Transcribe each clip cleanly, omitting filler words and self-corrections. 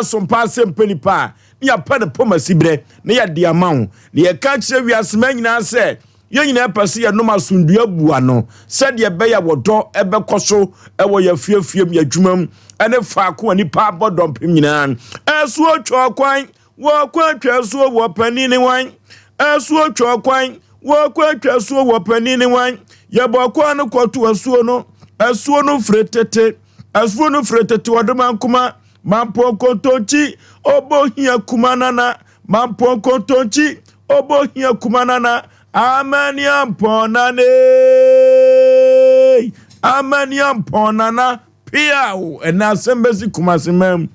Asompa asɛm pɛ nipa a ne yɛapɛ ne pɔm asiberɛ na yɛde ama wo. Na yɛka kyerɛ wiasema nyinaa sɛ yɛn nyinaa pɛ sɛ yɛnom asomdua bu ano sɛdeɛ ɛbɛyɛ a wɔdɔ ɛbɛkɔ so ɛwɔ yɛn afiefie mu, yɛn adwuma mu, ɛne faako a nipa abɔ dɔmpem nyinaa. Ɛsoɔ twa kwan wɔkɔ atwa soɔ wɔ panin ne wan. Ɛsoɔ twa kwan wɔkɔ atwa soɔ wɔ panin ne wan. Yɛbɔ kwan no kɔto asuo no, asuo no firi tete, asuo no firi tete. Ɔdoma nkoma mampɔ nkontonkyi ɔbɔ hia kuma nana, mampɔ nkontonkyi ɔbɔ hia kuma nana. Amaniampɔn nane, amaniampɔn nana piaw. Ɛna asɛm bɛsi Kumase mam,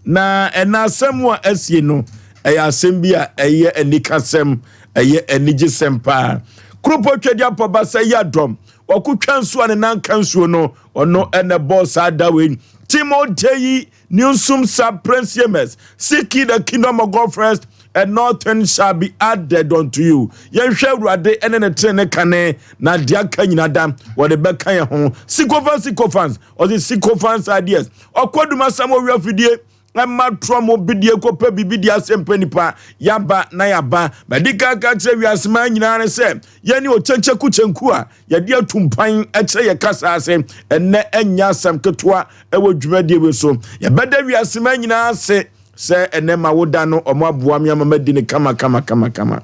na ɛna asɛm a asie no ɛyɛ asɛm bi a ɛyɛ anikasɛm, ɛyɛ anigyesɛm paa. Kuropɔ twɛdi apɔba sɛ yɛ adɔm ɔkotwa nsuo a ne nan ka nsuo no, ɔno ɛna bɔɔ saa da wei. Timothy Newsom Saprensiames, seek ye the kingdom of God first and nothing shall be added unto you. Yɛnhwɛ Awurade ɛne ne tene ne kane, na deɛ aka nyina da wɔde bɛka yɛn ho. Sycophants, sycophants, ɔse sycophants ideas. Ɔkɔdum asɛm ɔwia fidie ɛma torɔ mo bidie kɔpɛ biribi di asɛm pɛ nipa. Yaba na yaba bɛdi kaka kyerɛ wiasema nyinaa ne sɛ yɛne ɔkyɛnkyɛku kyɛnku a yɛde atu mpan kyerɛ yɛ kasa ase. Ɛnɛ ɛnyɛ asɛm ketewa ɛwɔ dwumadie wei so. Yɛbɛda wiasema nyinaa ase sɛ ɛnɛ ma woda no, ɔmo aboa me ama madi ne kama kama kama kama.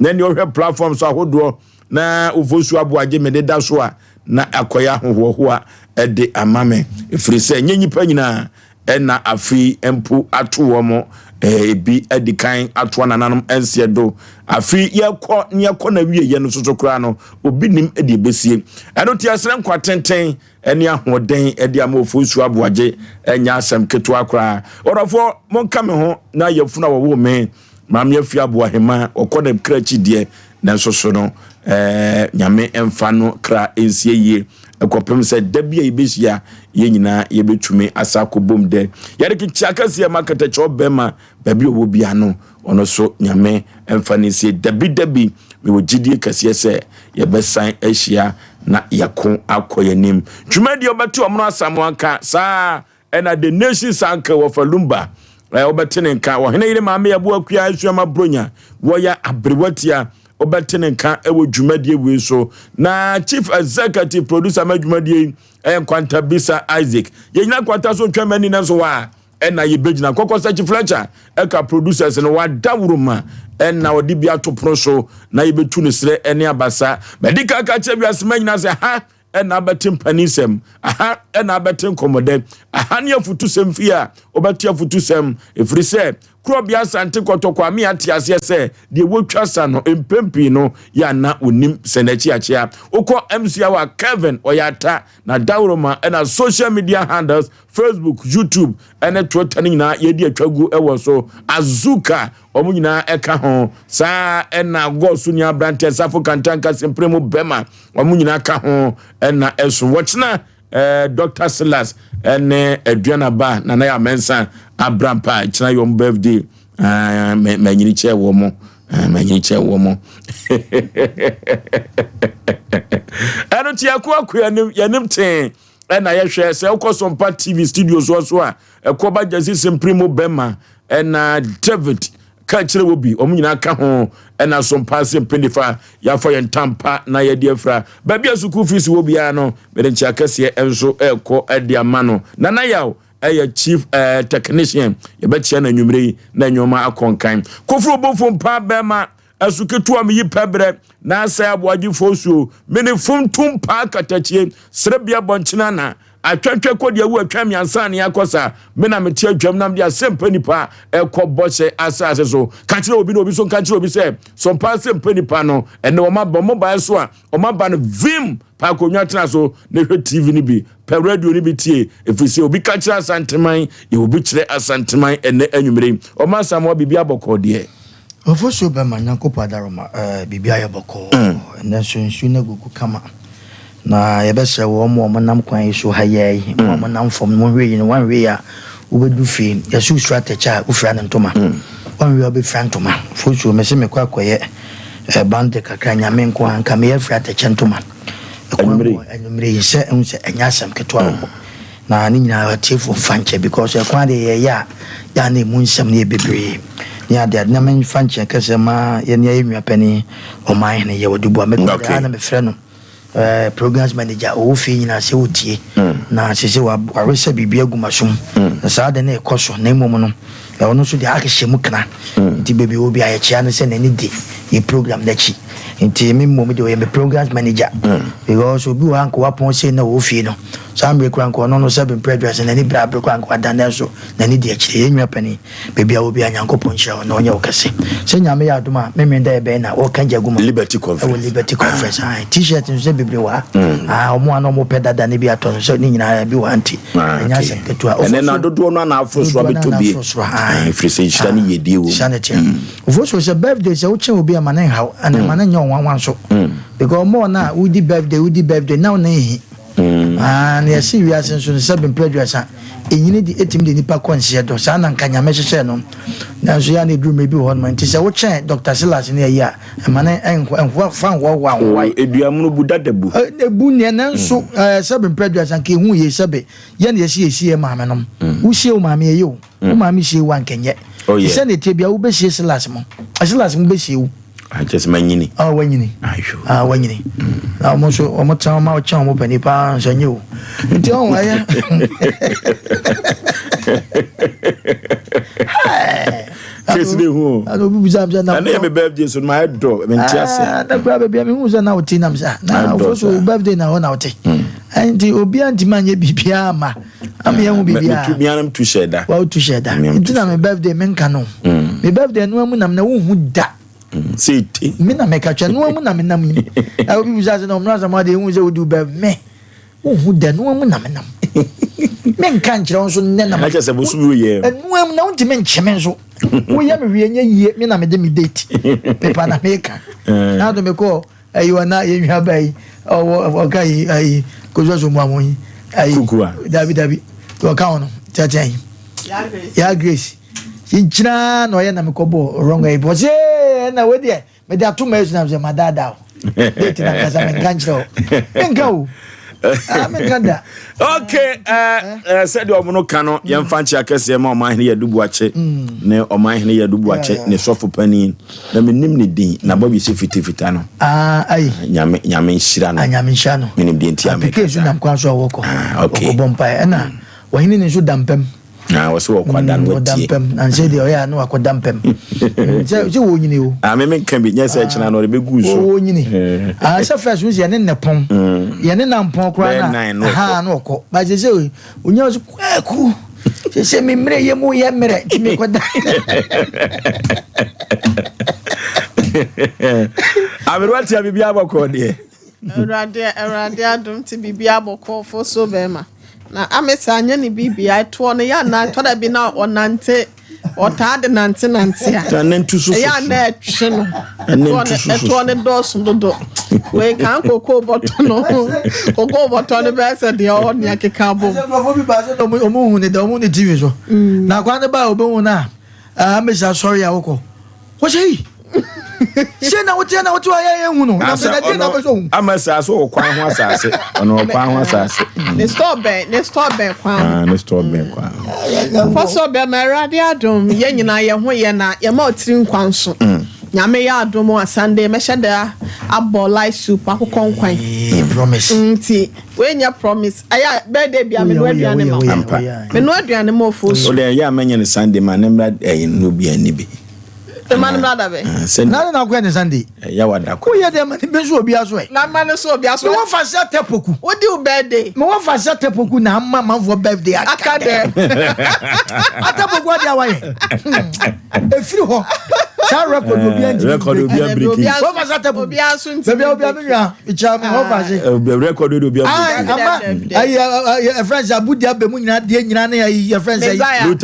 Na nea ɔhwɛ platform so ahodoɔ na Ofosu Aboagye mede da so a, na akɔyɛ ahohoahoa ɛde ama me, ɛfiri sɛ nyɛ nnipa nyinaa ɛna afei mpo ato wɔn mo. Ebi adi kan ato nananom nseɛ do. Afei yɛkɔ ne yɛkɔ na wie yɛ no soso koraa no, obi nim de ebesie. Ɛno te asrɛ nkwa tenten ɛne ahoɔden ɛde ama Ofosu Aboagye. Ɛnyɛ asɛm ketewa koraa. Ɔdɔfoɔ, monka me ho na yɛfunu a wɔwɔ me maame afi Aboahema ɔkɔ ne kra akyi deɛ, nanso so no Nyame mfa no kra nsie yie ɛkɔpem sɛ da bi a yɛbɛhyia, yɛn nyinaa yɛbɛtumi asa akɔbom dɛ yɛde kekyia kɛseɛ ma kɛtɛkyɛw bɛrima baabi a ɔwɔ bia no. Ɔno so Nyame mfa ne nsie. Dabi dabi, mewɔ gyidie kɛseɛ sɛ yɛbɛsan ahyia na yɛko akɔ yɛnim. Dwumadie ɔbɛte ɔmono Asamoanka saa ɛna The Nation Sanka wɔfa Lumba wobɛte ne nka. Ɔhene yere maame yɛboa akua asuama bronya wɔyɛ aberewatia, wobɛte ne nka ɛwɔ dwumadie wei so. Na chief executive producer ma dwumadie yi ɛyɛ Nkwanta Bisa Isaac. Yɛnyina nkwanta so ntwa mani no nso hɔ a ɛna yɛbɛgyina Kɔkɔ Sɛkyi Fletcher ɛka producers no wada woroma ɛna ɔde bi ato pono so na yɛbɛtu no serɛ ɛne abasa. Mɛde kaka kyerɛ wiasema nyinaa sɛ ha ɛna abɛte mpanisɛm, aha ɛna abɛte nkɔmmɔdɛ, aha ne afutusɛm fie a wobɛte afutusɛm, ɛfiri sɛ Kurɔbea Asante Kɔtɔkɔ ame ate aseɛ sɛ deɛ wɔtwa sa no mpɛn pii no yɛ ana onim sɛ n'akyi akyea. Wokɔ MCA wa Kevin ɔyɛ ata na dawuroma ɛna social media handles, Facebook, YouTube ɛne Twitter no nyinaa yɛdi atwa gu ɛwɔ so. Azuka wɔn nyinaa ɛka ho saa, ɛna gɔɔso ni aberanteɛ Safo Kantanka sempere mu bɛma wɔn nyinaa ka ho ɛna ɛso wɔkyena. Dr Silas ɛne Aduanaba Nana yɛ Amɛnsa Abrampa kyena yɔm birthday. Manyini kyɛ wɔ mo, manyini kyɛ wɔ mo. Ɛno nti yɛkɔ akɔ yɛnim yɛnim tee ɛna yɛhwɛ sɛ wokɔ Sompa TV studio soɔ so a ɛkɔ ba gyasi sempere mu bɛma ɛna David ka kyerɛ wɔ bi, wɔn nyinaa ka ho ɛna Sompa ase mpanyinfa yɛafa yɛn ntampa na yɛde afira baabi a sukuu fees wɔ biara no. Mede nkyɛn akɛseɛ nso ɛrekɔ ɛde ama no. Nana Yaw ɛyɛ chief technician. Yɛbɛkyia no anwummerɛ yi na nneɛma akɔ nkan. Koforo bofo mpa bɛrima ɛso ketewa mi yi pɛbrɛ na asɛ aboagyefoɔ suo mene funtum paa katakyie serebea bɔnkyena na atwɛntwɛ kɔ deɛ wu atwa mmiɛnsa ne akɔ saa. Me na mete adwam nam de asɛmpa nipa ɛkɔ bɔhyɛ asase so. Ka kyerɛ obi na obi so nka kyerɛ obi sɛ Sɔmpa asɛmpa nipa no ɛnɛ wɔn aba mobile so a wɔn aba no vim pa akonnwa tena so na hwɛ TV no bi, pɛ radio no bi tie, ɛfiri sɛ obi ka kyerɛ Asanteman yɛ obi kyerɛ Asanteman. Ɛnɛ anwummere ɔma Asamoa biribi abɔkɔɔ deɛ. Ɔfosuo bɛma Nyankopɔn adaroma, biribi ayɛ bɔkɔɔ. Ɛnɛ nso nsuo no agugu kama na yɛbɛsrɛ wɔn a wɔnam kwan yi so ha yɛ yi, wɔn a wɔnam fam no, wɔnhwɛ yi no, wɔnhwɛ yi a wobɛdu fie. Yɛsɛ wosura atɛkyɛ a wofira ne ntoma, wɔnhwɛ a wobɛfira ntoma. Fosuo mɛsɛ mekɔ akɔyɛ bande kakra. Nyame nko a nka meyɛ fira atɛkyɛ ntoma anwummere yi sɛ ɛhu sɛ ɛnyɛ asɛm ketewa wɔ hɔ. Na ne nyinaa atiefoɔ mfa nkyɛ because ɛkwan deɛ yɛyɛ a yɛ a na ɛmu nsɛm no yɛ bebree ne ade ade na memfa nkyɛ kɛsɛ ma yɛne yɛ nua panin ɔman hene yɛ wɔde bua mekɔ okay. Na mefrɛ no programs manager ɔwɔ fie nyinaa sɛ wotie na sɛ sɛ waresɛ biribi agu masom na saa de na ɛkɔ so na mmom no ɔno nso deɛ ahyehyɛ mu kena nti baabi wɔ bi a yɛkyea no sɛ n'ani di yɛ program n'akyi nti me mmom deɛ ɔyɛ me programs manager because obi wɔ ha nka wapɔn sei na ɔwɔ fie no saa mmerɛ kora nka ɔno no sɛ bemprɛ aduasa n'ani berɛ abere kora nka wada nanso n'ani di akyire. Yɛn nua panin baabi a wɔ bi a Nyankopɔn nhyira wo na ɔnyɛ wo kɛse sɛ Nyame yɛ adom a memene da ɛbɛn na wɔka gya gu ma Liberty Conference ɛwɔ Liberty Conference ah t-shirt nso sɛ bebree wɔ ha ah ɔmo a na ɔmo pɛ dada ne bi atɔ no sɛ ne nyinaa bi wɔ ha nti ɛnyɛ asɛm ketewa. Ɛnɛ na dodoɔ no ana aforo so abɛtɔ bie ɛfiri sɛ nhyira ne yiedie wɔ mu. Hyira ne teɛ. Ofosuo sɛ birthday sɛ wokyɛn obi a ma ne nhaw ɛna ma ne nyɛ ɔnwanwa nso because ɔmo na wodi birthday wodi birthday na ɔna ehi ah na yɛsi wiase nso no sɛ bempɛ aduasa enyini de etimi de nipa kɔ nseɛ do saa na nka Nyame hyehyɛ no nanso yɛ na eduru mmerɛ bi wɔ hɔ nom nti sɛ wokyɛn Dr. Silas ne ayi a ɛma ne ɛnho fa nhoahoa ho. Eduamunu bu dada bu. Ebu neɛ nanso sɛ bempɛ aduasa nka ehu yie sɛbe yɛ na yɛsi yɛsi yɛ maame nom wosie wo maame ɛyɛ o wo maame sie wo ankɛnyɛ sɛ ne tie bia wobɛsie Silas mo Silas mo bɛsie wo. Akyɛ sɛ manyini. Ah wanyini. Ah wanyini. Na wɔn nso wɔn tɛn wɔn a wɔkyɛn wɔn panin paa nso nye o. Nti ɔn ayɛ. Kesi de hu o. Ana obi bisa mi sɛ na. Ɛne yɛ mi birthday so ma yɛ dɔ mi nti ase. Na kura baabi a mi hu sɛ na o ti nam sa na ofo so birthday na hɔ na o te. Nti obi a ntoma nyɛ biribiara ma ama yɛn ho biribiara. Mi tu mi anam tu hyɛ da. Wa tu hyɛ da. Nti na mi birthday mi nka no. Mi birthday nua mu nam na wohu da. Sɛ Mi na mi ka twɛ nua mu na mi nam yi. Ɛ obi bisa sɛ na ɔmuna sɛ mo ade ehu sɛ odi bɛ mɛ. Wohu da nua mu na mi nam. Mi nka nkyerɛ wo nso nnɛ na. Na kyerɛ sɛ bosom yɛ. Nua mu na wontumi nkye me nso. Woyɛ me hwee nyɛ yie mi na mi de mi date. Pepa na mi ka. Na do mi kɔ. Ayi wa na yɛn nua ba yi ɔwɔ ɔka yi ayi kojú ɔsɔ mu àwọn yi ayi Kukua. Dabi dabi ɔka wɔn no kyɛkyɛn yi ya Grace nkyina na ɔyɛ na mekɔ bɔ wrong ayi bɔ se ɛna wo deɛ mede ato ma esu na sɛ ma daadaa o date na nkasa menka nkyerɛ o menka o ah menka da. Okay, sɛdeɛ ɔmo no ka no yɛmfa nkyɛ akɛseɛ ma ɔman hene yɛdu buakye ne ɔman hene yɛdu buakye ne sɔfo panin na menim ne din na bɔbi sɛ fitafita no. Ah, ayi. Nyame nyame nhyira no. Ah, nyame nhyira no. Menim deɛ nti a meka saa. Nso nam kwan so a wɔkɔ. Ah, okay. Wɔkɔbɔ mpaeɛ ɛna wɔhene ne nso da mpam. Na wɔsɛ wɔkɔ ada no watie. Ɔda mpam na nsɛ deɛ ɔyɛ a na wakɔ da mpam. Sɛ sɛ wɔnyini o. Ah, me menka bi nyɛ sɛ ɛkyena no ɔde bɛgu so. Wɔnyini. Ah, sɛ first no sɛ yɛne ne pɔn. Yɛne na mpɔn koraa na ha na ɔkɔ. Ba sɛ sɛ onya so kwaku. Sɛ sɛ me mmerɛ yɛ mu yɛ mmerɛ nti mekɔda. Aberewa tia biribi abɔkɔ deɛ. Awurade Awurade adom ti biribi abɔkɔ fo so bɛrima. Na amesa anyɛ ne biribia ɛtoɔ no yɛ ana tɔ da bi na ɔnante ɔtaa de nante nante a ɛyɛ ana ɛtwe no ɛtoɔ no dɔɔso dodo wei kan koko bɔtɔ no koko bɔtɔ no bɛyɛ sɛ deɛ ɔwɔ nea keka bom. Nkurɔfoɔ bi ba sɛ ɔmo hu ne da ɔmo ne TV so na kwan ne ba a ɔbɛhu no a amesa sɔre a wokɔ wɔhyɛ yi ṣé na wote na wote ayɛ yɛ hu no na sɛ ɛdeɛ na bɛ sɛ hu. Ama saa so wɔ kwan ho asase ɔno wɔ kwan ho asase. Ne store bɛn ne store bɛn kwan ho. Ne store bɛn kwan ho. Fɔsɔ bɛn ma Awurade adom yɛn nyinaa yɛn ho yɛ na yɛn ma ɔtiri nkwa nso. Nyame yɛ adom a Sunday mɛhyɛ da abɔ light soup akokɔ nkwan. Promise. Nti wei nyɛ promise ɛyɛ birthday bia menoa aduane ma. Menoa aduane ma ofuo so. O de ɛyɛ a mɛnyɛ ne Sunday ma ne mmra ɛyɛ no bi ani bi. Ma no mmra da bɛ. Na ne na akɔyɛ ne Sunday. Ɛyɛ wa da kɔ. Woyɛ deɛ ma ne bi nso obi aso ɛ. Na ma ne so obi aso. Me wɔ fa sɛ tɛpoku. Wodi wo birthday. Me wɔ fa sɛ tɛpoku na ama manfoɔ birthday aka dɛ. Atɛpoku adi awayɛ. Efiri hɔ. Saa record obi antimi. Record obi abiriki. Wɔ fa sɛ tɛpoku. Obi aso ntimi. Baabi a obi a me nua mekyia me wɔ fa se. Record obi abiriki. Ama ayi ɛfrɛ sɛ abudi abɛ mu nyinaa deɛ nyinaa ne ayi ɛfrɛ sɛ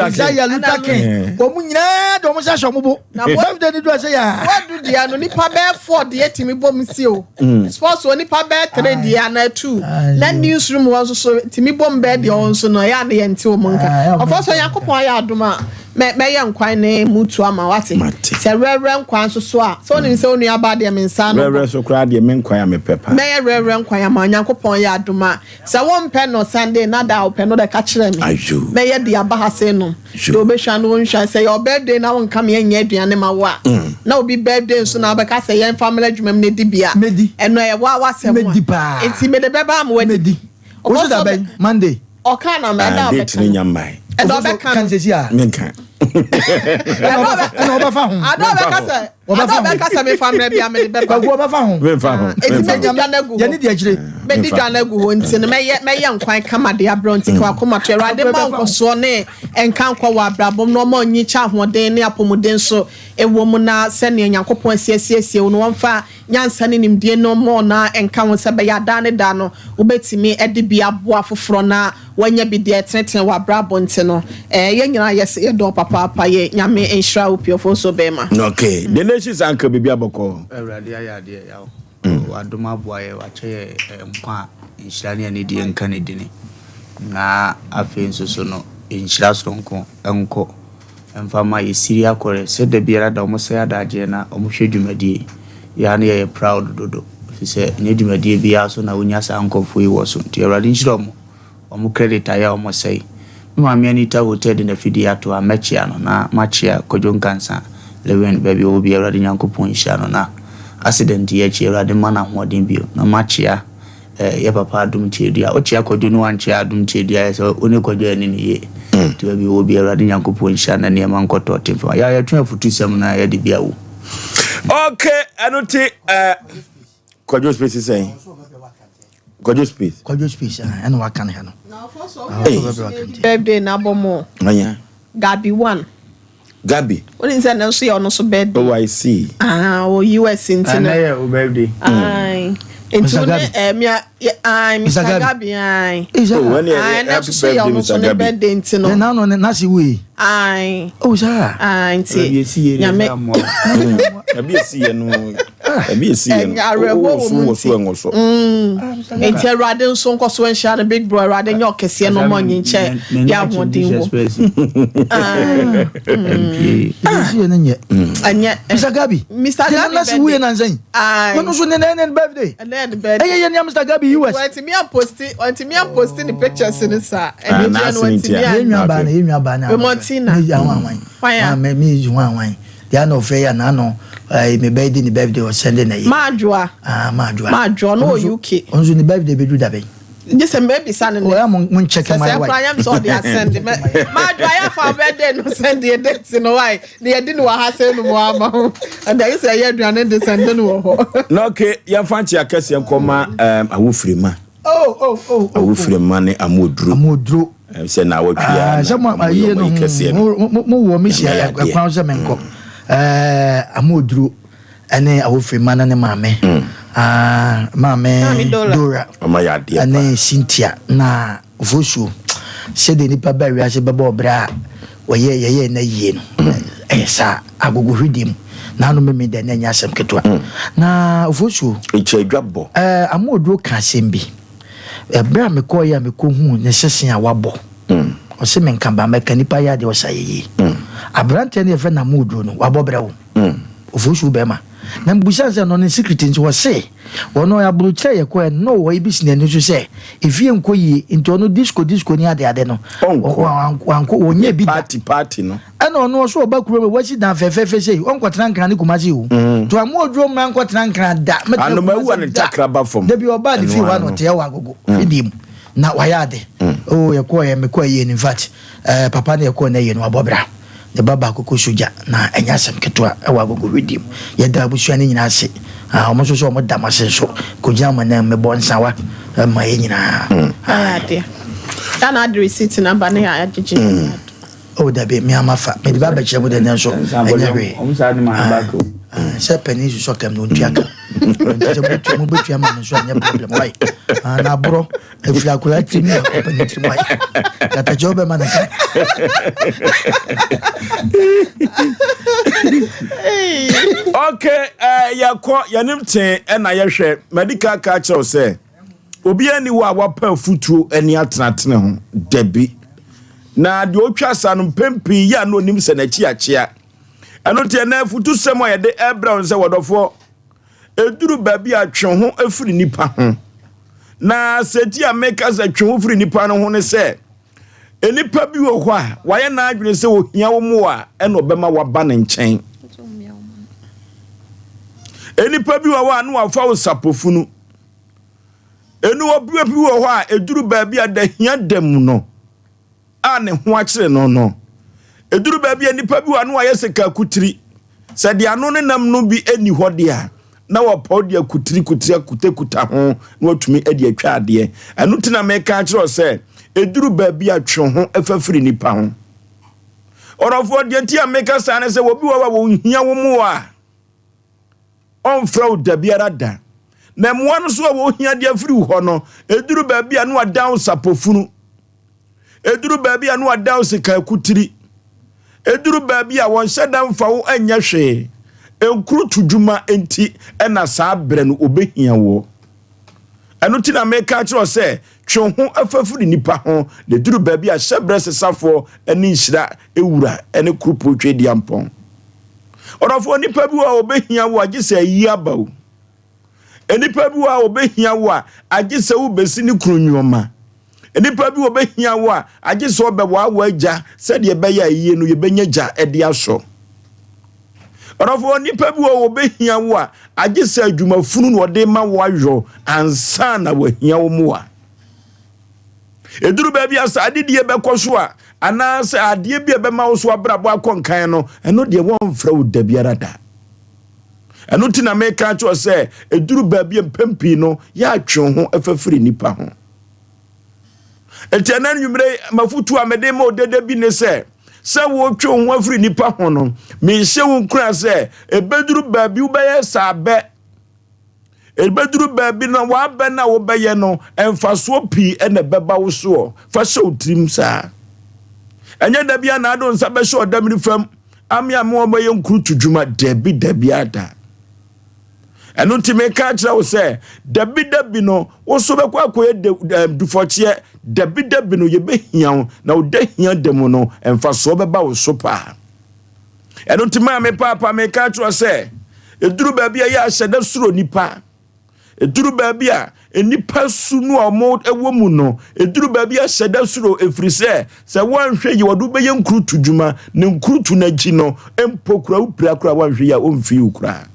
Messiah Luther King. Wɔn mu nyinaa de wɔn nsa hyɛ wɔn bo. Birthday ni du ase ya. Wadu deɛ no nipa bɛɛ 4 deɛ timi bɔ mu si o. Sports wɔ nipa bɛɛ 3 deɛ ana 2. Na newsroom wɔ nso so timi bɔ mu bɛɛ deɛ wɔn nso no ɛyɛ ade yɛn ti wɔn nka. Ɔfɔ so Nyankopɔn ayɛ adom a. Mɛ mɛyɛ nkwan ne mutu ama wate. Mate. Sɛ rɛrɛ nkwan nso so a, sɛ wonim sɛ wo nua baa deɛ me nsa ano. Rɛrɛ so koraa deɛ me nkwan a mepɛ paa. Mɛyɛ rɛrɛ nkwan ama Onyankopɔn yɛ adom a. Sɛ wompɛ no Sunday na da a wopɛ no dɛ ka kyerɛ me. Ayo. Mɛyɛ de aba ha sei nom. Yo. Deɛ wobɛhwa no wonhwa. Sɛ ɛyɛ wo birthday na wonka me ɛnyɛ aduane ma wo a, na obi birthday nso na wobɛka sɛ yɛmfa mmra adwuma mu na ɛdi bi a, Mɛdi. ɛno ɛyɛ wo ara w'asɛm a. Mɛdi paa. Enti mede bɛba ama woadi. Mɛdi. Wo nso da bɛn? Monday. Ɔka na ma ɛda Ah, a date ɔbɛka no no. nya mmae. Ɛda Ofosu ɔbɛka ka no. no sɛsi a. Menka. Ɛna ɔbɛfa ho. Ada ɔbɛka sɛ Ɔbɛfa ada ho. ɔbɛka sɛ mefa mmerɛ bia mede bɛba. Kwaku ɔbɛfa ho. Memfa ho. Ah, enti Memfa mɛdi ho. dwa no agu hɔ. Yɛne di akyire. Mɛdi Memfa dwa no agu hɔ nti no mɛyɛ mɛyɛ nkwan kama de abrɛ nti ka wakoma to Awurade ma Ɔbɛfa ho. nkɔsoɔ ne nka nkɔ wɔ abrabɔ mu na ɔma ɔnyi kyɛ ahoɔden ne apɔmuden so ɛwɔ mu na sɛnea Nyankopɔn asiesie wo no wɔmfa nyansa ne nimdie no mmɔ na nka ho sɛ bɛyɛ adaa ne da no wobɛtumi de bi aboa foforɔ na Wanya bi deɛ ɛtenetene w'abrabɔ nti no eh yɛn nyinaa yɛse yɛdɔ wo papaapa yɛ Nyame nhyira wo pii Ofosuo bɛɛma. Okay, the nations anka biribi abɔkɔ. Awurade ayɛ adeɛ yaw Wadom aboa yɛ wakyɛ yɛ nkwa a nhyira ne anidie nka ne dini na afei nso so no nhyira soronko nkɔ mfa ma yɛ siri akɔrɛ sɛ da biara da wɔn sɛe adagyeɛ na wɔn hwɛ dwumadie yi yɛ a na yɛyɛ proud dodo efisɛ ɛnyɛ dwumadie biara so na wonya saa nkorɔfoɔ yi wɔ so nti Awurade nhyira wɔn Wɔn credit ayɛ a wɔn sɛe. Me maame Anita Hotel de n'afidie ato ha, mɛkyea no na makyea Kwadwo Nkansah Lewin baabi ɔwɔ biara Awurade Nyankopɔn nhyira no na accident yi akyi Awurade mma no ahoɔden bio na makyea eh, yɛ papa Adom Kyerɛdua. Wokyea Kwadwo na wankyea Adom Kyerɛdua ayɛ sɛ wo ne Kwadwo anni no yie. Nti baabi ɔwɔ biara Awurade Nyankopɔn nhyira no na nneɛma nkɔ tɔɔte mfa ma. Yɛ a yɛtwe afutusɛm na yɛde bi awu. Okay, ɛno ti eh, Kwadwo space sɛn? Kwadwo space. Kwadwo space ah, ɛna waka ne ha no. Hey. Birthday na abɔ mo. Anya. Gabi one. Gabi. Wọ́n sẹ́ náà nso yẹ ọ̀nà so birthday. Oh, I see. Ah, wọ US nti no. Ɛnɛ yɛ o birthday. Ayi. Nti wo ne ɛmia ayi Mr Gabi ayi. Oh, ɛnɛ Ayi ɛnɛ nso so yɛ ɔno so ne birthday nti no. Ɛnna ano n'ase wo yi. Ayi. Oh saa. Ayi nti nyame. Ɛbi esi yɛ no. Ɛbi esi yɛ no. Ɛnyɛ awerɛhoɔ wɔ mu Wɔ so nti. ɛŋɔ so. Nti Awurade nso nkɔ so nhyira no big bro Awurade nyɛ ɔkɛseɛ no ɔma ɔnyi nkyɛ yɛ ahoɔden wɔ. Ɛsi yɛ no nyɛ. Ɛnyɛ. Mr Gabi. Mr Gabi birthday. Nana nansa yi. Wɔn nso ne ne birthday. Ɛnɛ ne birthday. Ɛyɛ yɛ nea Mr Gabi US. Wɔntumi amposti wɔntumi amposti ne pictures ne saa. Ɛnɛ deɛ no wɔntumi an. Yɛn nua baa na yɛn nua baa na. Remontina. Mi ahwan ahwan. Hwan a? Mi hwan ahwan. Deɛ ana ɔfrɛ yi a n'ano ɛɛ me birthday ne birthday ɔsɛnde na yi. Maadwoa. Ah Maadwoa. Maadwoa ɔno wɔ UK. Ɔno nso ne birthday bɛduru da bɛn? Gye sɛ mɛbisa no nɛ. Ɔyɛ mo mo nkyɛkɛ my wife. Sɛ sɛ kora yɛm sɛ ɔde asɛnde. Maadwoa yɛ afa birthday no sɛnde date no wae. Ne yɛdi no wɔ ha sɛ no mu ama ho. Ɛnde ayi sɛ ɛyɛ aduane de sɛnde no wɔ hɔ. Na okay yɛmfa nkye akɛseɛ nkɔma um, awofirima. Oh, oh, oh, oh, Awofirima ne amooduro. Amooduro. Sɛ na awɔtwe a ah, sɛ mo ayie no mo mo wɔ me si ɛkwan sɛ menkɔ ɛɛ amooduro ɛne awofirima no ne maame mm. ah, maame Dora ɛne Cynthia na Ofosuo sɛdeɛ nipa ba wiase bɛbɔ ɔbrɛ a wɔyɛ yɛyɛ na yie no ɛyɛ saa agogohwedeɛ mu na ano meme dɛ na ɛnyɛ asɛm ketewa mm. na Ofosuo nkyɛ adwa bɔ ɛɛ amooduro ka asɛm bi Ɛberɛ a mekɔeɛ a mekɔhuu ne sese a wabɔ, ɔse menka ba mɛka nipa yɛ adeɛ ɔsa yɛ yie. Aberanteɛ no yɛfrɛ no Amooduro no, wabɔ brɛ wo. Ofosuo bɛrima. Na mebusa no sɛ no ne secret nti ɔse ɔno aburokyerɛ yɛkɔɛ no na ɔwɔ ebi si n'ani so sɛ efie nkɔ yie nti ɔno disco disco ne ade ade no wankɔ ɔnyɛ bi da. Party party no. Ɛna ɔno ɔso ɔba kurom yi wasi dan fɛfɛɛfɛ sei ɔnkɔtena nkran ne kumase o mm. to amu oduro mma nkɔtena nkran da mɛtena kumase da dabi ɔbaa ne fie hɔ na ɔte ɛwɔ agogo mm. fidie mu na wayɛ ade mm. oh yɛkɔɔ yɛ mekɔɔ yie no in fact ɛɛ eh, papa ne yɛkɔɔ na yie no wabɔ bra ne ba baako kɔ sogya na ɛnyɛ asɛm ketewa ɛwɔ agogo fidie mu yɛda abusua no nyinaa ase ah, wɔn nso so wɔn da mo ase nso kɔgyina mo nan mebɔ nsawa ɛma yɛ nyinaa. Ayɛ adeɛ. Ghana ade receipt na ba ne yɛ agyegye. Oh dabi, me ara mafa. Mede ba abɛkyerɛ mo de nanso ɛnyɛ hwee. Ah, sɛ panin susɔ kam na ɔntua ka. Nti sɛ mobɛtua mobɛtua ma me nso anyɛ problem. Why? Ah, na aborɔ ɛfiri akwadaa tirim na akɔ panin tirim. Why? Katakyɛ wobɛma no ka. Okay, uh, yɛkɔ yɛnim tee ɛna yɛhwɛ medical ka kyerɛw sɛ obiara ni hɔ a wapa afutuo ani atenatene ho dabi. Na deɛ ɔtwa sa no mpɛn pii yɛ a na ɔnim sɛ n'akyi akyea. Ɛno nti ɛnɛ afutusɛm a yɛde ɛbrɛ wo sɛ wɔdɔfoɔ, ɛduru baabi a twe ho firi nipa ho. Na sɛ ti a meka sɛ twe ho firi nipa no ho ne sɛ, nnipa bi wɔ hɔ a wayɛ n'adwene sɛ ohia wo mmoa a ɛna ɔbɛma waba ne nkyɛn. Nnipa bi wɔ hɔ a na wafa wo sapofunu. Ɛnu ɔbea bi wɔ hɔ a ɛduru baabi a da hia da mu no a ne ho akyere no no. Ɛduru baabi a nnipa bi wɔ ano ayɛ sɛ kakutiri. Sɛ deɛ ano ne nam no bi nni hɔ deɛ a, na wɔpaw de akutiri kutiri akutakuta ho na watumi de atwa adeɛ. Ɛno nti na meka akyerɛ wo sɛ ɛduru baabi a twe ho fa firi nnipa ho. Ɔdɔfoɔ, deɛ nti a meka saa ne sɛ obi wɔ hɔ a wɔhia wo mmoa a, ɔmfrɛ wo da biara da. Na mmoa no nso a wɔhia de afiri wo hɔ no, ɛduru baabi a na wadan wo sapɔfunu. Ɛduru baabi a na wadan wo sikaakutiri. Ɛduru baabi a wɔnhyɛ da mfa wo nyɛ hwee. Nkurutu dwuma nti na saa berɛ no wɔbɛhia woɔ. Ɛno nti na meka akyerɛ wo sɛ, twe wo ho fa firi nnipa ho, na ɛduru baabi a hyɛberɛ sesafoɔ ne nhyira wura ne kurupuo tweaduampɔn. Ɔdɔfoɔ, nnipa bi wɔ hɔ a wɔbɛhia wo a gye sɛ ayi aba o. Nnipa bi wɔ hɔ a wɔbɛhia wo a agye sɛ wobɛsi ne kunu nneɛma. Nnipa bi wɔbɛhia wo a agye sɛ ɔbɛwaa w'agya sɛdeɛ ɛbɛyɛ a yie no yɛbɛnya gya de asɔ. Ɔdɔfoɔ, nnipa bi wɔ hɔ wɔbɛhia wo a agye sɛ adwumafunu na ɔde ma wo ayɔ ansa na wahia wo mmoa. Ɛduru baabi a sɛ adedie bɛkɔ so a, anaasɛ adeɛ bi a ɛbɛma wo so abrabɔ akɔ nkan no, ɛno deɛ wɔmfrɛ wo da biara da. Ɛno nti na meka akyerɛ sɛ ɛduru baabi a mpɛn pii no yɛatwe ho afa firi nnipa ho. Nti ɛna nwummerɛ mafotu a mede ma odede bi ne sɛ, sɛ wotwe wo ho afiri nnipa ho no, mehyɛ wo nkuran sɛ ɛbɛduru baabi wobɛyɛ saa bɛ Ɛbɛduru baabi no, w'abɛ no a wobɛyɛ no, mfasoɔ pii na ɛbɛba wo soɔ. Fa hyɛ wo tirim saa. Ɛnyɛ da bi a na ado nsa bɛhyɛ ɔdamiri fam ame ame wɔn bɛyɛ nkurutu dwuma. Dabi, dabi ada. Ɛno nti meka akyerɛ wo sɛ, dabi dabi no, wo so bɛkɔ akɔyɛ dufɔkyeɛ. Dabi dabi no, yɛbɛhia wo, na wo da hia da mu no, mfasoɔ bɛba wo so paa. Ɛno nti maame paapa meka akyerɛ sɛ ɛduru baabi a yɛ ahyɛda suro nipa. Ɛduru baabi a nnipa su no a wɔn wɔ mu no, ɛduru baabi a hyɛda suro ɛfiri sɛ sɛ woanhwɛ yie wɔde wobɛyɛ nkurutu dwuma ne nkurutu no akyi no mpo kura wopira kora woanhwɛ yie a ɔmfii wo koraa.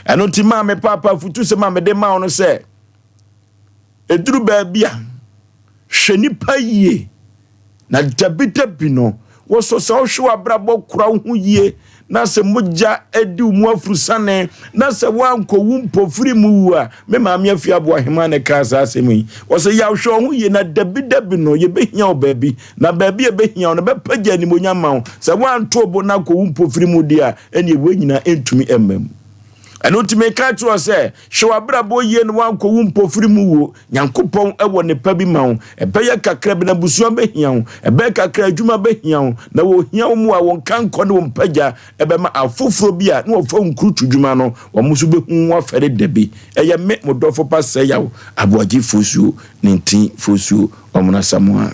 Ɛno nti maame paapa futu sɛ maame de ma wo no sɛ Ɛduru baabi a, hwɛ nnipa yie, na dabidabi no, wo so sɛ wohwɛ w'abrabɔ kora wo ho yie, na sɛ mogya di wo mu afurusane, na sɛ woankɔwu mpofiri mu wu a, me maame Afie Aboahemaa na ɛkaa saa asɛm yi. Ɔsɛ yaw hwɛ wo ho yie, na dabidabi no, yɛbɛhia wo baabi, na baabi a ɛbɛhia wo no, bɛpagya animuonyam ma wo. Sɛ woanto wo bo na akɔwu mpofiri mu deɛ a, ɛnneɛ wei nyinaa ɛntumi mma mu. Ɛno nti meka kyerɛ wo sɛ, hwɛ w'abrabɔ yie na woankɔwu mpofiri mu wuo. Nyankopɔn wɔ nnepa bi ma wo. Ɛbɛyɛ kakra bi na abusua bɛhia wo. Ɛbɛyɛ kakra adwuma bɛhia wo. Na wɔhia wo mmoa, wo nkankɔ ne wo mpagya ɛbɛma afoforɔ bi a na wɔfa wo nkurutu dwuma no, wɔn nso bɛhu wo afɛre da bi. Ɛyɛ me, mo dɔfo pa Sɛyaw Aboagye Fosuo, ne Ntin Fosuo Ɔmono Asamoah.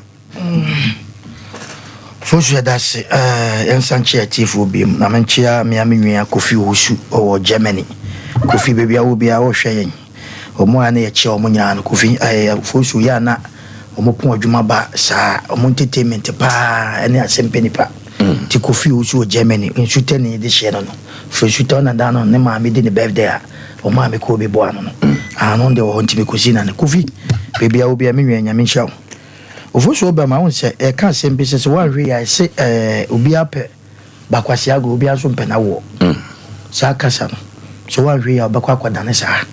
Fosu yɛda ase eh, yɛnsa nkyea atiefoɔ biom na menkyea mea me nua Kofi Owusu ɔwɔ Germany. Kofi baabi a wɔ biara wohwɛ yɛn. Wɔn a na yɛkyea wɔn nyinaa no Kofi eh, Fosu yɛ a na wɔn pon adwuma ba saa wɔn entertainment paa ɛne asɛmpɛ nipa. Nti Kofi Owusu wɔ Germany nsutani de hyɛ no no. Firi nsutɛ ɔna da no ne maame di ne birthday a wɔn a mekɔɔ bi boa no no. Ano deɛ wɔ hɔ nti mekɔsi na ne Kofi baabi a wɔ biara me nua Nyame nhyira wo. Ofosuo ba ma wohu sɛ yɛka asɛm bi sɛ sɛ woanhwɛ yie a ɛse ɛɛ obiara pɛ bakwasea agorɔ obiara nso mpɛ n'awoɔ. Saa kasa no sɛ woanhwɛ yie a wobɛkɔ akɔdane saa.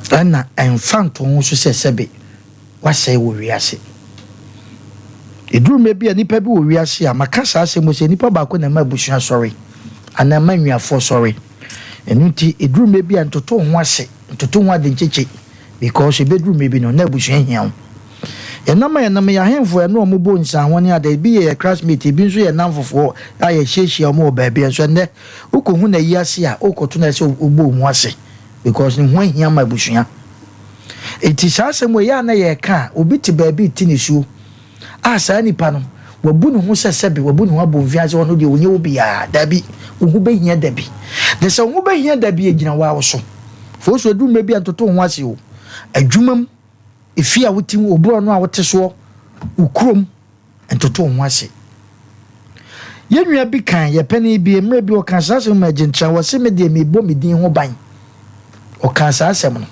Ɛna ɛmfa nto ho so sɛ sɛbe woasɛe wɔ wiase. Ɛduru mmerɛ bi a nnipa bi wɔ wiase a maka saa asɛm sɛ nnipa baako na ɛma abusua sɔre anaa ɛma nnuafoɔ sɔre. Ɛno nti ɛduru mmerɛ bi a ntoto ho ase, ntoto ho ade nkyekye. Because ebeduru mmere bi no, na abusua hia wo. Yɛnam a yɛnam yɛ ahemfo a yɛne wɔn bɔ nsianho ne ade, ebi yɛ yɛn classmate, ebi nso yɛ nnamfofoɔ a yɛhyiahyia wɔn wɔ baabi. Nso ɛnnɛ, wokɔhu no ayi ase a, wokɔto no a ɛsɛ sɛ wobɔ wo mu ase because ne ho ahia ma abusua. Enti saa asɛm wei, ɛyɛ a na yɛreka a, obi te baabi rete nisuo. A saa nipa no, wabu ne ho sɛ sɛbe wabu ne ho abomfiaa sɛ ɔno deɛ ɔnyɛ obiara. Dabi, wo ho bɛhia da bi. Na sɛ wo ho bɛhia da bi a, gyina wo ara wo so. Fosu, ɛduru mmerɛ bi a, ntoto wo ho ase o. Adwuma mu, efie a wote mu, oborɔno a wote soɔ, wo kurom, ntoto wo ho ase. Yɛn nua bi kan, yɛ panin bi, mmerɛ bi ɔkaa saa asɛm ma Agyentra, ɔse me deɛ mebɔ me din ho ban. Ɔkaa saa asɛm no.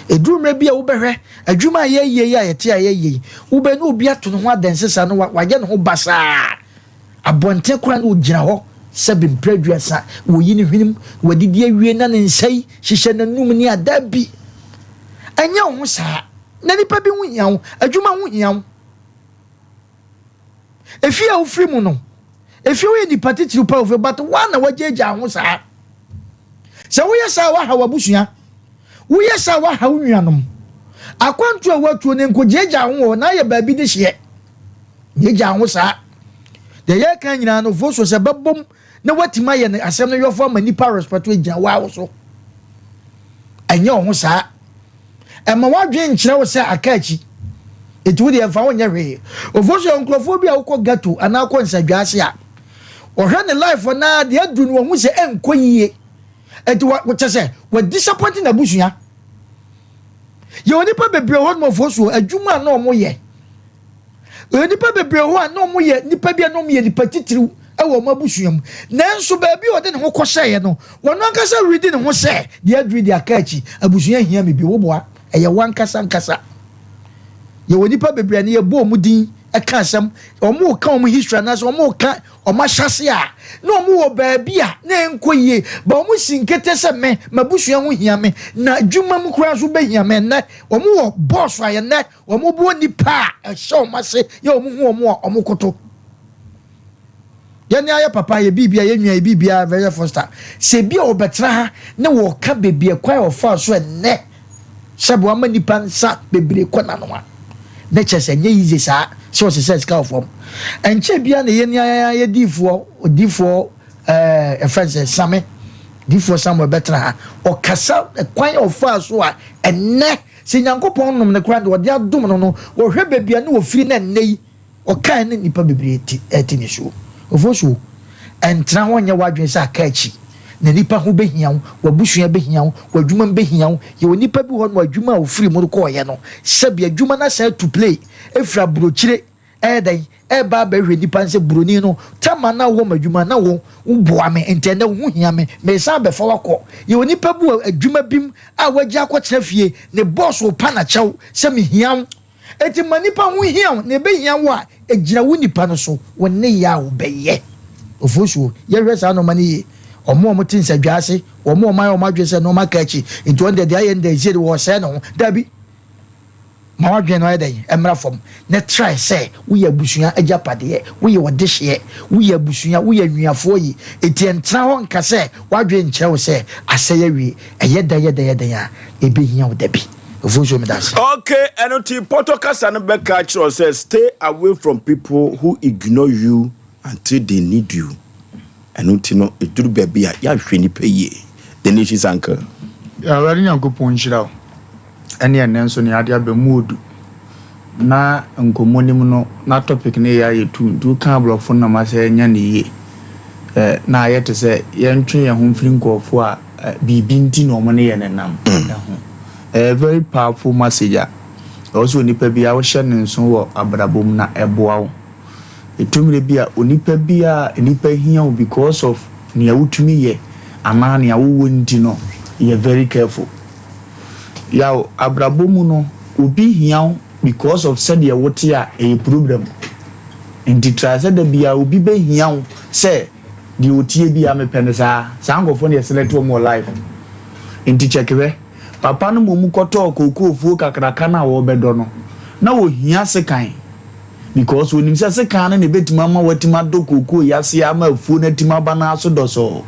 Ɛduru mmerɛ bi a wobɛhwɛ, adwuma a yɛyɛ yi a yɛte a yɛyɛ yi, wobɛ ne obi ato ne ho adɛnsesa no, wayɛ ne ho basaa. Abɔnten koraa na ɔgyina hɔ sɛ bemprɛ aduasa, wɔyi ne hwenem, wadidi awie na ne nsa yi hyehyɛ n'anum ne adaa bi. Ɛnyɛ wo ho saa. Na nipa bi ho hia wo, adwuma ho hia wo. Efie a wofiri mu no, efie woyɛ nipa titiriw pa ofie but woa na wagyaagyaa ho saa. Sɛ woyɛ saa waha w'abusua, woyɛ saa waha wo nuanom. Akwantu a woatuo no nkogyaagyaa ho wɔ na ayɛ baabi de hyeɛ. Gyaagyaa ho saa. Deɛ yɛreka nyinaa no fo so sɛ bɛbom na woatumi ayɛ no asɛm no yɔfo ama nipa respect gyina wo awo so. Ɛnyɛ wo ho saa. Ɛma w'adwene nkyerɛ wo sɛ aka akyi. Enti wo deɛ mfa wo nyɛ hwee. Ofo so yɛ nkurɔfoɔ bi a wokɔ ghetto anaa wokɔ nsadwa ase a, wɔhwɛ ne life na deɛ aduru no wɔhu sɛ ɛnkɔ yie. Enti wɔ kyɛ sɛ wɔ disappoint n'abusua. Yɛwɔ nnipa bebree hɔ nom ofo so adwuma a na wɔyɛ. Yɛwɔ nnipa bebree hɔ a na wɔyɛ nnipa bi a na wɔyɛ nnipa titiriw wɔ wɔn abusua mu. Nanso baabi a ɔde ne ho kɔhyɛeɛ no, wɔn ankasa redi ne ho sɛ deɛ aduru deɛ aka akyi, abusua hia me bio. Woboa, ɛyɛ wo ankasa ankasa. Yɛwɔ nnipa bebree a ne yɛbɔ wɔn din ka asɛm, wɔn reka wɔn history anaasɛ wɔn reka wɔn ahyɛse a, na wɔn wɔ baabi a na ɛnkɔ yie, ba wɔn si nkete sɛ me, m'abusua ho hia me, na adwuma mu koraa nso bɛhia me. Ɛnnɛ, wɔn wɔ bɔɔso a ɛnnɛ wɔn boɔ nnipa a ɛhyɛ wɔn ase yɛ wɔn hu wɔn a wɔn koto. Yɛne ayɛ papa yɛ biribia yɛ nua yɛ biribia Reverend Foster sɛ bi a wɔbɛtena ha ne wɔka baabi ɛkwan a wɔfaa so ɛnnɛ sɛ wama nipa nsa bebree kɔ n'ano a ne kyɛ sɛ nyɛ yize saa sɛ ɔsesɛ sika wɔ fam. Ɛnkyɛ bia na yɛne ayɛ diifoɔ odiifoɔ ɛɛ ɛfɛn sɛ Same diifoɔ Samuel bɛtena ha ɔkasa ɛkwan a ɔfaa so a ɛnnɛ sɛ Nyankopɔn nom no koraa deɛ ɔde adom no no wɔhwɛ baabi a ne wɔfiri na ɛnnɛ yi ɔkae ne nnipa bebree te ɛte ne so. Ofosuo, ɛntena hɔ nyɛ w'adwene sɛ aka akyi na nnipa ho bɛhia wo, w'abusua bɛhia wo, w'adwuma mu bɛhia wo. Yɛwɔ nnipa bi hɔ no adwuma a ofiri mu no kɔɔyɛ no, sɛbi adwuma no asan atu play ɛfiri aburokyire ɛyɛ dɛn ɛba abɛhwɛ nnipa no sɛ buroni no tama na wɔ m'adwuma na wo woboa me nti ɛnɛ wo ho hia me mesan bɛfa wakɔ. Yɛwɔ nnipa bi wɔ adwuma bi mu a wagye akɔtena fie ne bɔɔso pa n'akyɛw sɛ mehia wo. Enti ma nnipa ho hia wo na ɛbɛhia wo a ɛgyina wo nipa no so wo nneyɛɛ a wobɛyɛ. Ofosuo, yɛhwɛ saa nnoɔma no yie. Wɔn a wɔte nsadwa ase, wɔn a wɔayɛ wɔn adwene sɛ nnoɔma aka akyi nti wɔn deɛ deɛ ayɛ no deɛ ɛsei de wɔresɛe ne ho. Dabi. Ma w'adwene no ayɛ dɛn? Ɛmmra fam na try sɛ woyɛ abusua agyapadeɛ, woyɛ ɔdehyeɛ, woyɛ abusua, woyɛ anuafoɔ yi. Enti ɛntena hɔ nka sɛ w'adwene nkyerɛ wo sɛ asɛe awie. Ɛyɛ dɛn yɛ dɛn yɛ dɛn a ɛbɛhia wo dabi. Ofosuo meda ase. Okay, ɛno nti pɔtɔ kasa no bɛka akyerɛ wo sɛ stay away from people who ignore you until they need you. Ɛno nti no, ɛduru baabi a yɛahwɛ nipa yie. The Nation's Uncle. Awurade Nyankopɔn nhyira wo ɛne ɛnɛ nso nea ade aba mu odu na nkɔmmɔ no mu no na topic no yɛ ayɛ tu nti woka aborɔfo no na masɛ anya ne yie na ayɛ te sɛ yɛntwe yɛn ho mfiri nkurɔfoɔ a biribi nti na wɔn ne yɛn nenam ho. Ɛyɛ very powerful message a ɛwɔ sɛ onipa biara wohyɛ ne nso wɔ abrabɔ mu na ɛboa wo. Ɛtɔ mmerɛ bi a onipa bi a nipa hia wo because of nea wotumi yɛ anaa nea wowɔ nti no yɛ very careful. Yaw abrabɔ mu no obi hia wo because of sɛdeɛ wote a ɛyɛ problem. Nti try sɛ da biara obi bɛhia wo sɛ deɛ otie biara mepɛ no saa. Saa nkurɔfoɔ no yɛ select wɔn wɔ life. Nti check hwɛ. Papa no mmom kɔtɔɔ kookoofuo kakraka no a wɔrebɛdɔ no na wɔhia sekan because wɔnim sɛ sekan no na ɛbɛtumi ama wɔatumi adɔ kookoo yi ase ama afuo no atumi aba no aso dɔsɔɔ.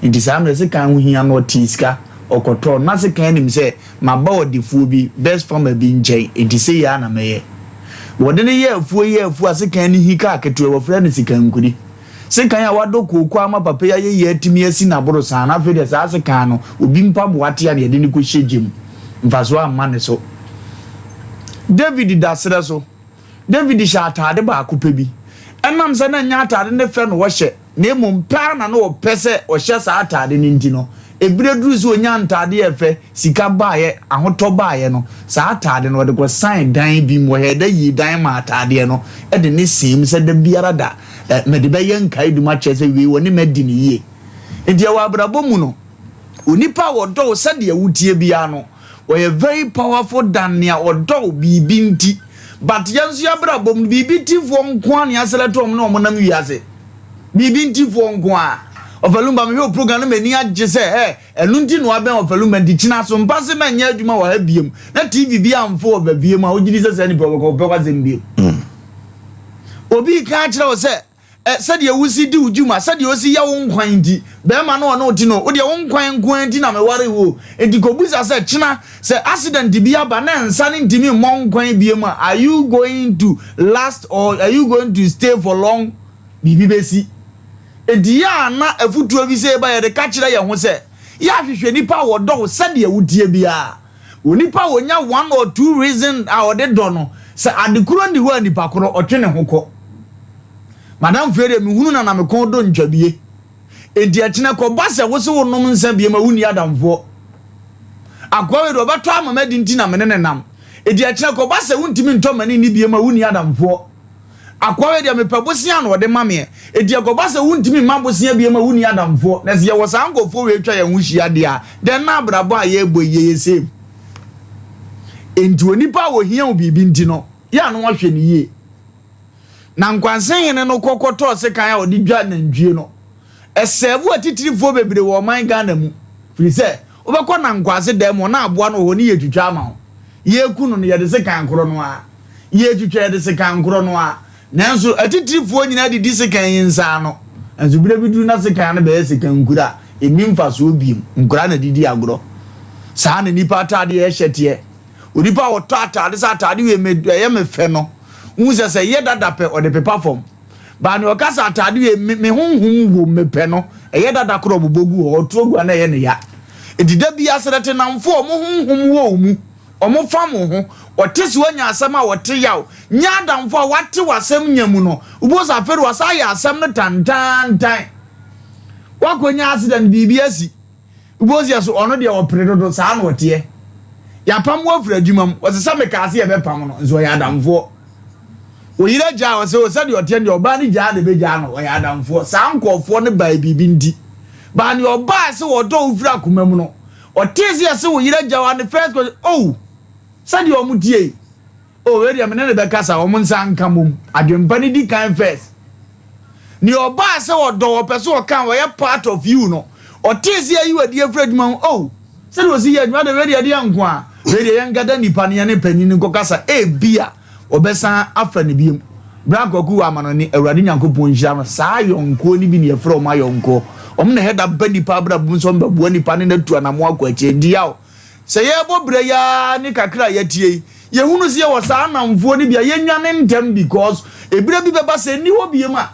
Nti saa mmerɛ sekan ho hia no ɔtee sika ɔkɔtɔɔ no. Na sekan nim sɛ maba ɔdefoɔ bi, best farmer bi nkyɛn nti sei ara na mɛyɛ. Wɔde no yɛɛ afuo yɛɛ afuo a sekan no hi kaa ketewa wɔfrɛ no sikankuri. Sekan a wadɔ kooko ama papa yi ayɛ yie atumi asi n'aborosan no, afei deɛ saa sekan no, obi mpaboa te a na yɛde no kɔhyɛ gya mu. Mfasoɔ amma ne so. David da serɛ so. David hyɛ ataade baako pɛ bi. Ɛnam sɛ na ɛnyɛ ataade no fɛ na ɔhyɛ, na mmom pɛ ara na na ɔpɛ sɛ ɔhyɛ saa ataade no nti no, ɛberɛ duruu sɛ ɔnya ntaade a ɛfɛ, sika baeɛ, ahotɔ baeɛ no, saa ataade no, ɔde kɔsan dan bi mu. Ɔyɛɛ dɛ yii dan maa ataadeɛ no de ne sii mu sɛ da biara da, mede bɛyɛ nkaedum akyerɛ sɛ wei wɔne me adi no yie. Enti ɛwɔ abrabɔ mu no, onipa a ɔdɔ wo sɛdeɛ woteɛ biara no, Ɔyɛ very powerful than nea ɔdɔ wo biribi nti. But yɛn nso yɛabrabɔ mu no biribi ntifoɔ nko ara na yɛaselect wɔn ne wɔn nam wiase. Biribi ntifoɔ nko ara. Ɔfalumba mehwɛ wo program no m'ani agye sɛ ɛ ɛno nti na wabɛn Ɔfalumba nti kyena so mpa se mɛnyɛ adwuma wɔ ha biom na TV bi amfo wɔ baabi mu a wogye di sɛ saa nipa ɔbɛkɔ ɔpɛ w'asɛm biom. Obi reka akyerɛ wo sɛ Ɛ, sɛdeɛ wosi di wo dwuma, sɛdeɛ wosi yɛ wo nkwan nti, barima no a ɔne wo te no, wo deɛ wo nkwan nko ara nti na mewaree wo o. Enti kɔbisa sɛ, kyena, sɛ accident bi aba na nsa no ntumi mmɔ nkwan biom a, are you going to last or are you going to stay for long? Biribi bɛsi. Enti yɛ a na afutuo bi sei ba yɛde ka kyerɛ yɛn ho sɛ, yɛ ahwehwɛ nipa a wɔdɔ wo sɛdeɛ woteɛ biara. Onipa a ɔnya one or two reason a ɔde dɔ no, sɛ ade korɔ nni hɔ a nipa korɔ ɔtwe ne ho kɔ. Madamfo yi deɛ mehunu no na me kɔn dɔ ntwabie. Enti ɛkyena kɔba sɛ wo se wo nom nsa biem a wonni adamfoɔ. Akoa wei deɛ ɔbɛtɔ ama madi nti na me ne no nam. Enti ɛkyena kɔba sɛ wontumi ntɔ m'ani nni biem a wonni adamfoɔ. Akoa wei deɛ mepɛ bosea na ɔde ma meɛ. Enti ɛkɔba sɛ wontumi mma bosea bio ma wonni adamfoɔ. Na sɛ yɛwɔ saa nkurɔfoɔ wei atwa yɛn ho hyia deɛ a, dɛn na abrabɔ a yɛrebɔ yi yɛyɛ same? Enti onipa a ɔhia wo biribi nti no, yɛ a na wahwɛ no yie. Na Nkwanse hene no kɔ kɔtɔɔ sekan a ɔde dwa nantwie no. Ɛsɛɛvo atitirifoɔ bebree wɔ ɔman Ghana mu. Firi sɛ, wobɛkɔ Nankwase dan mu hɔ na aboa no wɔ hɔ ne yɛtwitwa ama wo. Yɛreku no no, yɛde sekan korɔ no ara. Yɛretwitwa, yɛde sekan korɔ no ara. Nanso atitirifoɔ nyinaa didi sekan yi nsa ano. Nanso berɛ bi duru na sekan no bɛyɛ sekankuro a, ɛnni mfasoɔ bio. Nkoraa na ɛde di agorɔ. Saa na nnipa ataadeɛ a ɛhyɛ teɛ. Onipa a ɔtɔ ataade sɛ ataade wei me ɛyɛ me fɛ no, wohu sɛ sɛ ɛyɛ dada pɛ, ɔde pepa fam. Baa nea ɔka sɛ ataade wei me me honhom wom mepɛ no, ɛyɛ dada koraa ɔbobɔ gu hɔ, ɔto agu a na ɛyɛ ne ya. Enti da biara srɛ tenamfo a wɔn honhom wɔ wo mu. Wɔfam wo ho. Wɔte sɛ woanya asɛm a wɔte yaw. Nyɛ adamfo a wɔate w'asɛm nya mu no. Wobɛhu sɛ afei de wɔasan ayɛ asɛm no tantaantan. Woakɔnya accident, biribi asi. Wobɛhu sɛ so ɔno deɛ ɔpere dodo, saa na ɔteɛ. Yɛapam wo afiri adwuma mu. Wɔse sɛ mekaa sɛ yɛbɛpam no, nso ɔyɛ adamfoɔ. Wo yere agyaa wo sɛ o sɛdeɛ ɔteɛ no deɛ ɔbaa no gyaa na ɛbɛgyaa no, ɔyɛ adamfoɔ. Saa nkurɔfoɔ no bae biribi nti. Baa deɛ ɔbaa sɛ ɔdɔ wo firi akoma mu no, Ɔtee sɛ yɛse wo yere agya wo a ne first question oh sɛdeɛ ɔmo tie yi oh wei deɛ me ne no bɛkasa ɔmo nsa nka mmom adwempa no di kan first Nea ɔbaa sɛ ɔdɔ ɔpɛ sɛ ɔka ɔyɛ part of you no ɔtee sɛ yɛayi wo adi afiri adwuma ho oh sɛdeɛ ɔsi yɛ adwuma deɛ wei deɛ ɛdeɛ nko a wei deɛ yɛnkata nipa no yɛne panyin no nkɔkasa ebia Wɔbɛsan afa no biom. Bra Kwaku wɔ amanɔne, Awurade Nyankopɔn nhyira no. Saa ayɔnkoɔ no bi na yɛfrɛ wɔn ayɔnkoɔ. Wɔn na ɛhɛda ba nipa abrabɔ mu sɛ wɔn bɛboa nipa ne no atu anamɔn akɔ akyire. Nti yaw, sɛ yɛrebɔ bra yi ara ne kakra a yɛatie yi, yɛhunu sɛ yɛwɔ saa anamfoɔ no bi a, yɛnnwane ntɛm because ɛberɛ bi bɛba sɛ ɛnni hɔ biom a,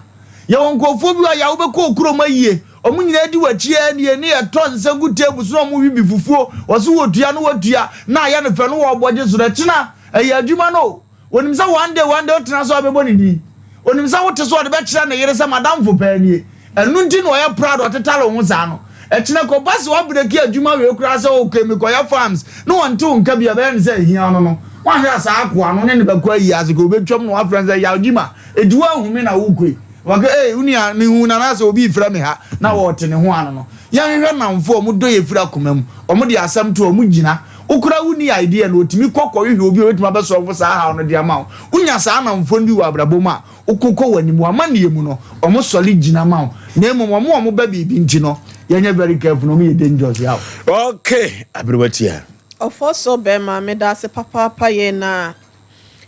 yɛwɔ nkurɔfoɔ bi wɔ ha, yaw wobɛkɔ okurom ayie, wɔn nyinaa di w'akyi ara nie, ne yɛtɔ nsa gu table so na wɔn we bi fufuo, wɔse wɔtua no wɔtua, na ayɛ no fɛ no wɔrebɔ gye so no, ɛkyena Ɛyɛ adwuma no o. Onim sɛ one day one day wotena so a wobɛbɔ ne din. Onim sɛ wote so a ɔde bɛkyerɛ ne yere sɛ madamfo paa nie. Ɛno nti na ɔyɛ proud ɔtetare wo ho saa no. Ɛkyena kɔba sɛ woabreki adwuma wei koraa sɛ okay mekɔyɛ farms na ɔnte wo nka bio a ɛbɛyɛ no sɛ ahia no no. Woanhwɛ a saa akoa no ne no bɛkɔ ayi ase kɔ obɛtwam na wafrɛ no sɛ Yaw Gyima enti woanhu me na wokɔ yi. Waka ei wo nua mehu no anaasɛ obi refrɛ me ha na wɔte ne ho ano no. Yɛnhwehwɛ nnamfo a wɔdɔ yɛn firi akoma mu. Wɔde asɛm to a wɔgyina. Wo koraa wonni idea no, otumi kɔ kɔhwehwɛ obi a obetumi abɛsɔlvo saa haw no de ama wo. Wonya saa nnamfo no bi wɔ abrabɔ mu a, woko kɔ w'anim. W'amanneɛ mu no, wɔsɔre gyina ma wo. Na mmom wɔn a wɔba biribi nti no, yɛnyɛ very careful na wɔyɛ dangerous yaw. Okay, aberewa tia. Ɔfɔsɔ bɛma medase papaapa yɛ na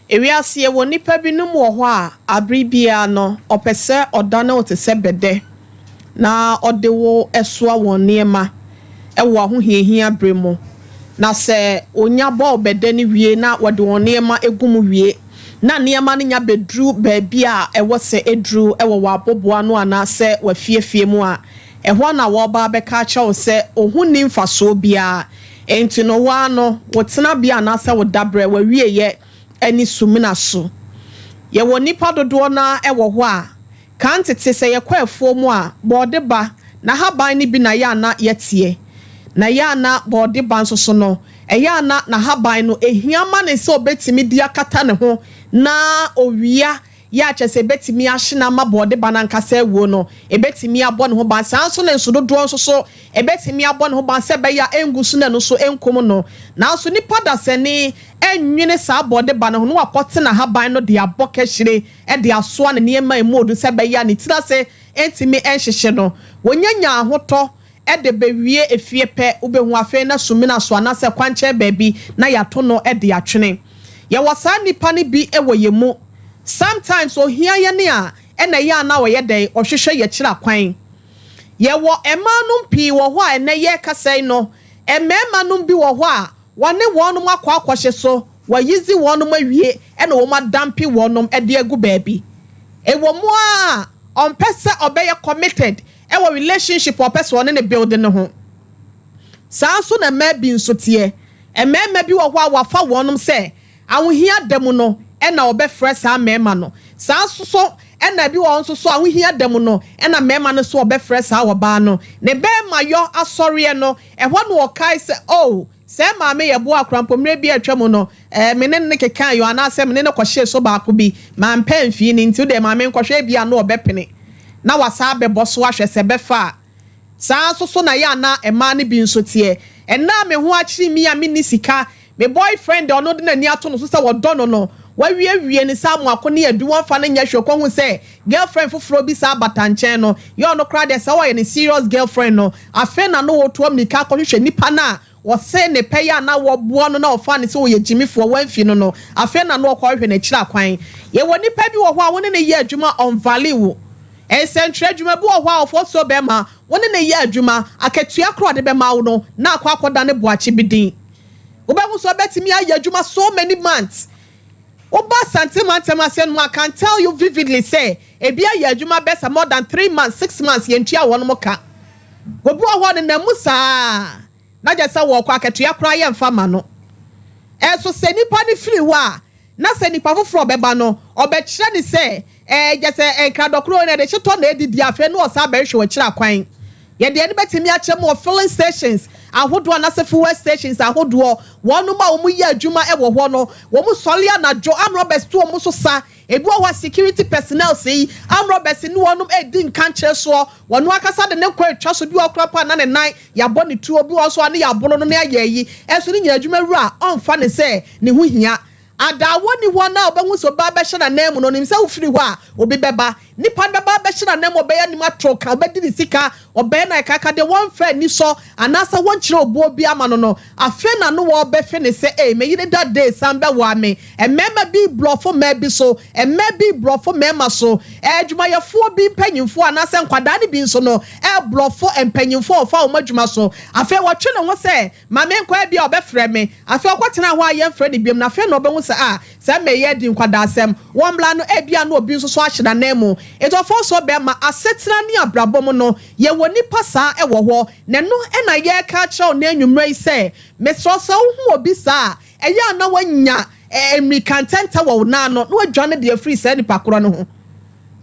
Ewiase yɛwɔ nnipa binom wɔ hɔ a abere biara no ɔpɛ sɛ ɔdane wo te sɛ bɛdɛ na ɔde wo soa wɔn nneɛma wɔ ahohiahia bere mu. Na sɛ ɔnya bɔ wo bɛdɛ no wie na wɔde wɔn nneɛma gu mu wie na nneɛma no nya bɛduru baabi a ɛwɔ sɛ ɛduru wɔ w'aboboano anaasɛ w'afiefie mu a, ɛhɔ na wɔreba abɛka akyerɛ wo sɛ wo ho nni mfasoɔ biara. Enti no, wo ara no, wo tenabea anaasɛ wo dabrɛ, w'awieeɛ ne sumina so. Yɛwɔ nnipa dodoɔ no ara wɔ hɔ a, kan tete sɛ yɛkɔ afuo mu a, bɔɔde ba, n'ahaban no bi na ɛyɛ a na yɛteɛ. Na ɛyɛ a na bɔɔde ba nso so no, ɛyɛ a na n'ahaban no, ɛhia ma no sɛ ɔbɛtumi de akata ne ho na owia yɛ a kyerɛ sɛ ɛbɛtumi ahye no ama bɔɔde ba no ankasa awuo no, ɛbɛtumi abɔ ne ho ban. Saa ara nso na nsu dodoɔ nso so, ɛbɛtumi abɔ ne ho ban sɛ ɛbɛyɛ a ɛngu so na ɛno nso ɛnkum no. Nanso nipa dasani nnwene saa bɔɔde ba no ho na wakɔte n'ahaban no de abɔ kahyire de asoa ne nneɛma a ɛmu ɔdu sɛ ɛbɛyɛ a ne tiri ase ntumi nhyehye no. Wɔnya nya ahotɔ de bɛwie efie pɛ, wobɛhu afei na sumina so anaasɛ kwankyɛn baabi na yɛato no de atwene. Yɛwɔ saa nnipa no bi wɔ yɛn mu. Sometimes ohia yɛn a ɛna ɛyɛ a na ɔyɛ dɛn? Ɔhwehwɛ yɛn akyiri akwan. Yɛwɔ mmaa nom pii wɔ hɔ a ɛnnɛ yɛrekasa yi no, mmarima nom bi wɔ hɔ a wɔne wɔnom akɔ akɔhye so, wɔayizi wɔnom awie ɛna wɔn adampe wɔnom de agu baabi. Ɛwɔ mu ara a ɔmpɛ sɛ ɔbɛyɛ committed wɔ relationship a ɔpɛ sɛ ɔne no build no ho. Saa nso na mmaa bi nso teɛ. Mmarima bi wɔ hɔ a wɔafa wɔnom sɛ ahohia da mu no na wɔbɛfrɛ saa mmarima no. Saa nso so na ebi wɔ hɔ nso so ahohia da mu no na mmarima no nso wɔbɛfrɛ saa ɔbaa no. Ne barima-yɔ asɔreɛ no, ɛhɔ na ɔkae sɛ, Oh, Sɛ maame yɛ boa koraa mpo, mmerɛ bi a atwa mu no, eh, me ne no kekaeɛ o, anaasɛ me ne no kɔhyee so baako bi, mampɛ amfii no nti, wo deɛ ma menkɔhwɛ, ebia na ɔbɛpene, na wasan abɛbɔ so ahwɛ sɛ ɛbɛfa a. Saa ara nso so na ɛyɛ a na mmaa no bi nso teɛ. Ɛnnɛ a me ho akyere me a menni sika, me boyfriend a ɔno de n'ani ato no so sɛ ɔdɔ no no, wawiewie ne nsa amoako ne adu, wɔmfa no nyɛ hwee, ɔkɔhu sɛ Girlfriend foforɔ bi saa bata nkyɛn no, yɛ ɔno koraa deɛ sɛ ɔyɛ ne serious girlfriend no, afei na no ɔretu ammirika akɔhwehwɛ nipa no a ɔse ne pɛ yɛ a na wɔboa no na ɔfaa no sɛ ɔyɛ gyimifoɔ wamfi no no, afei na no ɔkɔhwehwɛ no akyiri akwan. Yɛwɔ nipa bi wɔ hɔ a wo ne no yɛ adwuma ɔnvalue wo. Nsɛntwerɛ adwuma bi wɔ hɔ a ɔfɔsuo bɛrima wo ne no yɛ adwuma, akatua koraa ɔde bɛma wo no na akɔ akɔda ne boakye bi din. Wobɛhu sɛ ɔbɛtumi ayɛ adwuma so many months. Woba Asante mantam ase nom a, I can tell you vividly sɛ ebi ayɛ adwuma bɛsa more than 3 months, 6 months yɛntua wɔnom ka. Obi wɔ hɔ a ɔnenam mu saa na kyerɛ sɛ wɔkɔ akatua koraa yɛmfa ma no. Ɛnso sɛ nipa no firi hɔ a, na sɛ nipa foforɔ ɔbɛba no, ɔbɛkyerɛ no sɛ ɛɛ gyɛ sɛ nkradɔkoro no ɛde hyetɔ na ɛdidi afei na ɔsan bɛhwehwɛ wɔ akyiri akwan. Yɛde ɛno bɛtumi akyerɛ mu wɔ filling stations ahodoɔ anaasɛ fuel stations ahodoɔ. Wɔnom a wɔyɛ adwuma wɔ hɔ no, wɔn sɔre anadwo, armed robbers to wɔn so sa. Ebi wɔ hɔ a security personnel yi, armed robbers ne wɔnom redi nkankyerɛ soɔ. Wɔn ankasa de ne nkwa retwa so. Bi wɔ hɔ koraa mpo a na ne nan yɛabɔ ne tuo, bi wɔ hɔ nso a ne yɛaboro no na yɛayɛ ayi. Ɛnso ne nyinaa adwuma wura ɔmfa ne sɛ ne ho hia. Adaawa nni hɔ anaa ɔbɛhu sɛ obi abɛhyɛ n'ananmu no, ɔnim sɛ wofiri hɔ a, obi bɛba. Nipa no bɛba abɛhyɛ n'ananmu, ɔbɛyɛ anim atoro ka, ɔbɛdi ne sika, ɔbɛyɛ no ayɛkayaka deɛ wɔmfa anisɔ anaasɛ wɔnkyerɛ obuo biara ma no no, afei na no wɔrebɛhwɛ no sɛ, Ei, me yere da dee san bɛwaa me. Mmarima bi reborɔfo mmaa bi so, mmaa bi reborɔfo mmarima so. Adwumayɛfoɔ bi mpanimfoɔ anaasɛ nkwadaa no bi nso no reborɔfo mpanimfoɔ a wɔfa wɔn adwuma so. Afei wɔtwe ne ho sɛ, Ma menkɔ, ebia ɔbɛfrɛ me. Afei ɔkɔtenaa hɔ a yɛmfrɛ no bio, na afei na ɔbɛhu sɛ, ah, sɛ mereyɛ adi nkwadaasɛm. Wɔ mmara no, ebia na obi nso so ahyɛ n'ananmu. Enti ɔfɔnsoɔ bɛrima, asetena ne abrabɔ mu no, yɛwɔ nnipa saa wɔ hɔ. Na ɛno na yɛreka akyerɛ wo nnɛ anwummerɛ yi sɛ, mesrɛ wo, sɛ wohu obi saa a, ɛyɛ a na woanya mmirika ntɛntɛ wɔ wo nan ano na woadwane de afiri saa nipa korɔ no ho.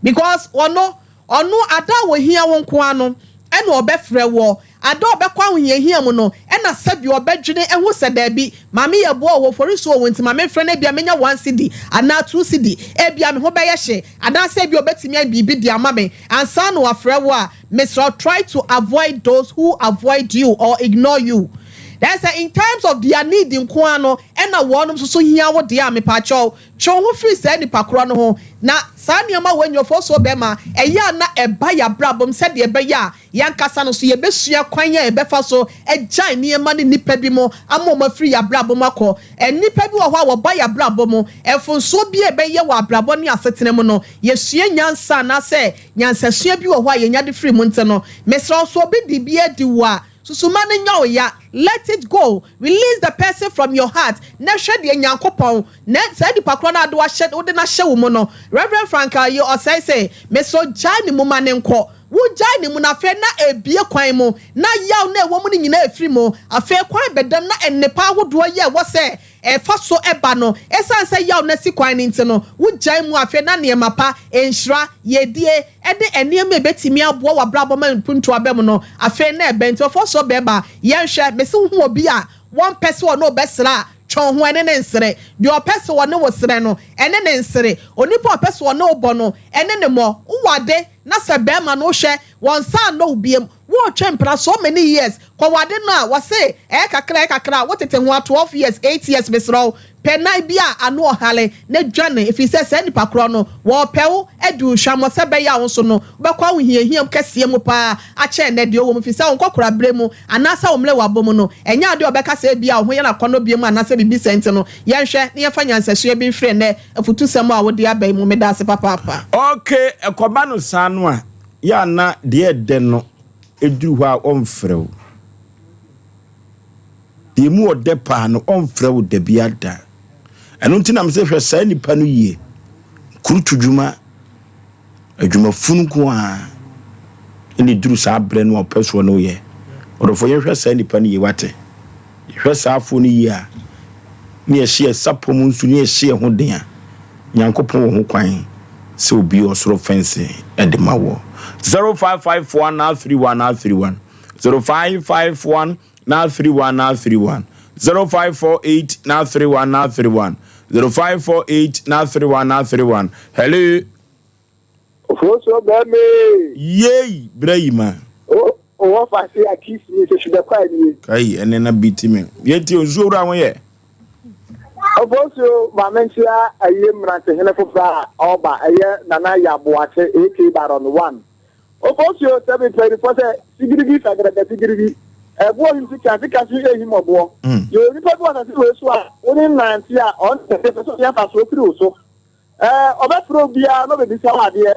Because ɔno, Ɔno, ada a ohia wo nko ara no na ɔbɛfrɛ woɔ. Ada a ɔbɛkɔ ahohiahia mu no na sɛbi ɔbɛdwene ahu sɛ daabi, maame yɛ boa o, wɔfɔri so o, nti ma memfrɛ no ebia menya 1 cedi anaa 2 cedi, ebia me ho bɛyɛ hye anaasɛ ebia ɔbɛtumi ayɛ biribi de ama me ansa na wafrɛ wo a, mesrɛ wo try to avoid those who avoid you or ignore you. That sɛ in times of their need nko ara no na wɔnom nso so hia wo deɛ a, mepaakyɛw, Twe wo ho firi saa nipa korɔ no ho. Na saa nneɛma wei nyɛ ɔfɔɔsoɔ bɛrima, ɛyɛ a na ɛba yɛn abrabɔ mu sɛdeɛ ɛbɛyɛ a yɛn ankasa no nso yɛbɛsua kwan a yɛbɛfa so agyae nneɛma ne nnipa bi mu ama wɔn afiri yɛn abrabɔ mu akɔ. Nnipa bi wɔ hɔ a wɔba yɛn abrabɔ mu, mfomsoɔ bi a ɛbɛyɛ wɔ abrabɔ ne asetena mu no, yɛsua nyansa anaasɛ nyansasua bi wɔ hɔ a yɛnya de firi mu nti no, mesrɛ wo sɛ obi de bi adi wo a, susu ma no nyɛ wo ya. Let it go. Release the person from your heart na hwɛ deɛ Nyankopɔn na saa nipa korɔ no a wode wode no ahyɛ wo mu no. Rev. Frank Ayi Osei se, Mesrɛ wo gyae ne mu ma no nkɔ. Wo gyae ne mu no afei na ɛbue kwan mu na yaw no a ɛwɔ mu no nyinaa ɛfiri mu. Afei kwan bɛdam na nnepa ahodoɔ yi a ɛwɔ sɛ ɛfa so ba no, esiane sɛ yaw no asi kwan no nti no, wogyae mu afei na nneɛma pa, nhyira, yiedie, ne nneɛma a ebetumi aboa w'abrabɔ ma mpuntuo aba mu no, afei na ɛbɛn. Nti ɔfɔsoɔ bɛɛma, yɛnhwɛ, mese wohu obi a wɔmpɛ sɛ ɔne wo bɛsra a, twe wo ho ɛne no nsere. Deɛ ɔpɛ sɛ ɔne wo srɛ no, ɛne no nsere. Onipa a ɔpɛ sɛ ɔne wo bɔ no, ɛne no mmɔ. Wowɔ ade na sɛ bɛɛma no wohwɛ, wɔn nsa annɔ wo biom, woretwe mpena so many years, kɔ wade no a, wɔse ɛyɛ kakra ɛyɛ kakra a, wotete ho a 12 years, 8 years, mesrɛ wo, pɛ nan bi a ano ɔhare na dwane, ɛfiri sɛ saa nipa korɔ no, wɔrepɛ wo adi wo hwammɔ sɛ ɛbɛyɛ a wo nso no, wobɛkɔ ahohiahia mu kɛseɛ mu paa akyɛn nnɛ deɛ wowɔ mu, ɛfiri sɛ wo nkɔkora berɛ mu anaasɛ wo mmerewabɔ mu no, ɛnyɛ adeɛ a wɔbɛka sɛ ebia wo ho yɛ no akɔnnɔ biom anaasɛ biribi saa nti no, yɛnhwɛ na yɛmfa nyansasua bi mfiri ɛnnɛ afutusɛm a wode aba yi mu. Meda ase papaapa. Ok, ɛkɔba no saa no a, yɛ a na deɛ ɛdɛ no duru hɔ a ɔmfrɛ wo. Deɛ emu ɔdɛ paa no ɔmfrɛ wo dabiara da. Ɛno nti na mese hwɛ saa nipa no yie. Kurutu dwuma, adwuma funu nko ara ɛna ɛduru saa berɛ no a ɔpɛ soɔ no yɛ. Ɔdɔfoɔ yɛhwɛ saa nipa no yie wate. Yɛhwɛ saa afoɔ no yie a, ne yɛhyɛ yɛ sapɔ mu nsu ne yɛhyɛ yɛ ho den a, Nyankopɔn wɔ ho kwan sɛ obue ɔsoro fɛnse de ma wɔ. 0551 931 931 0551 931 931 0548 931 931 0548 931 931 Hello. Ofosuo bɛɛma ee. Yei bra yi ma. O owɔ fa se a kiss me sɛ sugar kwa nie. Kai ɛnɛ na bi ti me. Yɛ ti nsuo wura ho yɛ. Ofosuo maame nkyea ayie mmerante hene foforɔ a ɔba ɛyɛ Nana Yaw Boakye aka Baron one. Ofosuo sɛ me mpanyinfoɔ sɛ sigirigi sagrada sigirigi ɛboɔ him sika sika so ehim ɔboɔ. Yɛ onipa bi wɔ asase wei so a wo ne nante a ɔno na ɛsɛ sɛ ɔnya mfasoɔ firi wo so. Ɛɛ, ɔbɛfrɛ obiara na ɔbɛbisa wo adeɛ.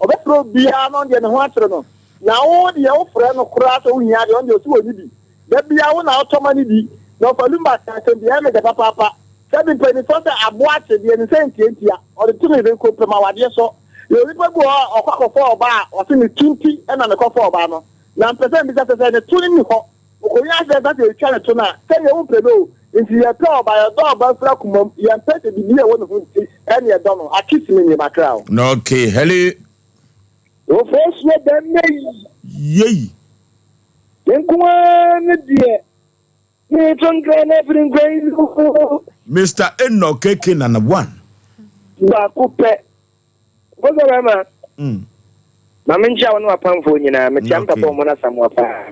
Ɔbɛfrɛ obiara na ɔno deɛ ne ho akyere no. Na wo deɛ wofrɛ no koraa sɛ wohia adeɛ, ɔno deɛ ɔse ɔnni bi. Da biara wo na wotɔ ma no di. Na ɔfa lumba ka asɛm bi, ɛyɛ me dɛ papaapa. Sɛbi mpanimfoɔ sɛ aboa kye deɛ ne nsa ntiantia, ɔde to ne benkum pɛ ma wadeɛ sɔ. Yɛwɔ nipa bi wɔ hɔ a ɔkɔ akɔfa ɔbaa a, ɔse ne to nti na mekɔfa ɔbaa no. Na mpɛ sɛ mbisa sɛ sɛ ne to no nni hɔ Okonya asɛm ka sɛ yɛtwa ne to no a, sɛdeɛ wompɛ no o, nti yɛpɛ ɔba, yɛdɔ ɔba firi akoma mu, yɛmpɛ sɛ biribi a ɛwɔ ne ho nti ɛne yɛdɔ no. Akisi me nie makra o. Ok, hello. Ofosuo bɛmɛ yi. Yei. Me nko ara ne deɛ meto nkra na afiri nkra yi so. Mister Enoch KK Nana one. Baako pɛ. Ofosuo bɛma. Ma menkyia wo ne w'apamfoɔ nyinaa. Mekyia me papa Omon Asamoah paa.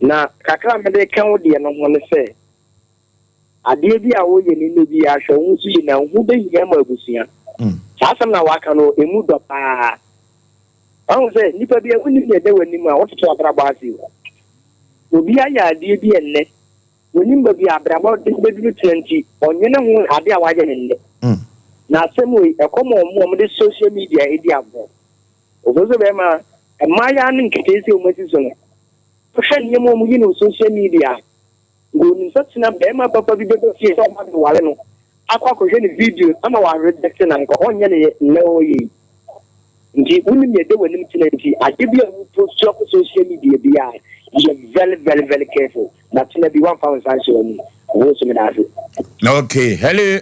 Na kakra a mede ka wo deɛ no ho ne sɛ, adeɛ bi a woyɛ no nnɛ biara, hwɛ wo ho so yie na wo ho bɛhia ma abusua. Saa asɛm no a waka no, ɛmu dɔ paa. Wahu sɛ nnipa bi a wonim deɛ ɛda w'anim a, wototo abrabɔ ase o. Obi ayɛ adeɛ bi ɛnnɛ, wonim baabi a abrabɔ de bɛduru tena nti, ɔnwene ho adeɛ a wayɛ no nnɛ. Na asɛm wei, ɛkɔ ma wɔn a wɔde social media di agorɔ. Obi nso bɛrima, mmaayewa no nketeesia a wɔasi so no, wohwɛ nneɛma a wɔyi no wɔ social media a, nka onim sɛ tena barima papa bi bɛba fie sɛ ɔba abɛware no akɔ akɔhwɛ ne video ama wɔareject no a, nka ɔnyɛ ne nnɛ ɔreyɛ yi. Nti wonim nea ɛda w'anim tena nti, ade bi a wopost akɔ social media biara, yɛ very very very careful na tena bi woamfa wo nsa anhyɛ w'anim. Wo nso meda ase. Okay, hello.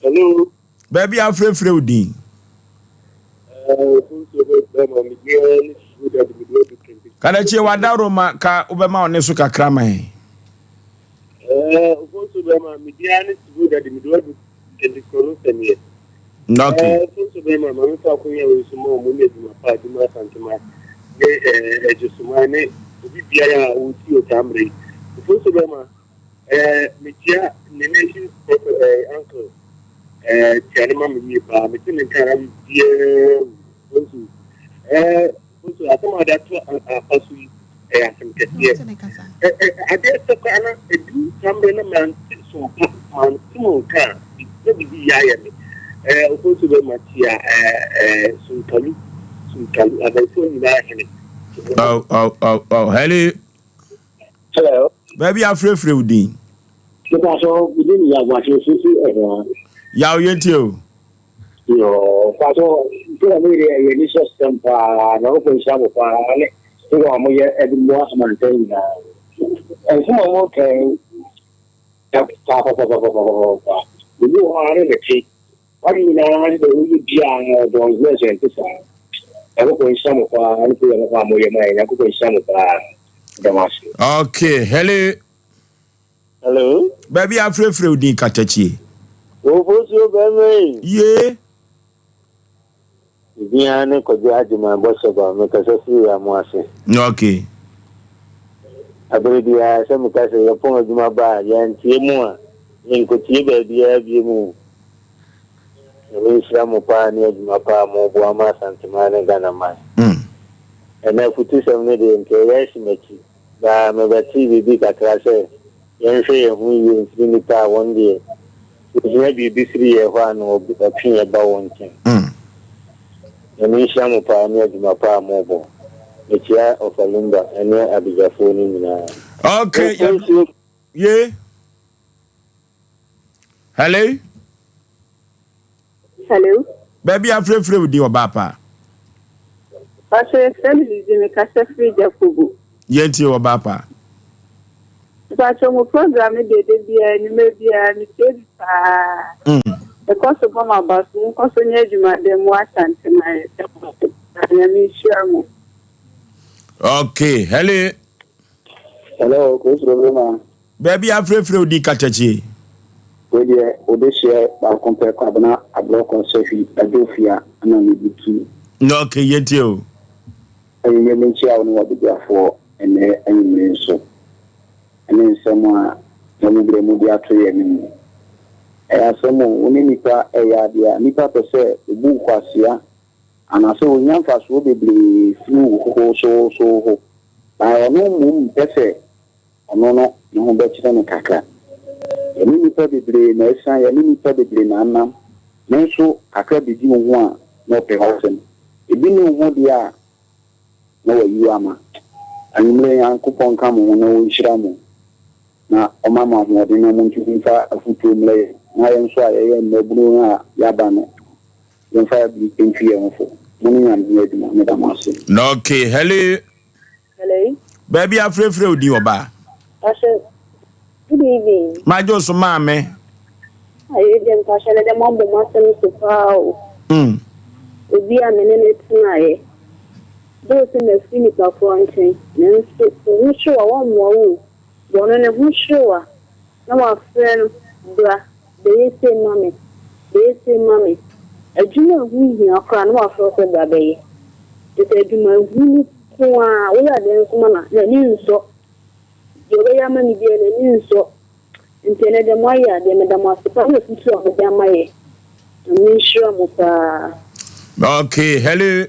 Hello. Baabi a afrɛfrɛ wo din. Kadakyie wadaworo ma ka wobɛma wo ne so kakra ma yɛn. Okay. Eh, mekyia ne nation's prophet eh, uncle eh, kyia no ma me yie paa mete ne nka ha biara mu nso eh, nso asɛm a ɔde ato apa so yi ɛyɛ asɛm kɛseɛ eh, eh, adeɛ sɛ koraa na ɛdu saa mmerɛ na mante sompa mante mo nka a na biribi yɛ ayɛ me eh, ɔfo nso bɛma kyia eh, eh, sunkalu sunkalu adanfoɔ nyinaa hene Oh, oh, oh, oh, hello. Hello. Baabi afrɛfrɛ wo din. Nípa sọ, mi din ni Yaw Boakye, fífi ẹ̀hìn. Yaw yɛn tie o. Yoo, pa sọ, program yi deɛ ɛyɛ anisɔ sɛm paa, Nyankopɔn nhyira mo paa ne program a moyɛ ɛde mmoa amansan nyinaa. Nsɛm a moka yi, Papapapapapapa. Obi wɔ hɔ a ne ne te. W'ade nyinaa ne deɛ woyɛ biara no ɔdɔ nso nso ɛnte saa. Nyankopɔn nhyira mo paa ne program papa a moyɛ ma yɛn. Nyankopɔn nhyira mo paa. Meda mo ase. Okay, hello. Hello. Baabi afrɛfrɛ wo din katakyie. Ofosuo bɛrima yi. Yee. Me din ara ne Kwadwo Agyeman Bɔhyɛba, mekasa firi Amoase. Okay. Abere biara sɛ meka sɛ yɛpɔn adwuma ba a, yɛantie mo a, yɛnkɔtie baabiara bio mu. Nyame nhyira mo paa ne adwuma paa a moboa ma Asanteman ne Ghana man. Ɛnɛ afutusɛm no deɛ nka ɛyɛ ahye m'akyi, baa mebɛtee biribi kakra sɛ Yɛnhwɛ yɛn ho yie mfiri nnipa a wɔn deɛ wɔhia biribi firi yɛn hɔ a na wɔtwe yɛn ba wɔn nkyɛn. Nyame nhyira mo paa ne adwuma pa a mobɔ. Mekyia Ɔfa Lumba ne Abidjafoɔ no nyinaa. Okay, yɛ ye. Hello. Hello. Baabi afrɛfrɛ wo din ɔbaa paa. Pastor yɛfrɛ me Lizzy mekasa firi Jakobu. Yɛntie ɔbaa paa. Pastor mo program no deɛ da biara anwummerɛ biara metie bi paa. Ɛkɔ so bɔ m'aba so monkɔ so nyɛ adwumaden mo Asante ma yɛ Nyame nhyira mo. Okay, hello. Hello, Kosoro Brema. Baabi a afrɛfrɛ wo din katakyie. Wei deɛ wode hyɛ baako pɛ Kwabena Aborɔkɔ Sahwi Adwofia na mebutu. Ok yɛntie o. Anwummerɛ menkyia wo ne w'abadwafoɔ ɛnnɛ anwummere nso ɛne nsɛm a na mo berɛ mu de ato yɛn anim. Ɛyɛ asɛm o, wo ne nnipa ɛyɛ adeɛ a, nnipa pɛ sɛ ɔbu wo kwasea anaasɛ ɔnya mfasoɔ bebree firi wo ho so so ho, na ɔno mmom mpɛ sɛ Ɔno no, ne ho bɛkyerɛ no kakra. Yɛne nnipa bebree na asian, yɛne nnipa bebree na anam, nanso kakra bedi wo ho a, na ɔpɛ hɔ asɛm. Ebi nni wo ho deɛ a, na wayi wo ama. Anwummerɛ yi, Nyankopɔn nka mo ho na ɔnhyira mo, na ɔma mo ahoɔden na montumi mfa afotuo mmrɛ yɛn, na yɛn nso a yɛyɛ mmabunu no a yɛaba no, yɛmfa bi ntu yɛn ho fo. Mo ne Nyame nyɛ adwuma. Meda mo ase. Okay, hello. Hello. Baabi afrɛfrɛ wo din ɔbaa. Pastor, good evening. Madwo so maame. Ayi deɛ mpahyɛ no deɛ moabɔ mo asɛm so paa o. Obi a me ne no tenaeɛ. Though sɛ mafiri nipa korɔ nkyɛn, nanso wo ho hyew a wɔmmoa wo o. Bɔ ɔno ne ho hyew a na wafrɛ no bra bɛyɛ sei ma me, bɛyɛ sei ma me. Adwuma a ɛho nhia koraa na wafrɛ wo sɛ bra bɛyɛ. Kyerɛ sɛ adwuma hunu nko ara, woyɛ adeɛ nso ma no a, n'ani nsɔ. Deɛ wobɛyɛ ama no biara n'ani nsɔ. Nti ɛnnɛ deɛ moayɛ adeɛ, meda mo ase paa ne afutuo a mode ama yɛ. Nyame nhyira mo paa. Okay, hello.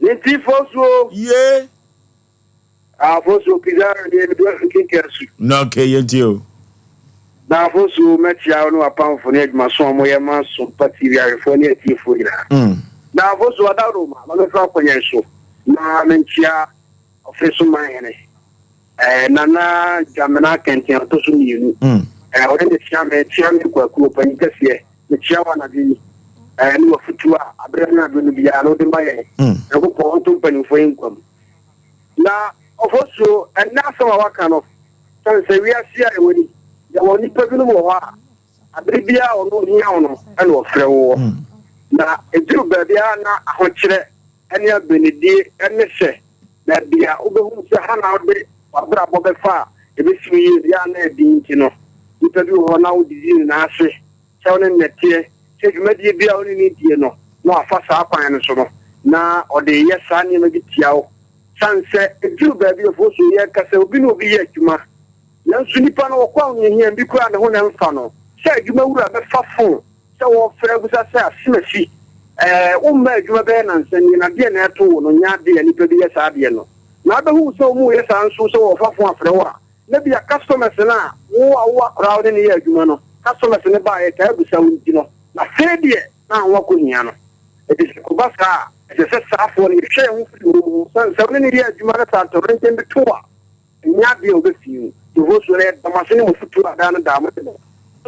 Ne ti fosuo. Ye. Ah, fosuo Pizarro deɛ medu nkenke asu. Na okay, yɛntie o. Na fosuo mɛkyia wo ne w'apamfo ne adwumaso a wɔyɛ ma Sompa TV ahwɛfoɔ ne atiefoɔ nyinaa. Na fosuo Adaworoma ma memfa akɔnyɛn so na menkyia ɔfe so manhene eh, Nana Dwamena Kɛntɛn ɔtɔ so mmienu. Eh, ɔne ne kyea me kyea me Kwaku ɔpanyin kɛseɛ mekyia wo anadwo yi eh, ne w'afotuo a aberɛ ne aberɛ no biara na wode ma yɛn. Nyankopɔn ɔnto mpanimfoɔ yi nkwa mu. Na ɔfɔsuo, ɛnnɛ asɛm a waka no, sane sɛ wiase a yɛwɔ ni, yɛwɔ nnipa binom wɔ hɔ a, abere biara a ɔno hia wo no, ɛna ɔfrɛ woɔ. Na ɛduru baabi a na ahokyerɛ ne abenedie ne sɛ baabi a wobɛhu sɛ ha na wode w'abrabɔ bɛfa a ɛbɛsi wo yie no, yɛ a na ɛden nti no, nnipa bi wɔ hɔ na wodidi ne nan ase sɛ wo ne no na ɛteɛ, sɛ dwumadie bi a wo ne no die no, na wafa saa kwan no so no, na ɔde reyɛ saa nneɛma bi tia wo. Sane sɛ ɛduru baabi a so yɛka sɛ obi ne obi yɛ adwuma, nanso nipa no ɔkɔ ahohiahia bi koraa ne ho na ɛmfa no, sɛ adwuma wura bɛfa fon sɛ wɔfrɛ abusa sɛ asemasi, ɛɛ womma adwuma bɛyɛ nansa nie na deɛ na ɛto wo no nyɛ adeɛ a nipa bi yɛ saa adeɛ no. Na abɛhu sɛ wɔn reyɛ saa nso sɛ wɔfa fon afrɛ wo a, na bia customers no a wo a wowɔ akwadaa a wo ne no yɛ adwuma no, customers no ba a yɛtaa bisa wo nti no, na afei deɛ na ho akɔhia no. Enti sɛ ɛkɔba saa a, ɛsɛ sɛ saafoɔ no yɛhwɛ yɛn ho firi wɔn ho. Sɛ sɛ wo ne no yɛ adwuma na sɛ atoyerɛnkyɛm bi to a, ɛnyɛ adeɛ a wɔbɛfii wo. Yehowa suro no, yɛda mo ase ne mo afotuo a daa no daa mode ma.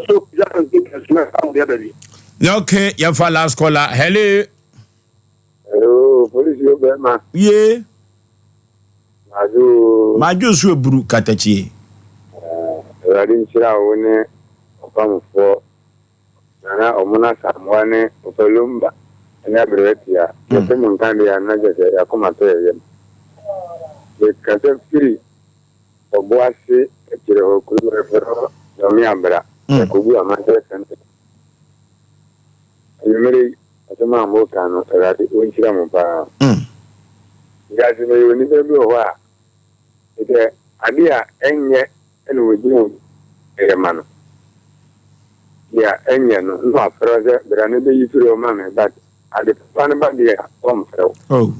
So bisa sɛ nkenkanso mɛfa mo de aba bi. Okay, yɛmfa last caller. Hello. Hello, polisi yo bɛrima. Ye. Madwo. Madwo so eburu katakyie. Awurade nhyira wo ne ɔpamfoɔ Nana Omona Asamoah ne Ofa Lumba ne Aberewa Tia. Yɛte mo nka deɛ a na kyerɛ sɛ yɛakoma tɔ yɛ yam. Mekasa firi Ɔboase akyire hɔ kuro bi yɛfrɛ hɔ Dɔme Abra, Yakobu Amankyerɛ Center. Anwummerɛ yi, asɛm a moreka no, Awurade ɔnhyira mo paa. Wiase no yɛwɔ nnipa bi wɔ hɔ a, sɛ adeɛ a ɛnyɛ na wɔgyina mu yɛ ma no. Deɛ ɛnyɛ no, na wafrɛ wo sɛ bra na bɛyi firi hɔ ma me, but ade papa no ba deɛ a, ɔmfrɛ wo. Oh.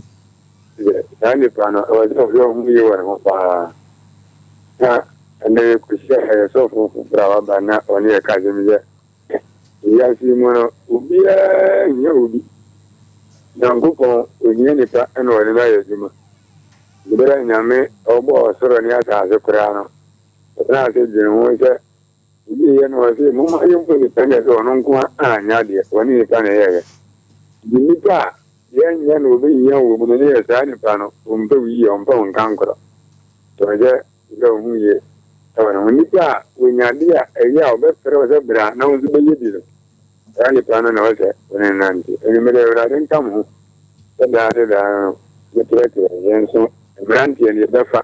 Sɛ saa nipa no, ɛwɔ sɛ ɔhwɛ wo ho yie wɔ ne ho paa. Na ɛnɛ yɛkɔhyia yɛ sɔfo foforɔ a waba na ɔne yɛ ka asɛm sɛ, wiase yi mu no, obiara nhia obi. Nyankopɔn, ohia nipa na ɔne no ayɛ adwuma. Bere a Nyame ɔbɔɔ ɔsoro ne asase koraa no, ɔtenaa ase dwen ho sɛ obi yɛ no, ɔse, Momma yɛmmu nipa nyɛ sɛ ɔno nko ara anyɛ adeɛ, ɔne nipa na ɛyɛeɛ. Nti nipa a yɛnyɛ no ɔbɛhia wɔ mu no, ne yɛ saa nipa no, ɔmpɛ wo yie, ɔmpɛ wo nkankorɔ. Nti ɔsɛ sɛ wohu yie wɔ ne ho. Nipa a ɔnya adeɛ a ɛyɛ a ɔbɛfrɛ wo sɛ bra na wo nso bɛyɛ bi no, Saa nipa no na ɔsɛ wo ne no nante. Anwummere Awurade nka mo ho sɛ daa ne daa no mokyerɛkyerɛ yɛn nso mmeranteɛ no yɛbɛfa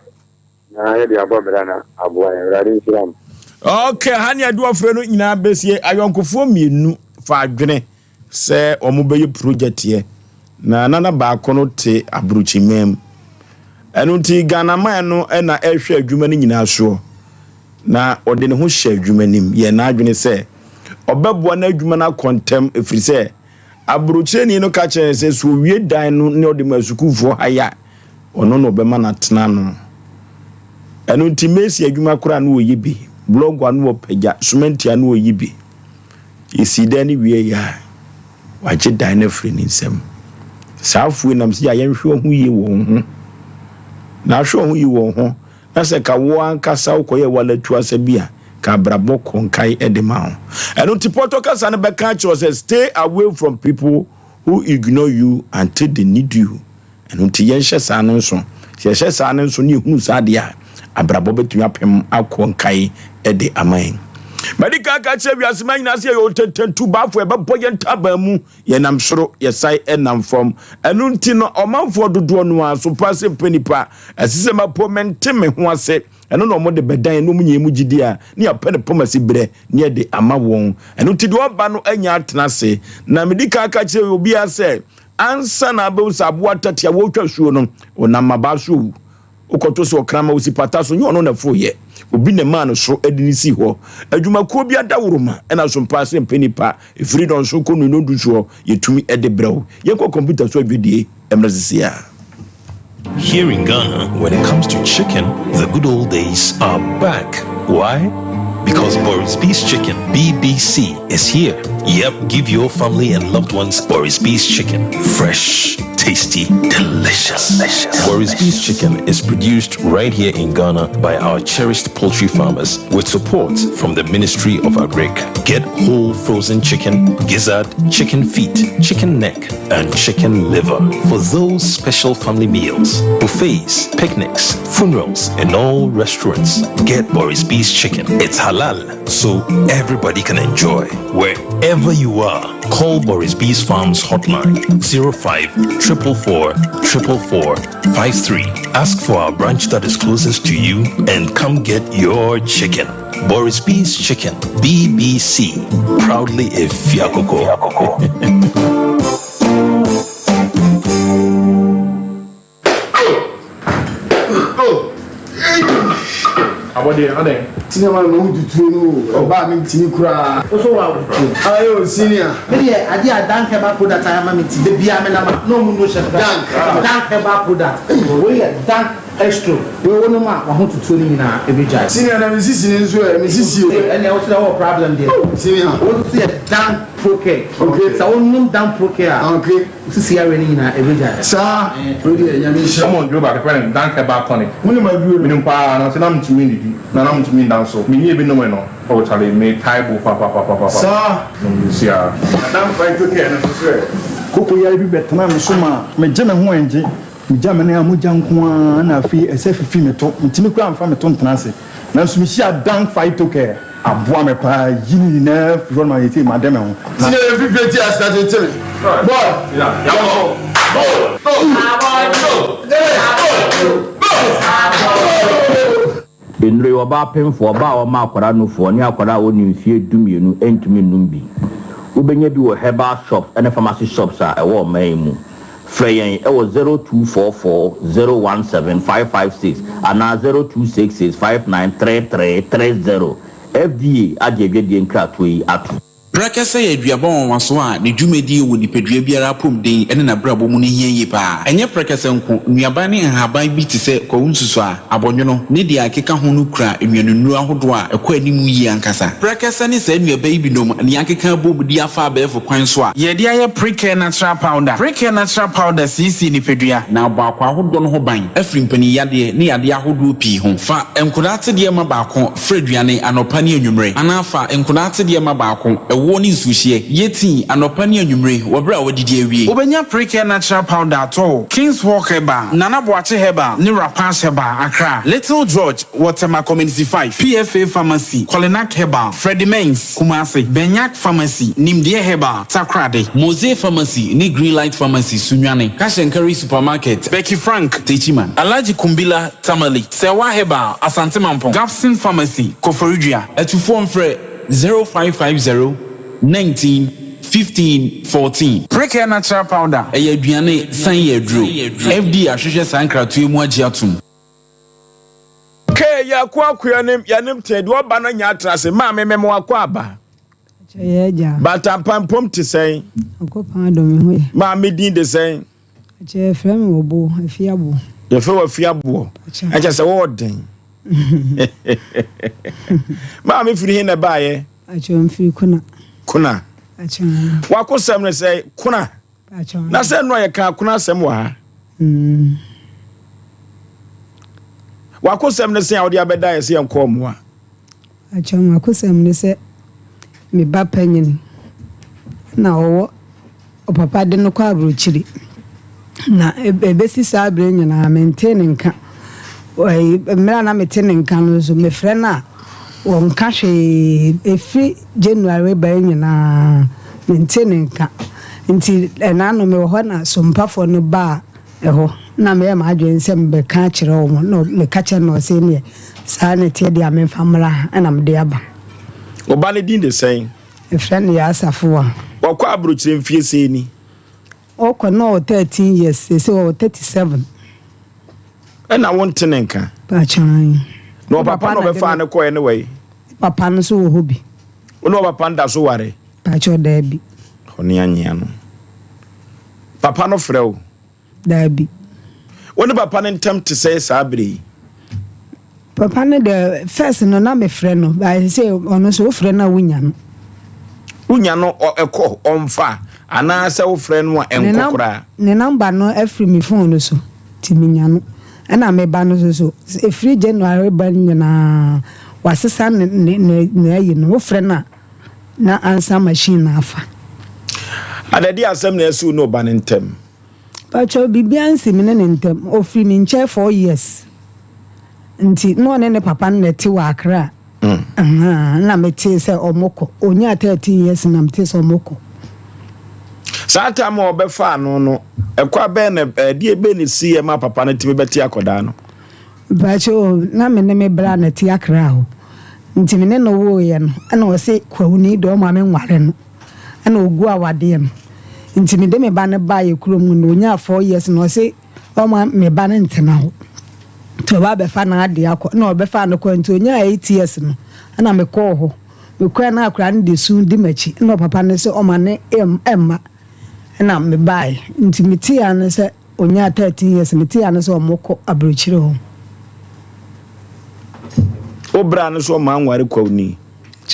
na yɛde abɔ bra na aboa yɛn. Awurade nhyira mo. Ok, ha ne ade ɔfrɛ no nyinaa bɛsie. Ayɔnkofoɔ mmienu fa adwene sɛ wɔn bɛyɛ projɛteɛ na nana baako no te aburokyiman mu. Ɛno nti Ghanaman no na ɛhwɛ adwuma no nyinaa soɔ. Na ɔde ne ho hyɛ adwuma no mu, yɛɛ n'adwene sɛ ɔbɛboa n'adwuma no akɔ ntɛm, ɛfiri sɛ aburokyerɛni no ka kyerɛɛ no sɛ, sɛ ɔwie dan no na ɔde ma asukuufoɔ ha yi a, ɔno na ɔbɛma no atena ano. Ɛno nti, mesi adwuma koraa na ɔyɛ bi, blɔɔgo a na ɔpagya, sumɛnti a na ɔyi bi. Yɛsii dan no wieeɛ a, wagye dan no afiri ne nsam. Saa afoe nam sɛ yɛ a yɛnhwɛ ho yie wɔ wo ho. Na ahwɛ ho yie wɔ wo ho Na sɛ ka wo ankasa wokɔyɛ walatuasa bi a, ka abrabɔ kɔ nkae de ma wo. Ɛno nti pɔtɔ kasa no bɛka akyerɛ wo sɛ stay away from people who ignore you until they need you. Ɛno nti yɛnhyɛ saa no nso. Sɛ yɛhyɛ saa no nso na yɛhunu saa adeɛ a, abrabɔ bɛtumi apem akɔ nkae de ama yɛn. Madi kan aka akyerɛ wiase ma nyinaa sɛ yɛyɛ otentantu baafo, yɛbɛbɔ yɛn ntaban mu Yɛnam soro, yɛsan nam fam. Ɛno nti no, ɔmanfoɔ dodoɔ no ara so paa sɛ mpɛ nipa. Ɛsɛ sɛ mapo mente me ho ase. Ɛno na wɔde bɛdan na wɔnya mu gyidie a, ne yɛapɛ no pɔm ase berɛ ne yɛde ama wɔn. Ɛno nti deɛ ɔba no anya atena ase. Na medi kan ka kyerɛ obiara sɛ, ansa na abɛhu sɛ aboa tɛte a wɔretwa suo no, ɔnam mmabaa so owu. Wokɔto sɛ ɔkraman osi pata so, nyɛ ɔno na ɛforoeɛ. Obi na ɛmaa no so de no sii hɔ. Adwumakuo bi adaworoma na so mpaa sɛ mpɛ nipa. Ɛfiri dɔnso kɔ nnɔndu soɔ, yɛtumi de brɛ wo. Yɛnkɔ kɔmputa so adwadie mmerɛ seesei ara. Here in Ghana, when it comes to chicken, the good old days are back. Why? Because Boris B's Chicken, BBC, is here. Yep, give your family and loved ones Boris B's Chicken. Fresh, tasty, delicious. delicious. Boris B's Chicken is produced right here in Ghana by our cherished poultry farmers with support from the Ministry of Agric. Get whole frozen chicken, gizzard, chicken feet, chicken neck, and chicken liver for those special family meals, buffets, picnics, funerals, and all restaurants. Get Boris B's Chicken. It's halal, so everybody can enjoy. Wherever you are, call Boris B's Farms hotline 05 444 444 53. Ask for our branch that is closest to you and come get your chicken. Boris B's Chicken, BBC, proudly a Fiakoko. Abɔdeɛ adɛn. Senior man ma wo tutuo no o ɔbaa me ntimi koraa. Wo so wa tutuo. Aye o senior. Me deɛ adeɛ a Dank herbal product ayɛ ama me nti da biara me nam a na ɔmo no hyɛ me Dank. Dank herbal product wei yɛ Dank Estro wei wo nom a wahotutuo no nyinaa ɛbɛgyae. Senior na me sisi no nso ɛ me sisi o. Ɛnneɛ wo so deɛ wowɔ problem deɛ. Senior. Wo nso yɛ Dank Procare. Okay. Sɛ wo nom Dank Procare a. Okay. Wo sisi yareɛ no nyinaa ɛbɛgyae. Saa wei deɛ Nyame nhyira. Ɔmo duro baako yɛfrɛ no Dank Herbal Tonic. Wo nim aduro no? Menim paa nanso na mentumi nnidi na na mentumi nda nso. Menyɛɛ bi nomee no oh charlie metae bo papapapapa. Saa. Nom de si ara. Na Dank Phyto Care no nso so ɛ? Koko yare bi bɛtenaa me so maa megye me ho ɛngye. Megya me nan a mogya nko ara na afei ɛsɛ fifi me to. Mentumi koraa mfa me to ntena ase. Nanso mehyia Dan Phytocare aboa me paa yi ne nyinaa firi hɔ no ma yɛtie made me ho. Ti na efi fie ti ase tete me. Boy, yɛnkɔ. Go, go, go, go, go. Nnuro yi, ɔbaa pemfoɔ, ɔbaa a ɔma akwadaa nufoɔ, ne akwadaa a ɔnni mfeɛ dumienu ntumi nnom bi. Wobɛnya bi wɔ herbal shops ne pharmacy shops a ɛwɔ ɔman yi mu. Frɛ yɛn wɔ 0244 017 556 anaa 0266 593330. FDA agye adwadie nkratoɔ yi atom. Prɛkɛsɛ yɛ aduaba nwanwaso a ne dwumadie wɔ nipadua biara apɔmuden ne n'abrabɔ mu no hia yie pa ara. Ɛnyɛ prɛkɛsɛ nko, nnuaba ne nhaban bi te sɛ kwawu nsusuaa, abɔnwono, ne deɛ ɛkeka ho no kura nnuanennuro ahodoɔ a ɛkɔ anim yie ankasa. Prɛkɛsɛ ne saa nnuaba yi binom na yɛakeka abom de afa abɛɛfo kwan so a. Yɛde ayɛ Precare Natural Powder. Precare Natural Powder siesie nipadua. Na abɔ akwaa ahodoɔ no ho ban afiri mpaninyadeɛ ne yadeɛ ahodoɔ pii ho. Fa nkwadaa atedeɛ ma baako fra aduane anɔpa ne anwummere, anaa fa nkwadaa atedeɛ ma baako, ɛwoɔ ne nsuohyeɛ, yɛ tii anɔpa ne anwummere wɔ berɛ a woadidi awie. Wobɛnya Precare Natural Powder atɔ wɔ King's Walk Herbal, Nana Boakye Herbal ne Rapash Herbal, Accra, Little George wɔ Tema Community 5, PFA Pharmacy, Kolinak Herbal, Freddie Mens, Kumasi, Benyak Pharmacy, Nimdeɛ Herbal, Takoradi. Mose Pharmacy ne Greenlight Pharmacy, Sunyani, Cash and Carry Supermarket, Becky Frank, Techiman. Alhaji Kumbila, Tamale, Serwaa Herbal, Asante Mampong, Gapson Pharmacy, Koforidua. Atufoɔ mfrɛ 0550 19 15 14. Precare Natural Powder. Ɛyɛ aduane san yɛ aduro. FDA ahwehwɛ saa nkratoɔ yi mu agye atom. Kay yɛakɔ ako yɛnem yɛnem tee deɛ ɔba no nya atra ase maame mɛma wakɔ aba. Kyɛ yɛ agya. Batampa mpom te sɛn? Nyankopɔn adom me ho yɛ. Maame din de sɛn? Kyɛ yɛfrɛ me Obo, Afiaboɔ. Yɛfrɛ wo Afiaboɔ. Ɛkyɛ sɛ wɔwɔ den. Maame firi he na ɛbaeɛ? Akyɛ mfiri Kuna. Kuna. Akyɛ. Wakosɛm ne sɛ Kuna. Akyɛ. Na sɛ nnora yɛka Kuna asɛm wɔ ha. Mm. Wakosɛm ne sɛ a wode abɛda yɛ sɛ yɛnkɔ mmoa. Akyɛ makosɛm ne sɛ me ba panyin na ɔwɔ Ɔpapa de no kɔ aburokyiri, na ebesi saa bere nyinaa mentee ne nka. Mmerɛ a na mete ne nka no nso, mefrɛ no a, ɔnka hwee. Ɛfiri January reba yi nyinaa, mentee ne nka. Nti ɛna ano mewɔ hɔ na sompafoɔ no baa ɛhɔ, na meyɛɛ m'adwene sɛ mebɛka akyerɛ wɔn, na meka kyerɛ no na ɔse neɛ saa na ɛteɛ deɛ a memfa mmra ha, ɛna mede aba. Wo ba no din de sɛn? Yɛfrɛ no Yaa Safoa. Wakɔ abrokyire mfie sɛn ni? Ɔkɔ na ɔwɔ 13 years, seesei ɔwɔ 37. Ɛna wo nte ne nka? Pakyɛ. Na ɔpapa na ɔbɛfaa no kɔɛ ne wɔ yi? Ne papa no nso wɔ hɔ bi. Wo ne ɔpapa no da so ware? Pakyɛ daabi. Ɔne anyea no. Papa no frɛ wo? Daabi. Wo ne papa no ntam te sɛn saa bere yi? Papa no deɛ, first no na mefrɛ no, but sɛ ɔno nso wofrɛ no a wonya no. Wonya no ɛkɔ ɔmfa anaasɛ wofrɛ no a ɛnkɔ koraa? Ne namba no afiri me phone no so nti menya no. Ɛna me ba no nso so, ɛfiri January ba no nyinaa wasesa ne ne ne ayi no, wofrɛ no a na ansa machine no afa. Adɛde asɛm na asi wo ne wo ba no ntam? Pakyɛw biribiara nsi me ne ne ntam. Ofiri me nkyɛn four years nti na ɔne ne papa no na ɛte wɔ Accra. Ahaa, na metee sɛ ɔmo kɔ. Onyaa 13 years na metee sɛ ɔmo kɔ. Saa time a ɔbɛfaa no no, ɛkwa bɛn na ɛdeɛ bɛn na esiiɛ ma papa no tumi bɛte akɔdaa no? Mpakyɛw, na me ne me bra na ɛte Accra hɔ. Nti me ne no woeɛ no, ɛna ɔse Kwawuni deɛ ɔma me nware no. Ɛna ɔgu awadeɛ no. Nti mede me ba no baa yɛ kurom no, ɔnyaa four years na ɔse ɔma me ba no ntena hɔ. Nti ɔba abɛfa n'adeɛ akɔ. Ɛna ɔbɛfaa no kɔɛ. Nti ɔnyaa eight years no, ɛna mekɔɔ hɔ. Mekɔɛ na akwadaa no de su di m'akyi. Ɛna ɔpapa no se ɔma no mma. Ɛna mebaeɛ. Nti metee ano sɛ Onyaa 13 years metee ano sɛ ɔmo kɔ abrokyire hɔ. Wo bra no so ɔma anware kwaw ni.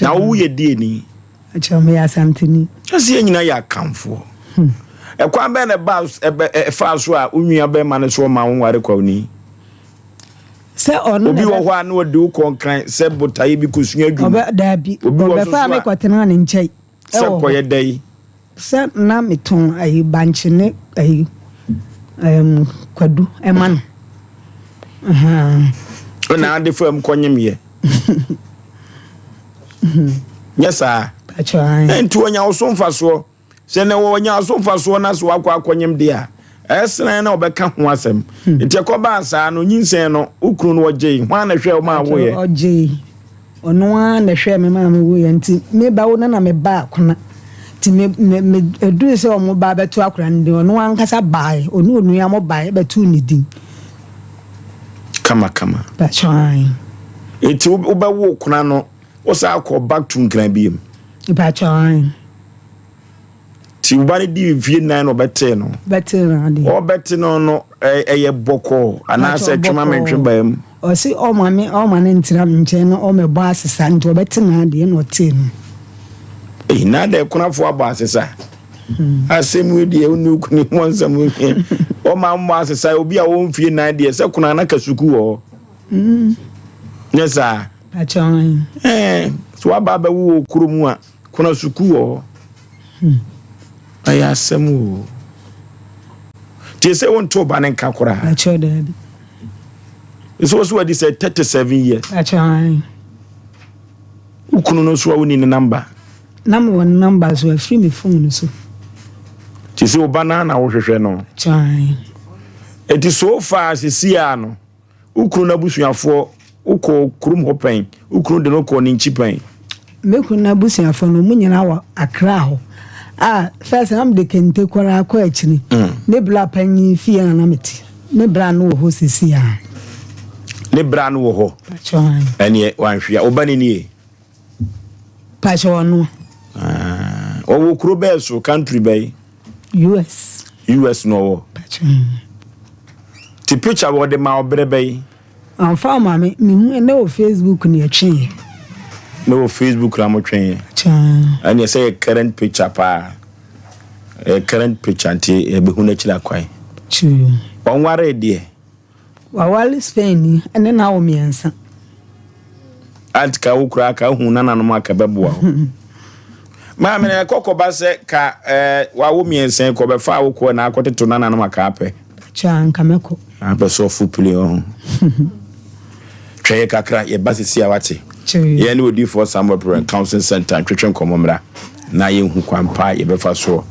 Na wo yɛ die ni. Akyerɛ me yɛ asanteni. Ɛsɛ yɛn nyinaa yɛ akanfoɔ. Hmm. Ɛkwan bɛn na ɛba ɛfaa so a wo nua bɛrima no so ɔma wo nware kwaw ni? Sɛ ɔno Obi wɔ hɔ a na ɔde wo kɔ nkran sɛ botaeɛ bi kɔsua adwuma. Ɔbɛ daabi. Ɔbɛfa me kɔtena ne nkyɛn. Sɛ kɔyɛ dɛn? Sɛ na metɔn ayi bankye ne ayi ɛɛm kwadu ɛma no. Ɛna ade fam kɔnyem yɛ. Nyɛ saa. Nti ɔnya wo so mfasoɔ. Sɛ na wɔnya so mfasoɔ na so wakɔ akɔnyem deɛ a, ɛsene na ɔbɛka ho asɛm. Hmm. Nti ɛkɔbaa saa no, nyinsɛn no, wo kunu no ɔgyei. Hwan na ɛhwɛɛ wo maa woeɛ? Ɔgyei. Ɔno ara na ɛhwɛɛ me maa mewoeɛ. Nti me ba wo na na me ba akona. Nti me me me ɛduru sɛ wɔn ba abɛto akora no din, ɔno ankasa baeɛ. Ɔne onua mo baeɛ bɛtoo ne din. Kama kama. Bɛkyɛ ae. Nti wobɛwo kona no, wosan akɔ back to Nkran biem? Bɛkyɛ ae. Ti wo ba no di mfie nan na ɔbɛtee no. Bɛtee no adeɛ. Ɔbɛte no no ɛyɛ bɔkɔɔ anaasɛ twema mentwe baa mu. Ɔse ɔma me ɔma ne ntena me nkyɛn na ɔmɛbɔ asesa nti ɔbɛte no adeɛ na ɔtee no. Eyi na adɛ kunafoɔ abɔ asesa. Hmm. Asɛm yi deɛ wone okuni ho nsɛm ɔma mmɔ asesa obi a ɔwɔ mfie nan deɛ sɛ kuna na ka sukuu wɔ hɔ. Hmm. Nyɛ saa. Ɛɛ so waba abɛwo wɔ kurom a Kuna sukuu wɔ hɔ. Hmm. Ɛyɛ asɛm o. Tie sɛ wonto ba ne nka koraa. Akyɛ daabi. Nso wo so wadi sɛ 37 years. Akyɛ ae. Wo kunu no nso a wonni ne namba. Na mewɔ ne namba so afiri me phone so. Te sɛ wo ba no na wohwehwɛ no. Akyɛ ae. Eti so far sisi a no. Wo kunu n'abusuafoɔ, wokɔɔ kurom hɔ pɛn? Wo kunu de no kɔɔ ne nkyi pɛn? Me kunu n'abusuafoɔ no, wɔn nyinaa wɔ Accra hɔ. Ah, first na mede kente koraa kɔ akyiri. Mm. Ne bra panyin fie na na mete. Ne bra no wɔ hɔ sisi a. Ne bra no wɔ hɔ. Ɛneɛ wanhwea. Wo ba ne nie? Pakyɛ ɔno. Ah, ɔwɔ kuro bɛɛ so, country bɛyi? US. US na ɔwɔ. Pakyɛ. Ti picture wɔde ma ɔbrɛ bɛyi? Anfa ama me, mehu ɛnɛ wɔ Facebook na ɛtweeɛ. Ne wɔ Facebook na mo tweeɛ. Pakyɛ. Ɛneɛ sɛ yɛ current picture paa. Ɛyɛ current picture nti yɛbɛhu n'akyiri akwan. True. Ɔnwaree deɛ. Waware Spain ni ne no awo mmiɛnsa. Aunt ka wo koraa ka hu nananom a ka bɛboa wo. Maame na ɛkɔ kɔba sɛ ka ɛɛ wawo mmiɛnsa kɔ bɛfa wo kɔ na akɔtoto nananom a ka apɛ. Kyɛ anka mɛkɔ. Apɛ sɛ ɔfo pili ɔho. Twɛ yɛ kakra yɛba sisi a wate. Yɛn ne odiifoɔ Samuel Parent Counseling Center ntwetwe nkɔmmɔ mmra na yɛnhu kwan pa yɛbɛfa soɔ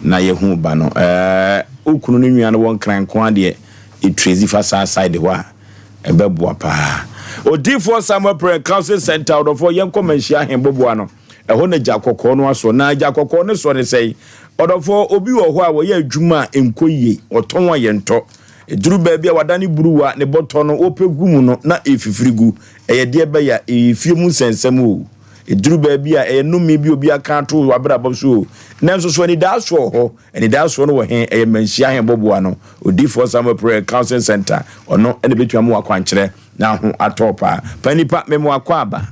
na yɛhu ba no. Ɛɛ wo kunu ne nua no wɔ nkran nko adeɛ. Etracy fa saa side hɔ a ɛbɛboa paa. Odiyifoɔ Samuel Prayer Counseling Center ɔdɔfoɔ yɛnkɔ Manhyia Ahenboboa no ɛhɔ na gya kɔkɔɔ no asɔ na gya kɔkɔɔ no sɔ ne sɛn ɔdɔfoɔ obi wɔ hɔ a wɔyɛ adwuma a ɛnkɔ yie ɔtɔn a yɛntɔ ɛduru baabi a wadane buruwa ne bɔtɔ no wɔpɛ gu mu no na ɛfifiri gu ɛyɛ deɛ bɛyɛ a ɛyɛ fie mu nsɛnsɛm o ɛduru baabi a ɛyɛ nnome bi obi aka ato w'abrabɔ so o nanso so anidaasoɔ wɔ hɔ Anidasoɔ no wɔ he? Ɛyɛ Manhyia Ahembɔboa no, Odiyifoɔ Samuel Prayer Counseling Center. Ɔno na ɛbɛtumi ama wo akwankyerɛ na ho atɔ wo paa. Pa nipa, mema wo akwaaba.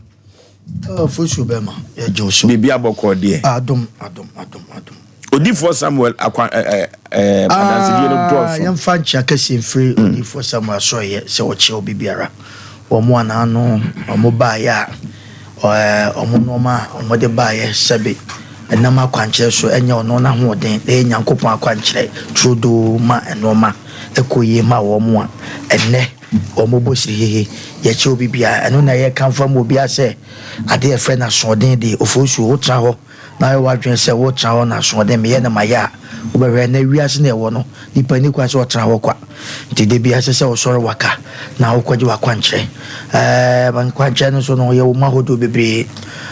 Afotuo bɛma yɛgye wo so. Biribi abɔkɔɔ deɛ. Adom, adom, adom, adom. Odiyifoɔ Samuel akwa ɛ ɛ ɛ adansedie no dɔɔso. Yɛmfa nkyea kɛseɛ mfiri Odiyifoɔ Samuel asɔreɛ sɛ ɔkyea obi biara. Wɔn a n'ano wɔn baeɛ a Wɔn nnoɔma a wɔde baeɛ sɛbe ɛnam akwankyerɛ so, ɛnyɛ ɔno n'ahoɔden, na ɛyɛ Nyankopɔn akwankyerɛ turodoo ma nnoɔma kɔ yie ma wɔn a ɛnnɛ wɔbɔ sirihehe. Yɛkyɛ obi biara, ɛno na yɛkamfo ama obiara sɛ adeɛ a yɛfrɛ no asoɔden deɛ, ofosuo, wotena hɔ na ayɛ w'adwene sɛ woretena hɔ na asoɔden meyɛ na mayɛ a, wobɛhwɛ. Ɛnnɛ wiase no a yɛwɔ no, nipa nni kwan sɛ ɔtena hɔ kwa. Nti da biara ɛsɛ sɛ wosɔre waka na wokɔgye w'akwankyerɛ. Ɛɛ nkwankyerɛ no nso no, yɛwɔ mu ahodoɔ bebree.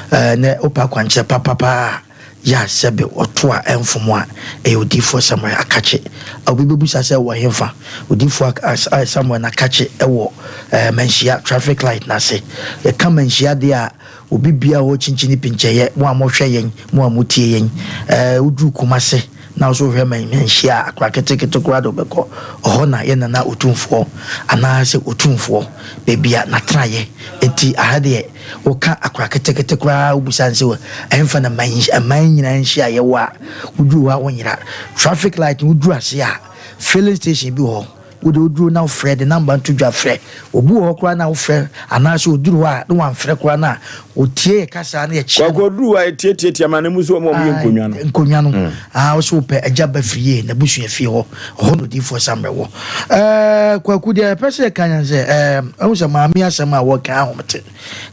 Ɛɛ nɛ wopɛ akwankyerɛ papapa a, yɛ a sɛbe ɔto a ɛmfom a, ɛyɛ Odiyifoɔ Samuel Akakye. Obi bɛbusa sɛ wɔ hefa? Odiyifoɔ Samuel Nakakye wɔ ɛɛ Manhyia traffic light no ase. Yɛka Manhyia deɛ a, Obi biara a ɔrekyinkyini pinkyɛeɛ, mo a mohwɛ yɛn, mo a motie yɛn, ɛɛ, woduru Kumase na wo nso wohwɛ Manhyia a, akora ketekete koraa de wobɛkɔ. Ɔhɔ na yɛn Nana Otumfoɔ anaasɛ Otumfoɔ, baabi a n'atenaeɛ. Enti aha deɛ, woka akora ketekete koraa wobisa no sɛ, ɛhefa na aman nyinaa nhyiaeɛ wɔ a, woduru hɔ a wonyera. Traffic light no woduru ase a, filling station bi wɔ hɔ. Wode woduru na wofrɛ de number no to dwa frɛ. Obi wɔ hɔ koraa na wofrɛ anaasɛ ɔduru hɔ a na wamfrɛ koraa no a, ɔtie yɛ kasa na yɛkyerɛ no. Kwaku ɔduru hɔ a yɛtiatiatia ma ne mu sɛ wɔn a wɔyɛ nkonnwa no. Nkonnwa no. Ah, wo sɛ wopɛ Agya Bafiri yie, n'abusua fie hɔ. Ɛhɔ na Odiyifoɔ Samuel wɔ. Ɛɛ, Kwaku deɛ yɛpɛ sɛ yɛka ne sɛ, ɛɛ, ɛhu sɛ maame asɛm a wɔka ahomete.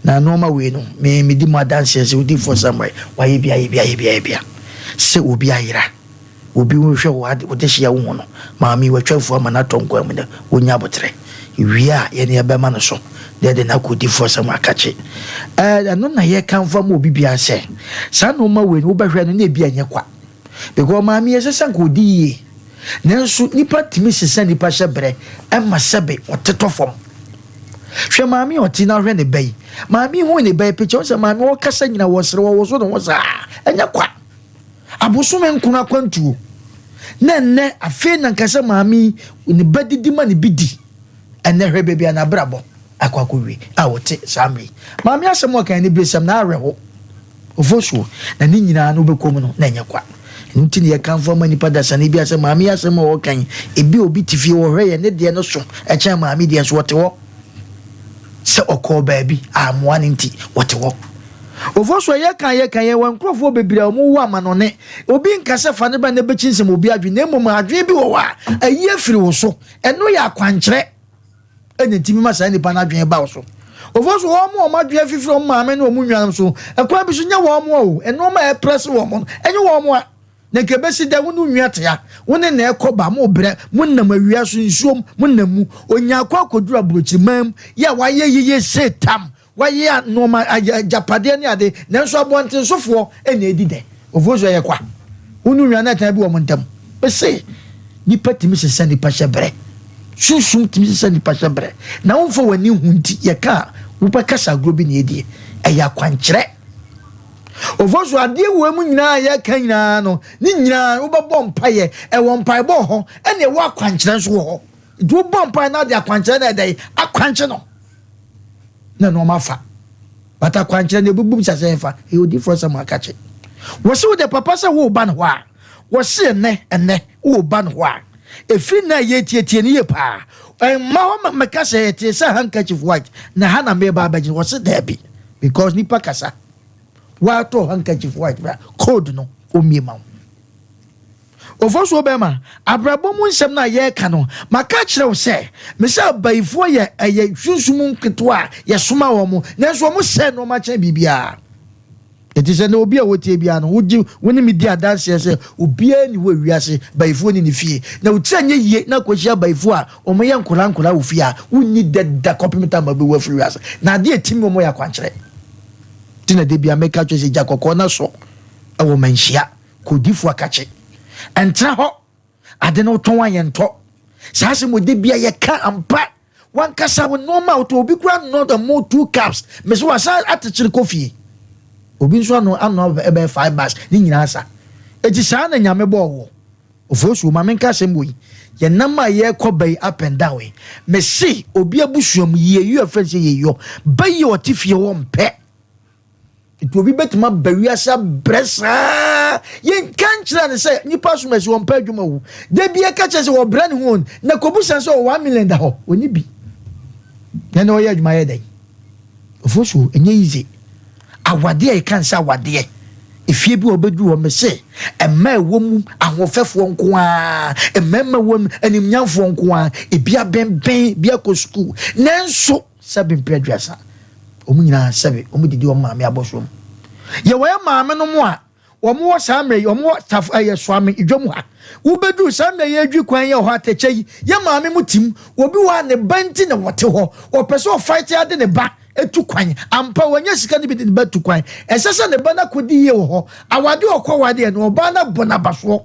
Na nneɛma wei no, me medi mu adanseɛ sɛ Odiyifoɔ Samuel wayɛ bi ayɛ bi ayɛ bi ayɛ bi a, sɛ obi ayera. Obi nhwɛ wo ade wo dehye a wohu no maame yi watwa afu ama no atɔ nkwan mu na wonya aboterɛ wie a yɛne yɛbɛma no so na yɛde no akɔ odifoɔ sɛ akakye ɛɛ ɛno na yɛkamfo ama obi biara sɛ saa nnoɔma wei no wobɛhwɛ no na ebi ɛnyɛ kwa because maame yi ɛsɛ sɛ nka ɔdi yie nanso nipa tumi sesa nipa hyɛ berɛ ɛma sɛbe ɔtetɔ fam hwɛ maame a ɔte na hwɛ ne ba yi maame hu ne ba yi picture sɛ maame ɔkasa nyina wɔsere wɔwoso ne ho saa ɛnyɛ kwa Abosome nkron akwantuo na ɛnnɛ afei na nka sɛ maame yi ne ba didi ma ne bi di ɛnnɛ hwɛ baabi a n'abrabɔ akɔ akɔwie a ɔte saa mmerɛ yi. Maame asɛm a ɔka aniberesɛm na awerɛho ofosuo na ne nyinaa no wobɛkɔ mu no na ɛnyɛ kwa. Ɛno nti na yɛkamfo ama nnipa dasani bi asɛ maame yi asɛm a ɔka yi ebi obi te fie ɔhwɛ yɛ ne deɛ no so ɛkyɛn maame deɛ nso ɔte hɔ sɛ ɔkɔɔ baabi a mmoa no nti ɔte hɔ. Ofosu a yɛka a yɛka yɛwɔ nkurɔfoɔ bebree a wɔwɔ amanɔne. Obi nka sɛ fa no bra na ɛbɛkyinkyim obi adwene na mmom adwene bi wɔ hɔ a ayi afiri wo so. Ɛno yɛ akwankyerɛ ɛna ɛtumi ma saa nipa no adwene ba wo so. Ofosu wɔn a wɔn adwene afifiri wɔn maame ne wɔn nuanom so ɛkwan bi so nyɛ wɔn a o nneɛma a ɛprɛse wɔn no ɛnyɛ wɔn a. Na nka ɛbɛsi dɛ wo ne wo nua te ha, wo ne na ɛkɔ ba, mo brɛ, mo nam awia so nsuom, mo nam mu. Onya akɔ akɔduru aburokyiman mu, yɛ a wayɛ yiye se tam, wayɛ nnoɔma, agyapadeɛ ne ade, nanso abɔntensofoɔ na ɛdi dɛ. Ofosu ɛyɛ kwa. Wo ne wo nua no ɛtan bi wɔ mo ntam. Mese, nipa tumi sesa nipa hyɛ brɛ. Sunsum tumi sesa nipa hyɛ brɛ. Na womfa w'ani nhu nti, yɛka a, wobɛkasa agorɔ bi na yɛdie. Ɛyɛ akwankyerɛ. Ofosu adeɛ wɔ mu nyinaa a yɛka nyinaa no, ne nyinaa wobɛbɔ mpaeɛ. Ɛwɔ mpaebɔ wɔ hɔ, ɛna ɛwɔ akwankyerɛ nso wɔ hɔ. Nti wobɔ mpaeɛ na ade akwankyerɛ na ɛdɛn akwankye no na nneɛma afa. But akwankyerɛ no ebubu bisa sɛ ɛfa ɛyɛ odiifoɔ sɛ mo akakye. Wɔsi wo de papa sɛ wo ba no hɔ a, wɔsi ɛnɛ ɛnɛ wo ba no hɔ a, ɛfiri nnɛ a yɛtietie no yie paa. Ɛmma hɔ ma mɛka sɛ ɛte sɛ handkerchief white na ha na meba abɛgye. Wɔsi daabi because nipa kasa. Watɔ handkerchief white bra code no omie ma wo. Ofosuo bɛrima, abrabɔ mu nsɛm no a yɛreka no, maka akyerɛ wo sɛ, mesɛ abayifoɔ yɛ ɛyɛ sunsum nketewa a yɛsoma wɔn, nanso wɔn sɛe nneɛma kyɛn biribiara. Enti sɛ na obi a wotie biara no, wogye wo ne me di adanseɛ sɛ obiara nni hɔ ewiase bayifoɔ nni ne fie, na wo tiri anyɛ yie na akɔhyia abayifoɔ a wɔyɛ nkwadaa nkwadaa wɔ fie a, wonni dɛ da kɔpem tam a wobɛwu afiri wiase. Na adeɛ a ɛtim wɔn yɛ akwankyerɛ. Nti na da biara meka kyerɛ sɛ gya kɔkɔɔ no sɔ wɔ manhyia, kɔ odiyifoɔ akakye. Ɛntena hɔ, ade no wotɔn a yɛntɔ. Saa asɛm wɔ da biara yɛka ampa. Wankasa wo nneɛma a wotɔ obi kura nnɔ ɛmo two cups mesi wasan atekyere kɔ fie. Obi nso ano ano ɛbɛyɛ five bags ne nyinaa sa. Eti saa na Nyame bɔɔ woɔ. Ofosuo ma menka asɛm wei yɛn nam a yɛkɔ ba yi up and down yi mese obi abusua mu yieyɔ ɛfrɛ no sɛ yieyɔ ba yi a ɔte fie hɔ mpɛ. Nti obi bɛtumi aba wiase abrɛ saa yɛnka nkyerɛ no sɛ nipa som asi wɔmpɛ adwuma o da bi ɛka kyerɛ sɛ wɔbrɛ ne ho na kɔbusa sɛ ɔwɔ 1 million da hɔ ɔni bi na na ɔyɛ adwuma yɛ dɛn ɔfo so ɛnyɛ easy awadeɛ a yɛka sɛ awadeɛ efie bi a ɔbɛduru hɔ mese mmaa ɛwɔ mu ahoɔfɛfoɔ nko ara mmarima wɔ mu animnyamfoɔ nko ara ebi abɛnbɛn bi akɔ sukuu nanso Sɛbe mprɛ aduasa, wɔn nyinaa sɛbe wɔn didi wɔn maame abɔsoɔ mu. Yɛwɔ yɛn maame nom a wɔn wɔ saa mmerɛ yi, wɔn wɔ taf ɛyɛ soame dwa mu ha. Wobɛduru saa mmerɛ yi adwi kwan yi wɔ hɔ atɛkyɛ yi, yɛn maame mo tim, obi wɔ a ne ba nti na wɔte hɔ, ɔpɛ sɛ ɔfaete ade ne ba tu kwan. Ampa wanya sika no bi de ne ba tu kwan. Ɛsɛ sɛ ne ba no akɔdi yie wɔ hɔ. Awadeɛ ɔkɔ wadeɛ no, ɔbaa no abɔ no abasoɔ.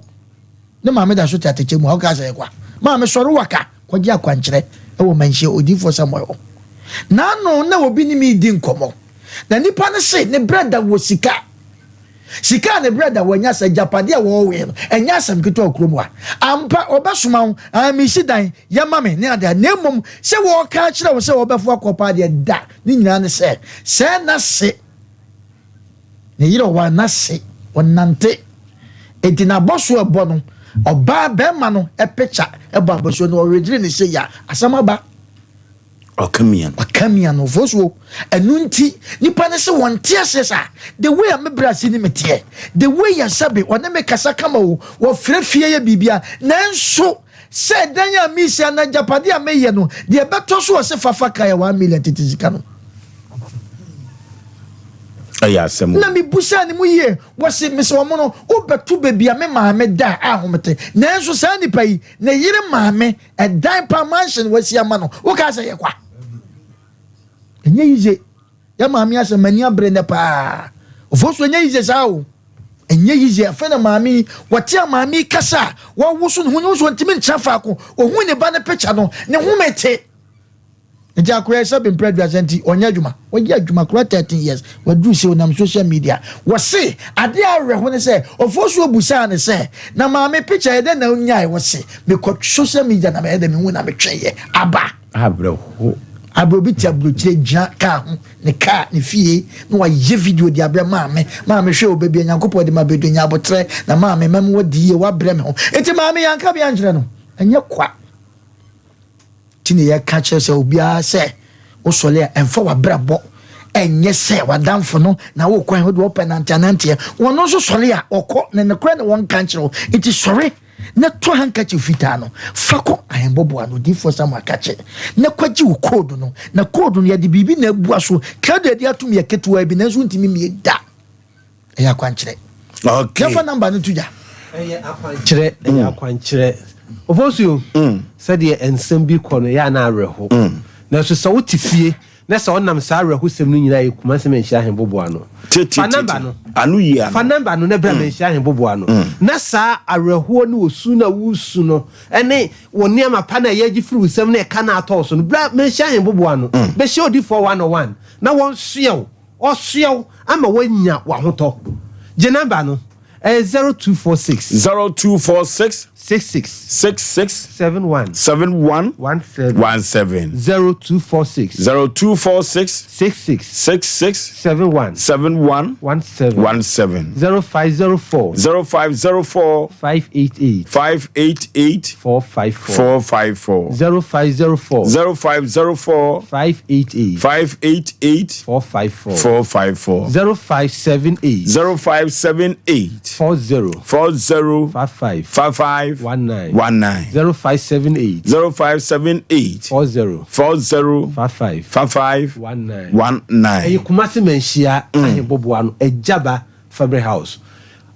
Ne maame da so te atɛkyɛ mu a, ɔka sɛ, Kwa, maame sɔre waka kɔgye akwankyerɛ wɔ manhyia odiyifoɔ Samuel hɔ. N'ano na obi ne me redi nkɔmmɔ, na nipa no se ne brɛ da wɔ sika. Sika a ne brɛ da wɔ nyɛ asɛ agyapadeɛ a wɔrewe no, ɛnyɛ asɛm ketewa wɔ kurom ha. Ampa, ɔbɛsoma wo, ah, mesi dan, yɛ ma me, ne adeɛ, na mmom sɛ wɔreka akyerɛ wo sɛ wɔbɛfo akɔ paa deɛ, da. Ne nyinaa ne sɛ, sɛɛ na se. Ne yerɛ ɔware n'ase, ɔnante. Enti n'abɔso a ɛbɔ no, Ɔbaa bɛrima no picture bɔ abɔsuo no ɔredwene ne sei a asɛm aba. Ɔka mia no. Ɔka mia no fosuo. Ɛno nti nipa no se wɔnte aseɛ sa the way a me bra si ne me teɛ the way a sɛbe ɔne me kasa kama o wɔfrɛ fie yɛ biribia nanso sɛ dan a mesi anaa agyapadeɛ a meyɛ no deɛ ɛbɛtɔ so ɔse fafa ka yɛ 1 million tete sika no. Ɛyɛ asɛm o. Na mebusaa ne mu yie wɔse mesɛ wɔn no wobɛto baabi a me maame da a ahomete nanso saa nipa yi ne yere maame ɛdan pa mansion wasi ama no wokaa sɛ yɛ kwa ɛnyɛ yize yɛ maame asɛ m'ani abere nɛ paa ɔfo so ɛnyɛ yize saa o ɛnyɛ yize afei na maame yi wɔte a maame yi kasa a wɔwoso ne ho ne so ntumi nkyerɛ faako ohun ne ba ne picture no ne ho mete nti akora sɛ bempere aduasa nti ɔnyɛ adwuma wɔyɛ adwuma kora 13 years waduru sɛ ɔnam social media wɔse adeɛ awerɛho ne sɛ ɔfoɔ so obusaa ne sɛ na maame picture yɛ dɛn na onyae wɔse mekɔ social media na mɛyɛ dɛ mehu na metwɛnyɛ aba awerɛho aberɛ obi te aburokyire gyina kaa ho ne kaa ne fie na wayɛ video de abrɛ maame. Maame hwɛ o baabi a Nyankopɔn de ma bɛdu nya abotrɛ na maame mɛma wadi yie wabrɛ me ho nti maame yɛanka bi ankyerɛ no ɛnyɛ kwa. Nti ne yɛka kyerɛ sɛ obiara sɛ wosɔre a ɛmfa w'abrabɔ ɛnyɛ sɛ w'adamfo no na wokɔ ɛho deɛ ɔpɛ nante ananteɛ wɔn nso sɔre a ɔkɔ ne nokorɛ ne wɔn nka nkyerɛ wo nti sɔre na tɔ handkerchief fitaa no fa kɔ ahembɔboa no odiyifoɔ Samuel akakye na kɔgye wo code no na code no yɛde biribi na abua so krado yɛde atom yɛ ketewa bi nanso ntumi mmie da ɛyɛ akwankyerɛ. Okay. Yɛmfa number no to dwa. Ɛyɛ akwankyerɛ, ɛyɛ akwankyerɛ. Ofosuo, sɛdeɛ nsɛm bi kɔ no, ɛyɛ a na awerɛho. Nanso sɛ wote fie na sɛ ɔnam saa awerɛhosɛm no nyinaa yɛ Kumasi Manhyia Ahemboboa no. Fa number no. Ano yie ano. Fa number no na bra Manhyia Ahemboboa no. Na saa awerɛhoɔ ne osu no a woresu no ne wo nneɛma pa no a yɛregye firi wo nsam na ɛka no atɔ wo so no, bra Manhyia Ahemboboa no. Bɛhyia odifoɔ one on one na wɔnsoɛ wo. Ɔsoɛ wo ama woanya w'ahotɔ. Gye number no. Ɛyɛ 0246. 0246. 66. 66. 71. 71. 17. 17. 0246. 0246. 66. 66. 71. 71. 17. 17. 0504. 0504. 588. 588. 454. 454. 0504. 0504. 588. 588. 454. 454. 0578. 0578. 40. 40. 55. 55. 19. 19. 0578. 0578. 40. 40. 55. 55. 19. 19. Ɛyɛ Kumasi Manhyia Ahemboboa no Agyaba Family House.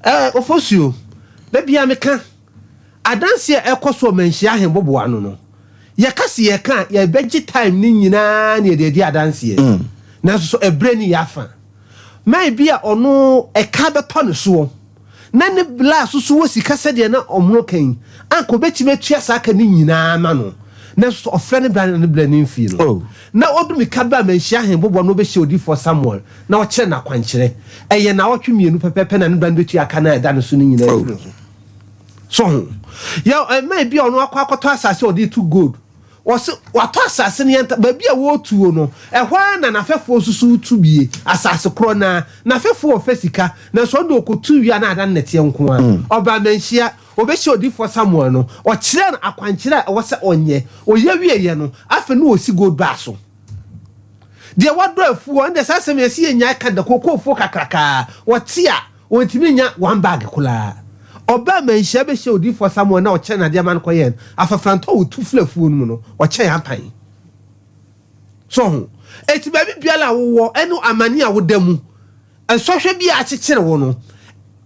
Ɛɛ Ofosuo, da biara meka, adanseɛ a ɛkɔ so wɔ Manhyia Ahemboboa no no, yɛka se yɛka a, yɛbɛgye time no nyinaa na yɛde adi adanseɛ. Nanso so ɛberɛ ni yɛafa. Man bi a ɔno ɛka bɛtɔ ne soɔ na ne bla so so wɔ sika sɛdeɛ na ɔmono ka yi, anka ɔbɛtumi atua saa ka no nyinaa ama no. Nanso so ɔfrɛ ne bra na ne bra no mfii no. Na ɔdu mika berɛ a Manhyia Ahemboboa no ɔbɛhyia odiyifoɔ Samuel na ɔkyerɛ no akwankyerɛ. Ɛyɛ naawɔtwe mmienu pɛpɛɛpɛ na ne bra no bɛtua ka no a ɛda ne so no nyinaa afiri ne ho. So ho? Yɛ man bi a ɔno akɔ akɔtɔ asase a ɔde retu gold. Ɔse watɔ asase no yɛnta baabi a wɔretuo no, ɛhɔ ara na n'afɛfoɔ nso so retu bie, asase korɔ no ara. N'afɛfoɔ ɔfɛ sika, nanso ɔno deɛ ɔkɔtu wie a na ada no nɛteɛ nko ara. Ɔbaa Manhyia, ɔbɛhyia odiyifoɔ Samuel no, ɔkyerɛɛ no akwankyerɛ a ɛwɔ sɛ ɔnyɛ. Ɔyɛ wieeɛ no, afei na ɔresi gold bar so. Deɛ wadɔ afuo, ɛnde saa asɛm yi yɛse yɛnnyae ka da, kookoofoɔ kakrakaa, wɔte a, Ontumi nnya one bag koraa. Ɔbaa manhyia bɛhyia odiyifoɔ Samuel na ɔkyɛɛ no adeɛ ma no kɔyɛɛ no. Afafrantɔ a ɔtu firi afuo no mu no, ɔkyɛɛ apan. So ho? Enti baabi biara a wowɔ ɛne amane a woda mu, nsɔhwɛ bi a akyekyere wo no,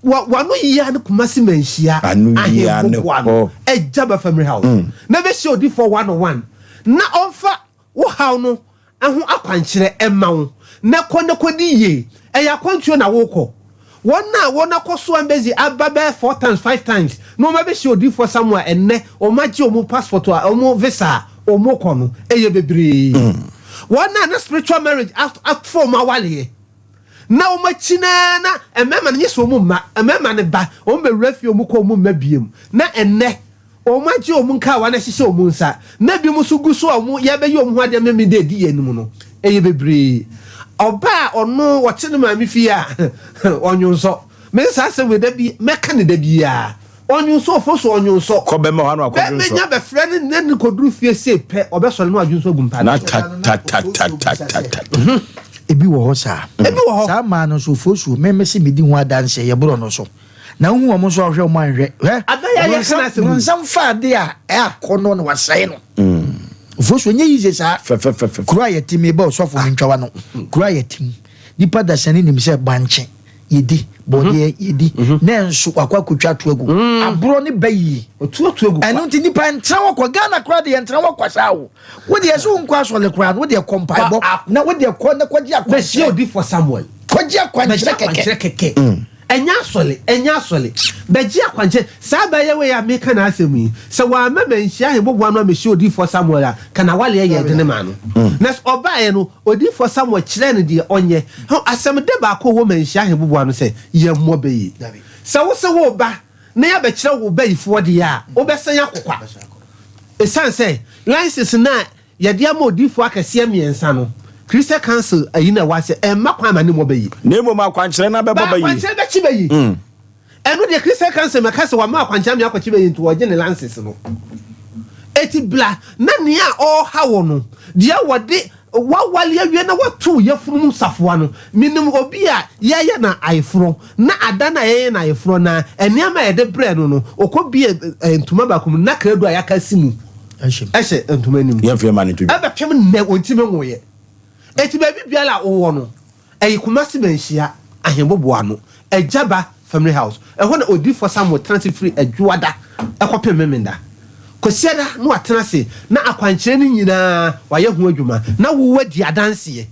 wa, w'ano yia ne Kumasi manhyia Ano yia ne ahemboboa no, hɔ. Agya Ba Family House, na bɛhyia odiyifoɔ one on one na ɔmfa wo haw no ho akwankyerɛ mma wo, na kɔ na kɔdi yie. Ɛyɛ akwantuo na worekɔ. Wɔn a wɔn akɔ so embassy aba bɛyɛ four times, five times na wɔn abɛhyia odiyifoɔ Samuel a ɛnnɛ wɔn agye wɔn passport a wɔn visa a wɔn rekɔ no, ɛyɛ bebree. Wɔn a na spiritual marriage afa wɔn awareɛ na wɔn akyi no ara na mmarima no nyɛ sɛ wɔn mma, mmarima no ba, wɔn bɛwura fie wɔn kɔ wɔn mma biem na ɛnnɛ Wɔagye wɔn nkawa no ahyehyɛ wɔn nsa, na ebinom nso gu so a wɔrebɛyɛ wɔn ho adeɛ Memeneda a ɛdi yɛn anim no. Ɛyɛ bebree. Ɔbaa a ɔno ɔte ne maame fie a, ɔnwonsɔ. Me saa asɛm wei da bi, mɛka no da biara. Ɔnwonsɔ ofo so ɔnwonsɔ. Kɔ bɛma hɔ ano akɔdwonsɔ. Bɛnya bɛfrɛ ne ne ne kɔduru fie sei pɛ ɔbɛsɔre na wadwonsɔ agu mpa no so. Na ta ta ta ta ta ta. Ebi wɔ hɔ saa. Ebi wɔ hɔ. Saa mmaa no nso ofosuo me mese medi ho adanseɛ yɛ borɔ no so na wohu wɔn nso a wohwɛ wɔn anhwɛ hwɛ bronsam fa ade a ɛakɔ no na wasɛe no ofosuo nyɛ yize saa kuro a yɛte mi bɛ ɔsɔfo mi ntwawa no kuro a yɛte mu nipa dasani nim sɛ bankye yɛdi bɔdeɛ yɛdi nanso wakɔ akɔtwa ato agu aborɔ ne ba yie ɛno nti nipa ntra hɔ kɔ Ghana koraa deɛ ntra hɔ kwa saa o wo deɛ sɛ wonkɔ asɔre koraa no wo deɛ kɔ mpaebɔ na wo deɛ kɔ na kɔgye akwankyerɛ bɛhyia odifoɔ Samuel kɔgye akwankyerɛ kɛkɛ kɛkɛ ɛnyɛ asɔre ɛnyɛ asɔre bɛgye akwankyerɛ saa bɛyɛ wei a meka n'asɛm yi sɛ wɔama manhyia ahemboboa no amɛhyia odifoɔ Samuel a ka na waleɛ yɛ dene maa no na ɔbaeɛ no Odiyifoɔ Samuel kyerɛɛ no deɛ ɔnyɛ. Ho asɛm dɛ baako a ɛwɔ Manhyia Aheboboa no sɛ, Yɛmmɔ bɛ yi. Sɛ wo se woreba na yɛabɛkyerɛ wo bayifoɔ deɛ a, wobɛsan akɔ kwa. Ɛsiane sɛ license no a yɛde ama odiyifoɔ akɛseɛ mmiɛnsa no, Christian Council ayi no a ɛwɔ aseɛ, ɛmma kwan ma ne mmɔ bɛ yi. Na mmom akwankyerɛ no abɛbɔ bɛ yi. Akwankyerɛ bɛkye bɛ yi. Ɛno deɛ Christian Council mɛka sɛ wama akwankyerɛ me akɔkye bɛyi nti wɔgye ne lances no. Eti bla na nea ɔreha wo no, deɛ wɔde wawale awie na wato wo yafunu mu safoa no, menim obi a yɛyɛ no ayeforɔ na ada no a yɛyɛ no ayeforɔ no ara, nneɛma a yɛde brɛɛ no no, ɔkɔ bie ntoma baako mu na krado a yɛaka asi mu hyɛ ntoma no mu. Yɛmfa yɛn mma no nto dwa. Ɛbɛpem nnɛ ɔntumi nwoeɛ. Eti baabi biara a wowɔ no, Ɛyɛ Kumasi Manhyia Ahemboboano, Agyaba Family House. Ɛhɔ na Odiyifoɔ Samuel tena ase firi Adwoada kɔpem Memenda. Kwasiada na watena ase na akwankyerɛ no nyinaa wayɛ ho adwuma na wo wadi adanseɛ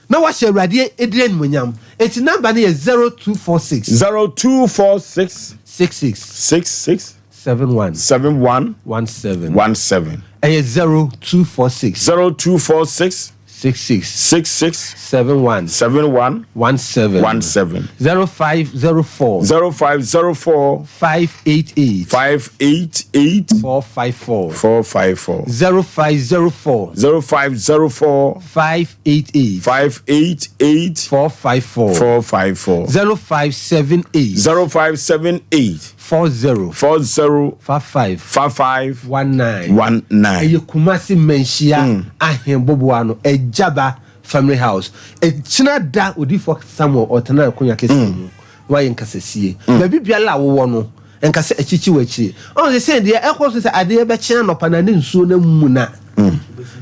na wahyɛ Awurade din animuonyam. Enti number no yɛ 0246. 0246. 66. 66. 71. 71. 17. 17. Ɛyɛ 0246. 0246. 66. 66. 71. 71. 17. 17. 0504. 0504. 588. 588. 454. 454. 0504. 0504. 588. 588. 454. 454. 0578. 0578. 40. 40. 55. 55. 19. 19. Ɛyɛ Kumasi Manhyia Ahenboboa no Agyaba Family House. Ɛkyina da Odiyifoɔ Samuel ɔtena akonya kɛseɛ mu na wayɛ nkasasie. Baabi biara a wowɔ no, nka sɛ akyikyi w'akyiri. Ɔhu sɛ sɛ deɛ ɛkɔ so sɛ adeɛ bɛkye anɔpa na ne nsuo no amuna.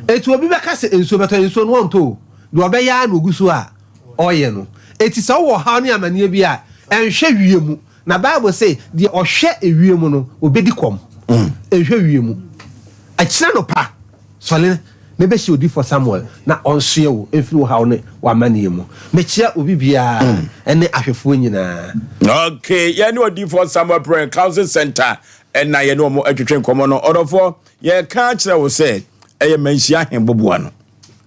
Enti obi bɛka sɛ nsuo bɛtɔ, nsuo no ɔntɔ o. Deɛ ɔbɛyɛ ara na ɔgu so a ɔyɛ no. Enti sɛ wowɔ ɔhaw ne amaneɛ bi a, ɛnhwɛ wiem. Na Bible se, Deɛ ɔhwɛ ewiem no, ɔbɛdi kɔm. Nhwɛ wiem. Akyire anɔpa, sɔre na bɛhyia odiyifoɔ Samuel na ɔnsoɛ wo mfiri wo haw ne w'amaneɛ mu. Mekyea obi biara ne ahwɛfoɔ nyinaa. Okay, yɛne odiyifoɔ Samuel Prayer Counseling Center ɛna yɛne wɔn atwetwe nkɔmmɔ no. Ɔdɔfoɔ, yɛka akyerɛ wo sɛ ɛyɛ Manhyia Ahemboboa no.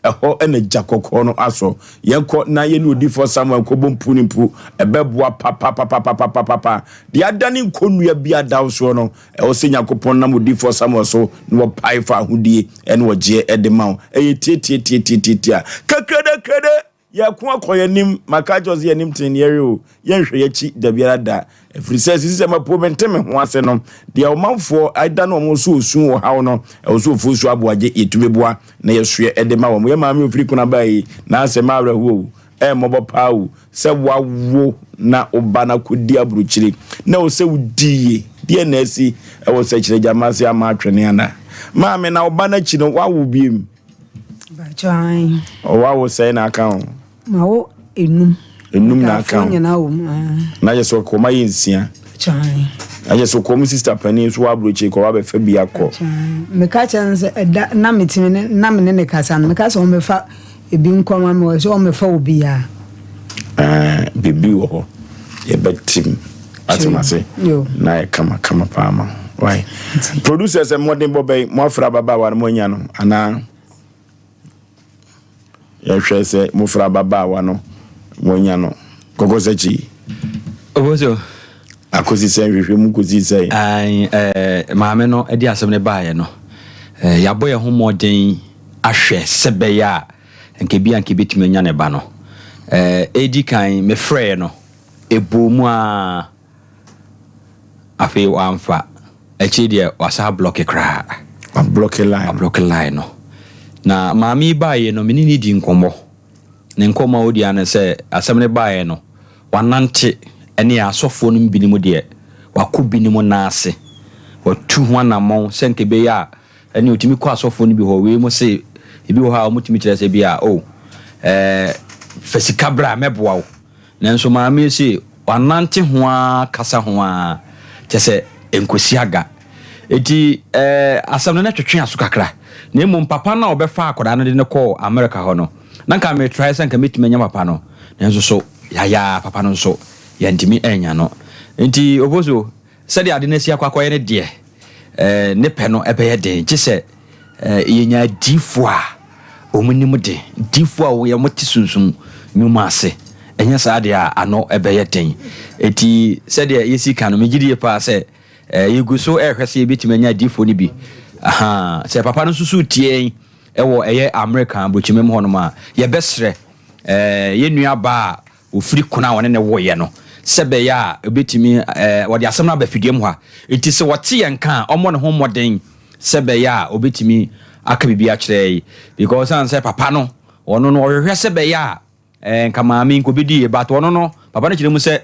Ɛhɔ na gya kɔkɔɔ no asɔ. Yɛnkɔ na yɛne odiyifoɔ Samuel nkɔbɔ mpu ne mpu. Ɛbɛboa papapapapapapa. Deɛ adane nkɔnnua bi ada wo soɔ no, ɛwɔ sɛ Nyankopɔn nam odiyifoɔ Samuel so na wɔpae fa ahodie ne ɔgyeɛ de ma wo. Ɛyɛ tiatiatiatiatiatia. Kakrade! Yɛko akɔ yɛn anim. Maka akyerɛ wo sɛ yɛn anim tene ne yɛhwɛ o, yɛnhwɛ yɛn akyi da biara da. Ɛfiri sɛ sisi sɛ mapo mente me ho ase no, deɛ ɔmanfoɔ adane wɔn so osu ɔhaw no, ɛwɔ sɛ ofuo so aboagye yɛtumi boa na yɛsoɛ de ma wɔn. Yɛn maame ofiri kuna baa yi, n'asɛm awerɛhoɔ o, ɛyɛ mmɔbɔ paa o, sɛ wawo na wo ba no akɔdi aburokyire na ɛwɔ sɛ wodi yie. Deɛ na asi ɛwɔ sɛ kyerɛ gyama ase ama atwene ana? Maame, na wo ba no akyi no, wawo biem? Bàtchɔ ayi. Ɔwɔ awo sɛn na aka ho? Ma wo enum. Enum na aka ho. Nyinaa wɔ mu. Na yɛ sɛ ɔkɔma yɛ nsia. Bàtchɔ ayi. Na yɛ sɛ ɔkɔm sista panin nso wɔ aburokyi kɔ wabɛfa bi akɔ. Bàtchɔ ayi. Meka kyerɛ no sɛ ɛda na metumi ne na me ne ne kasa no meka sɛ wɔn bɛfa ebi nkɔma mi wɔ sɛ wɔn bɛfa obiara. Ɛɛ biribi wɔ hɔ yɛbɛtim atem ase na yɛ kama kama paa ma why producer sɛ mmɔden bɔ bɛyi mo afra ababaawa no mo anya no anaa yɛhwɛ sɛ mo fra ababaawa no mo anya no kɔkɔ sɛ kyi. Oboso. Akosi sɛ nhwehwɛ mu kosi sɛ. Ɛɛ maame no de asɛm no baeɛ no yɛabɔ yɛn ho mmɔden ahwɛ sɛ bɛyɛ a nka bi a nka ebetumi anya ne ba no. Ɛɛ edi kan mefrɛɛ no. Ɛbɔɔ mu ara. Afei wamfa. Akyire deɛ wasan ablɔke koraa. Wablɔke line no. Wablɔke line no. Na maame yi baeɛ no, me ne no dii nkɔmmɔ. Ne nkɔmmɔ a ɔdi ara ne sɛ, asɛm no baeɛ no, wanante ne asɔfoɔ no mu binom deɛ, wakɔ binom nan ase. Watu ho anammɔn sɛ nka ɛbɛyɛ a ɛne ɔtumi kɔ asɔfoɔ no bi hɔ. Wei mo se, ebi wɔ hɔ a wɔtumi kyerɛ sɛ bi a, oh, ɛɛ, fa sika bra mɛboa wo. Nanso maame yi se wanante ho ara kasa ho ara, kyerɛ sɛ ɛnkɔsi aga. Enti eh, asɛm no na ɛtwetwe aso kakra. Na mmom papa no a ɔbɛfaa akwadaa no de no kɔɔ Amerika hɔ no, na nka metrae sɛ nka mɛtumi anya papa no, nanso so yayaa papa no nso, yɛantumi annya no. Enti Ofosu, Sɛdeɛ ade no asi akɔ akɔyɛ no deɛ, ne pɛ no bɛyɛ den, gye sɛ yɛnya adiyifoɔ a wɔnim de, adiyifoɔ a wɔte sunsum nnwuma ase. Ɛnyɛ saa deɛ a, ano bɛyɛ den. Enti sɛdeɛ yɛsi ka no, megye die paa sɛ yɛgu so rehwɛ sɛ yɛbɛtumi anya adiyifoɔ no bi. Ahaa, sɛ papa no nso so retie yɛn wɔ ɛyɛ Amerika aburokyimam hɔnom a, yɛbɛsrɛ yɛn nuabaa a Ɔfiri kunu a ɔne no woeɛ no, sɛ ɛbɛyɛ a ɔbɛtumi, ɛɛ, wɔde asɛm no aba afidie mu ha. Enti sɛ wɔte yɛn nka a, ɔmmɔ ne ho mmɔden sɛ ɛbɛyɛ a ɔbɛtumi aka biribi akyerɛ yɛn. Because ɛsiane sɛ papa no, ɔno no, ɔhwehwɛ sɛ ɛbɛyɛ a, ɛɛ, nka maame yi nka ɔbɛdi yie, but ɔno no, papa no kyerɛ mu sɛ,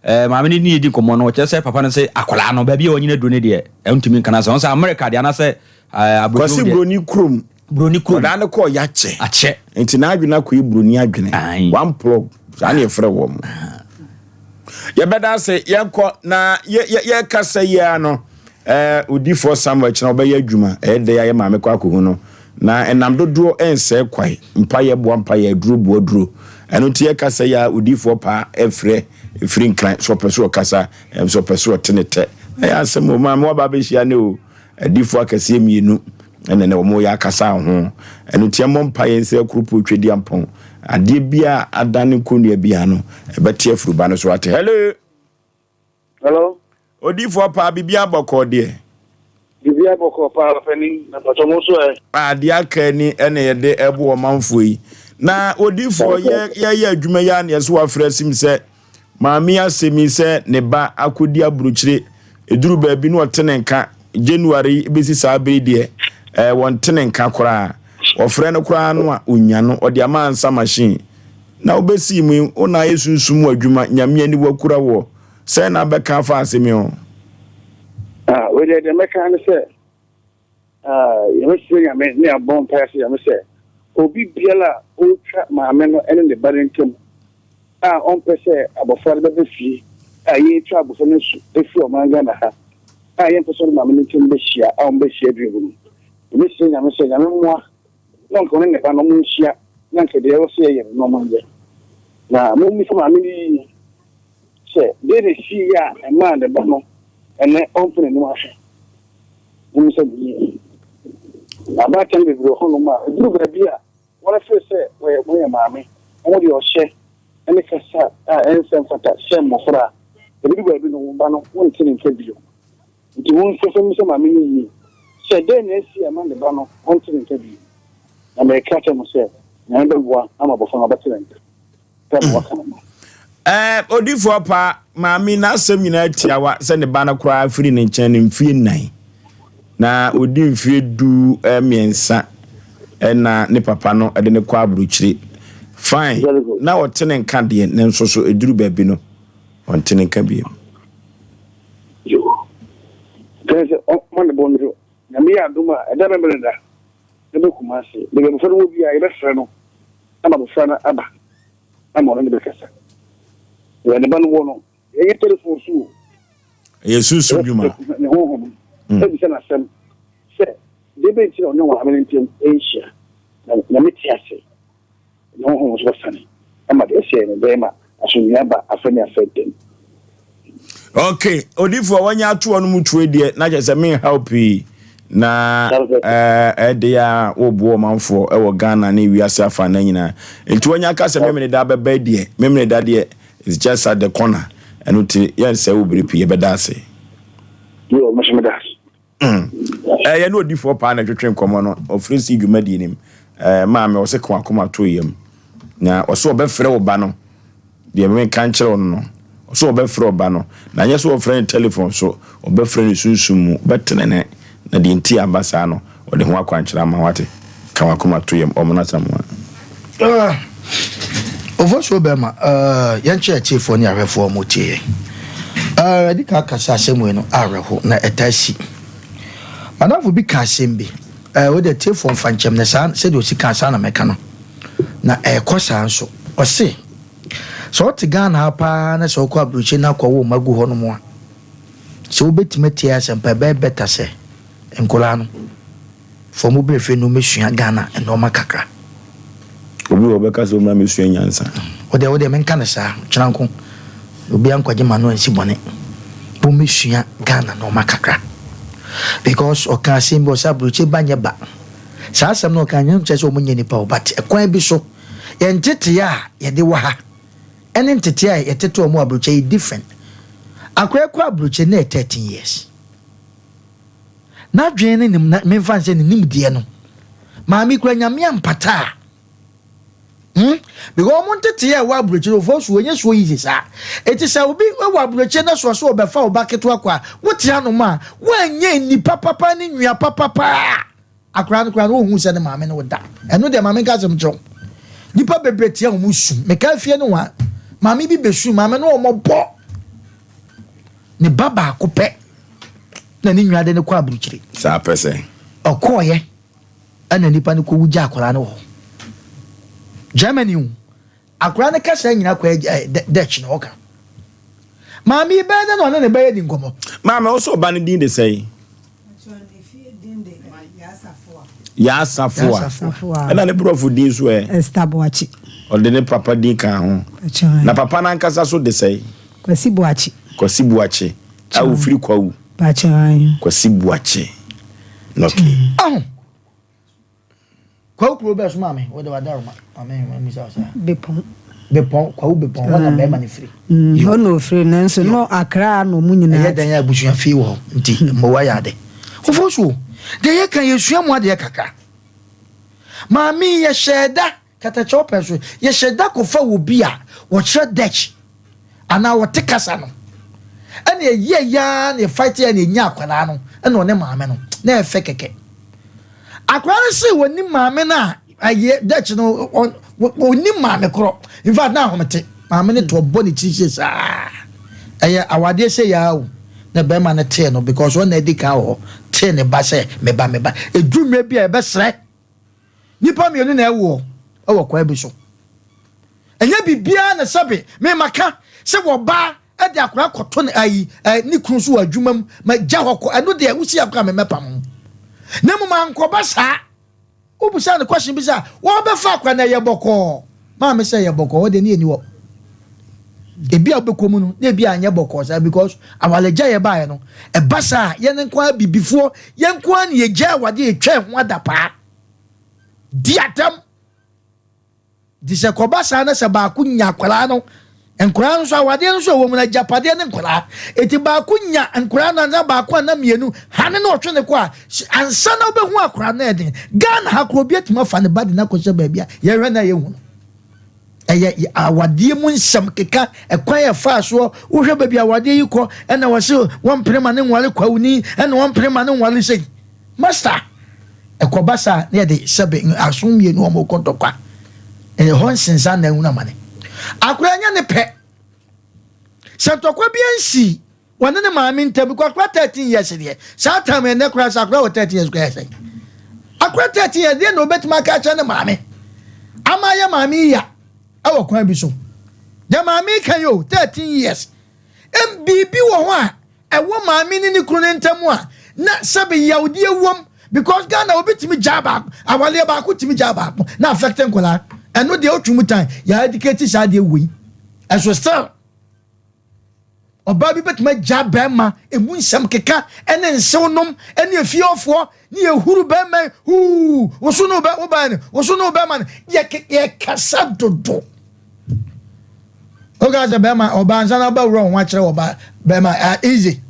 ɛɛ, maame no ne yɛdi nkɔmmɔ no, ɔkyerɛ sɛ papa no sɛ akwadaa no, baabi a wanyini aduru no deɛ, ɛntumi nka no asɛm. Ɔno sɛ America deɛ, anaasɛ, ɛɛ, aburokyi Kwasi deɛ. Broni kurom. Broni kurom. Ɔdaa no kɔɔ yakyɛ. Akyɛ. Nti n'adwene akɔyɛ broni adwene. Ae. One plug. Saa na yɛfrɛ wɔn. Yɛbɛda ase yɛnkɔ na yɛ yɛ yɛkasa yi ara no ɛɛ odifoɔ Samuel kyena ɔbɛyɛ adwuma ɛyɛ dɛ ayɛ maame kɔ akɔhu no na ɛnam dodoɔ ɛnsɛe kwae mpayɛ boa mpayɛ aduro boa aduro ɛno nti yɛkasa yi ara odifoɔ paa ɛfrɛ ɛfiri nkran so ɔpɛ so ɔkasa ɛm so ɔpɛ so ɔte ne tɛ ɛyɛ asɛm o maame waba abɛhyia ne o Adiyifoɔ akɛseɛ mmienu na ɛnɛ wɔreyɛ akasa ho. Ɛno nti yɛmmɔ mpaeɛ nsrɛ Kuropɔn Tweduampɔn. Adeɛ biara a adane kɔnnua biara no, ɛbɛte afiri ba no so ate. Hello! Hello? Odiyifoɔ paa, biribiara bɔkɔɔ deɛ? Biribiara bɔkɔɔ paa, panin. Na mpakyɛ mo nso ɛ? Ah, deɛ aka ni ɛna yɛde ɛbo ɔmanfoɔ yi. Na odiyifoɔ, yɛ yɛyɛ adwuma yi ara na yɛso wafrɛ asim sɛ Maame yi asɛm yi sɛ ne ba akɔdi aburokyire, ɛduru baabi na ɔte ne nka, January yi bɛsi saa bere yi deɛ, eh, wɔnte ne nka koraa. Wɔfrɛ no koraa no a, ɔnnya no, ɔde ama ansa machine. Na wobɛsii mu yi, wo na ayɛ sunsum mu adwuma, Nyame aniwa kura woɔ. Sɛn na wobɛka afa asɛm yi ho? Ah, wei deɛ, deɛ mɛka ne sɛ, Yɛbɛsrɛ Nyame na yɛabɔ mpaeɛ asrɛ Nyame sɛ obi biara a ɔretwa maame no ne ne ba no ntam a ɔmpɛ sɛ abɔfra no bɛba fie a yɛretwa abɔfra no asu afiri ɔman Ghana ha a yɛmpɛ sɛ ɔne maame no ntam bɛhyia a wɔbɛhyia bio no, yɛbɛsrɛ Nyame sɛ Nyame mmoa na anka ɔne ne ba no wɔnhyia na anka deɛ ɛwɔ sɛ yɛyɛ no na wɔnyɛ. Na mommisa maame no yie sɛ deɛ na ɛsiiɛ a ɛmaa ne ba no ɛnnɛ ɔmpɛ n'anim ahwɛ. Wonim sɛ meyɛ. Na abaatan bebree wɔ hɔnom a, ɛduru baabi a, wɔfeel sɛ wɔyɛ wɔyɛ maame. Wɔde ɔhyɛ ne kasa a ɛnsɛ mfata hyɛ mmofra a, ɛbɛdu baabi no, wo ba no, wonte ne nka bio. Nti wo nso fa mmisa maame no yie sɛ, dɛn na asi a ɛma ne ba no, ɔnte ne nka bio? Na mereka akyerɛ mo sɛ, Nyame bɛboa ama abɔfra no abɛte ne nka. sɛ ma wɔka no no. Ɛɛ, odifoɔ pa, maame n'asɛm nyinaa tiawa sɛ ne ba no koraa firi ne nkyɛn no mfie nnan. Na ɔdi mfie du mmiɛnsa ɛna ne papa no de no kɔ aburokyire. Fine, na ɔte ne nka deɛ, nanso so ɛduru baabi no, ɔnte ne nka bio. Yoo. Kɛn sɛ ɔma ne bɔ no Nyame yɛ adom a, ɛda bɛmmerɛ da, bɛbɛ Kumasi. Baabi abɔfra no wɔ biara, yɛbɛfrɛ no ama abɔfra no aba ama ɔne no bɛkasa. Baabi a ne ba no wɔ no, ɛnyɛ telefon so o. Ɛyɛ sunsum dwuma. Ne honhom abisa no asɛm sɛ, deɛ bɛn nti na ɔne maame no ntam nhyia? Na Nyame te ase. Ne honhom nso bɛsane ama deɛ ɛsɛe no, bɛyɛ ma asomdwoeɛ aba afa ne afa ntam. Ok, odifoɔ wanya ato ɔno mu tue deɛ na kyerɛ sɛ menhaw pii na ɛde a woboa ɔmanfoɔ ɛwɔ Ghana ne wiase afa na nyinaa nti wanya ka sɛ memene da bɛba deɛ memene da deɛ is just at the corner ɛno ti yɛnsɛ wo bere pii yɛbɛda ase. Yo, me nso meda ase. Ɛyɛ ne odifoɔ paa na ɛtwetwe nkɔmmɔ no. Ɔfiri si dwumadie no mu. Ɛɛ maame ɔse ka wakoma to yam. Na ɔse ɔbɛfrɛ wo ba no. Deɛ menka nkyerɛ wo no no. Ɔsɛ ɔbɛfrɛ ɔba no, na anyɛ sɛ ɔfrɛ no telefon so, ɔbɛfrɛ no sunsum mu, ɔbɛtene ne, na deɛ nti a aba saa no, ɔde ho akwankyerɛ ama wo, wate? Ka w'akoma to yam, Ɔmono Asamoah. Ah, Ofosuo bɛrima, ah, yɛnkyɛ atiefoɔ ne ahwɛfoɔ a wɔtie yɛn. Ah, yɛde ka kasa asɛm wei no awerɛho na ɛtaa si. Madamfo bi ka asɛm bi, eh, wode atiefoɔ mfa nkyɛm na saa sɛdeɛ ɔsi ka saa na mɛka no. Na ɛrekɔ saa nso. Ɔse, sɛ wote Ghana ha paa na sɛ wokɔ aburokyire na akɔwo mma gu hɔnom a, sɛ wobɛtumi atie asɛmpa ɛbɛyɛ better sɛ nkwadaa no fa wɔn berɛ fie na wɔmmɛsua Ghana nnoɔma kakra. Obi wɔ hɔ ɔbɛka sɛ ɔmmra mmɛsua nyansa. Wodeɛ wodeɛ menka no saa, kyena nko obiara nkɔgye m'ano ansi bɔne. Wɔmmɛsua Ghana nnoɔma kakra because ɔka asɛm bi ɔsɛ aburokyire ba nyɛ ba. Saa asɛm no ɔka nyɛ nkyerɛ sɛ wɔnyɛ nipa o but ɛkwan bi so yɛn nteteeɛ a yɛde wɔ ha ɛne nteteeɛ a yɛtete wɔn wɔ aburokyire yɛ different. Akwadaa kɔ aburokyire na yɛ 13 years. N'adwene ne ne memfa nsɛ ne nimdeɛ no maame kura nyame ampata a hmm because wɔn nteteeɛ a ɛwɔ aburokyire ofo so ɛnyɛ so easy saa. Eti sɛ obi wɔ aburokyire na soa so ɔbɛfa ɔba ketewa kɔ a wote anom a woanyɛ nnipa papa ne nua papa paa. Akwadaa no koraa no ɔnhu sɛ ne maame ne wo da. Ɛno deɛ maame nka asɛm nkyerɛ wo. Nnipa bebree tia wɔn su. Meka fie no wa maame bi bɛsu maame no wɔn bɔ ne ba baako pɛ na ne nua de no kɔ aburukyire. Saa pɛ sɛ. Ɔkɔɔyɛ ɛna nipa no kɔwu gya akwadaa no wɔ hɔ. Germany o. Akwadaa no kasa nyina kɔ ɛ Dutch na ɔka. Maame yi bɛyɛ dɛ na ɔne ne bɛyɛ di nkɔmmɔ. Maame, wo sɛ ɔba no din de sɛn? Yaa Safoa. Ɛna ne borɔfo din so ɛ? Esther Boakye. Ɔde ne papa din ka ho. Na papa no ankasa so de sɛn? Kwasi Boakye. Kwasi Boakye. A ofiri Kwawu. Kwasi Boakye. Okay. Aho. Kwawu kuro bɛɛ so maame wode wadaroma maame mamisa wo saa. Bepɔn. Bepɔn kwawu bepɔn hɔ na bɛrima no firi. Hɔ na ofiri nanso no Accra na ɔmo nyinaa. Ɛyɛ dan a abusua fie wɔ hɔ nti mmoa yɛ ade. Foforɔ so o deɛ yɛka yɛsua mu adeɛ kakra. Maame yi yɛhyɛɛ da katakyɛw pɛn so yɛhyɛ da kɔfa wɔ bi a wɔkyerɛ Dutch anaa wɔte kasa no ɛna ɛyɛ yaa na ɛfight yɛ na ɛnya akwadaa no ɛna ɔne maame no na ɛfɛ kɛkɛ. Akwadaa no se wɔnim maame no a ɛyɛ Dutch no wɔnim maame korɔ. In fact na ahomete maame no to ɔbɔ ne tiri sie saa. Ɛyɛ awadeɛ sɛ yaa o na bɛrima no tee no because ɔna adi kan wɔ hɔ tee ne ba sɛ me ba me ba. Ɛduru mmerɛ bi a yɛbɛsrɛ nipa mmienu na ɛwoɔ ɛwɔ kwan bi so. Ɛnyɛ biribiara na sɛbe me maka sɛ wɔbaa de akwadaa kɔto ne ayi ɛ ne kunu so wɔ adwuma mu ma gya hɔ kɔ ɛno deɛ wosi akora me mɛpam ho na mmom ankɔba saa wobisa no question bi sɛ wɔbɛfa akora na ɛyɛ bɔkɔɔ maame sɛ ɛyɛ bɔkɔɔ wɔde ne ɛni hɔ ebi a wobɛkɔ mu no na ebi a anyɛ bɔkɔɔ saa because awaregya yɛ baeɛ no ɛba saa yɛn nko ara bibifoɔ yɛn nko ara ne yɛgya awadeɛ yɛtwa ho adapaa di atam Nti sɛ kɔba saa na sɛ baako nya akwadaa no, nkwadaa no nso awadeɛ no nso ɛwɔ mu no agyapadeɛ ne nkwadaa. Eti baako nya nkwadaa no anaa baako anaa mmienu hane na ɔtwe ne kɔ a, ansa na wobɛhu akwadaa no ɛden. Ghana ha koraa obi atumi afa ne ba de no akɔhyɛ baabi a yɛhwɛ na yɛhu no. Ɛyɛ awadeɛ mu nsɛm keka ɛkwan a ɛfaa soɔ wohwɛ baabi awadeɛ yi kɔ ɛna wɔse wɔmpene ma ne nware kwawuni ɛna wɔmpene ma ne nware sei. Master, ɛkɔba saa na yɛde sɛbe aso mmienu a wɔkɔ ntɔkwa. Ɛyɛ hɔ nsensan na ahunu amane. Akora nyɛ ne pɛ. Sɛ ntɔkwa bi ansi wɔne ne maame ntam, because akora 13 years deɛ, saa time ɛnɛ koraa sɛ akora wɔ 13 years koraa yɛ sɛn? Akora 13 years deɛ na obetumi aka akyerɛ ne maame ama ayɛ maame yi ya ɛwɔ kwan bi so. Deɛ maame yi ka yi o, 13 years. Biribi wɔ hɔ a ɛwɔ maame ne ne kunu no ntam a na sɛbe yawdeɛ wom because Ghana obi tumi gyaa baako awaleɛ baako tumi gyaa baako na affect nkwadaa ɛno deɛ otwi mu tan yɛ educate saa deɛ wei ɛso still ɔbaa bi bɛtumi agya bɛrima emu nsɛm keka ɛne nsew nom ɛne efiefoɔ ne yɛhuru bɛrima huu woso no bɛ wobaa no woso no bɛrima no yɛ yɛkasa dodo. Woka sɛ bɛrima ɔbaa nsa na ɔba wura ho akyerɛ ɔbaa bɛrima ah easy.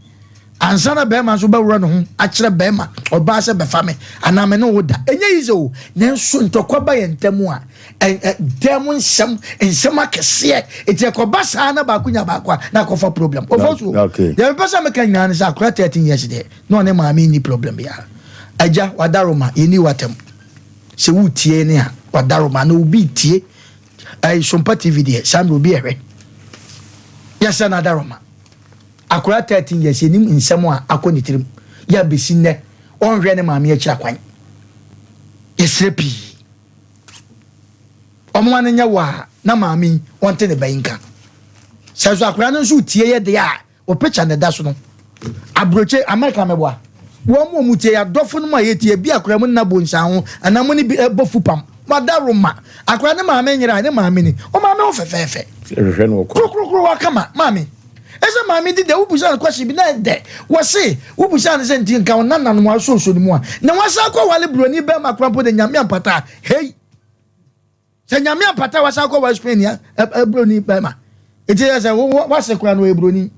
Ansa na bɛrima nso bɛworɔ ne ho akyerɛ bɛrima, ɔbaa sɛ bɛfa me anaa me ne wo da. Ɛnyɛ easy o, nanso ntɔkwa ba yɛn ntam a, ɛ, ɛ, dan mu nsɛm, nsɛm akɛseɛ. Enti ɛkɔba saa na baako nya baako a, na akɔfa problem. Ɔfɔ so. Okay. Deɛ mepɛ sɛ meka nyinaa ne sɛ akora 13 years deɛ, na ɔne maame nni problem biara. Agya, wadaroma, yɛnni w'atɛm. Sɛ woretie ne a, wadaroma, na obi retie. Ɛyi, Sompa TV deɛ, saa mmerɛ obi ɛhwɛ. Yɛsɛ no adaroma. Akwadaa 13 years yɛnim nsɛm a akɔ ne tirim yɛ a bɛsi nnɛ ɔnhwɛ ne maame akyiri akwan. Yɛsrɛ pii. Ɔmoma no nyɛ waa na maame yi ɔnte ne ba yi nka. Sɛ nso akwadaa no nso tie yɛ deɛ a o picture na ɛda so no. Aburokye America mɛboa. Wɔn mu wɔn tie yɛ adɔfo no mu a yɛtie bi akwadaa mu nna bonsan ho anaa mo ne bi ɛbɔ fupam. Wadaroma. Akwadaa ne maame nyera ne maame ni. O maame ho fɛfɛɛfɛ. Ɛhwehwɛ no wɔ kwan. Krokrokro wakama maame. Ɛsɛ maame di dɛ wobusa no question bi na ɛdɛ wɔse wobusa no sɛ nti nka wo nananom asooso no mu a na wasan kɔ wale buroni bɛrima kora mpo de nyame ampata a hei sɛ nyame ampata wasan kɔ wale Spain ya buroni bɛrima nti yɛ sɛ wase kora no ɔyɛ buroni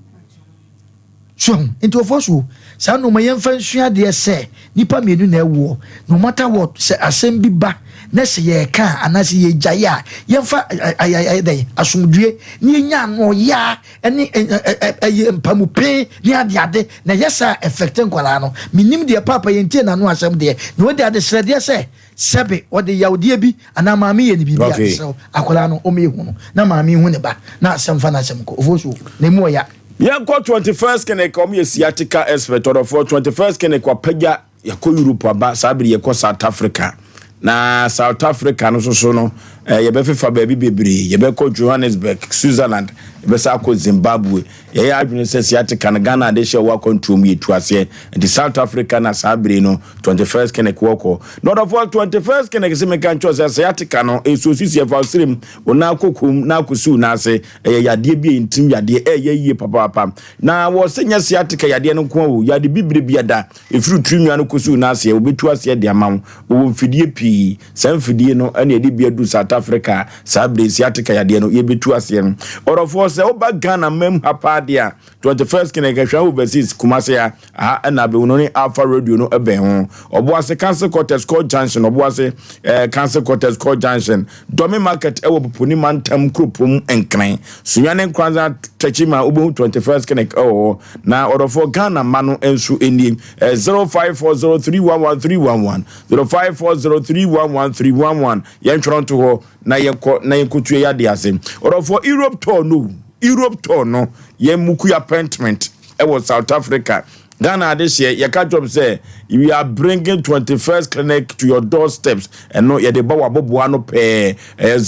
so nti ɔfɔ so saa nneɛma yɛmfa nsua adeɛ sɛ nipa mmienu na ɛwoɔ no matter what sɛ asɛm bi ba na sɛ yɛreka a anaasɛ yɛgyae a yɛmfa ayɛ dɛn asomdue ne yɛnya ano ɔyaa ne ɛyɛ mpamupen ne adeade na ɛyɛ saa ɛfɛkte nkwadaa no. Menim deɛ paapa yɛntie n'ano asɛm deɛ na wadi adesrɛdeɛ sɛ sɛbe ɔde yawdeɛ bi anaa maame yɛ ne biribi a mesrɛ akwadaa no ɔma ɛhu no na maame hu ne ba na asɛm fa n'asɛm kɔ ofoɔ so na emu ɔya. Yɛnkɔ 21st Clinic, wɔn yɛ sciatica expert ɔdɔfoɔ. 21st Clinic wapagya Yɛkɔ Europe aba, saa bere yɛkɔ South Africa. Na South Africa no nso so no, eh, yɛbɛfefa baabi bebree. Yɛbɛkɔ Johannesburg, Switzerland, yɛbɛsa akɔ Zimbabwe. Yɛyɛ adwene sɛ sciatica no, Ghana ade hyɛ wɔ akwantuo mu yɛtu aseɛ. Nti South Africa na saa bere no, 21st Clinic wɔkɔ. Na ɔdɔfoɔ, 21st Clinic se meka nkyerɛ sɛ sciatica no, ɛsuo sisi ɛfa ɔserem, wo nan kɔkɔm na akɔsi wo nan ase. Ɛyɛ yadeɛ bi a ɛntim yadeɛ, ɛyɛ yie papaapa. Na wɔ sɛ nyɛ sciatica yadeɛ no nko o, yade bibire biada. Ɛfiri wo tiri nwa no kɔsi wo nan aseɛ, wɔbɛtu aseɛ de ama wo. Wɔwɔ mfidie pii. Saa mfidie no na yɛde bi aduru South Africa a saa berɛ yi sciatica yadeɛ no yɛbɛtu aseɛ no. Ɔdɔfoɔ, sɛ woba Ghana mam ha paa deɛ a, 21st Clinic, Ahwea Overseas, Kumasi ha, aha na abɛhu no ne Alpha Radio no bɛn ho. Ɔboase Council Quarters, Court Junction, Ɔboase eh, Council Quarters, Court Junction, Dɔme Market ɛwɔ Poponi Mantam Kuropɔn Nkran, Sunyani Nkranza Techiman, wobɛhu 21st Clinic ɛwɔ hɔ. Na ɔdɔfoɔ Ghana mma no nso nie, 0540311311, 0540311311. Yɛntwerɛ nto hɔ na yɛnkɔ na yɛnkɔtua yɛ adeɛ ase. Ɔdɔfoɔ Europe tour no, Europe tour no, yɛn muku appointment ɛwɔ South Africa. Ghana adehyeɛ, yɛka kyerɛ sɛ we are bringing 21st clinic to your doorsteps. Ɛno yɛde ba w'aboboa no pɛɛ. Ɛyɛ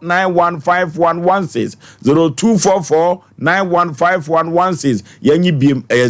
0244915116, 0244 915116 yɛnye biem ɛyɛ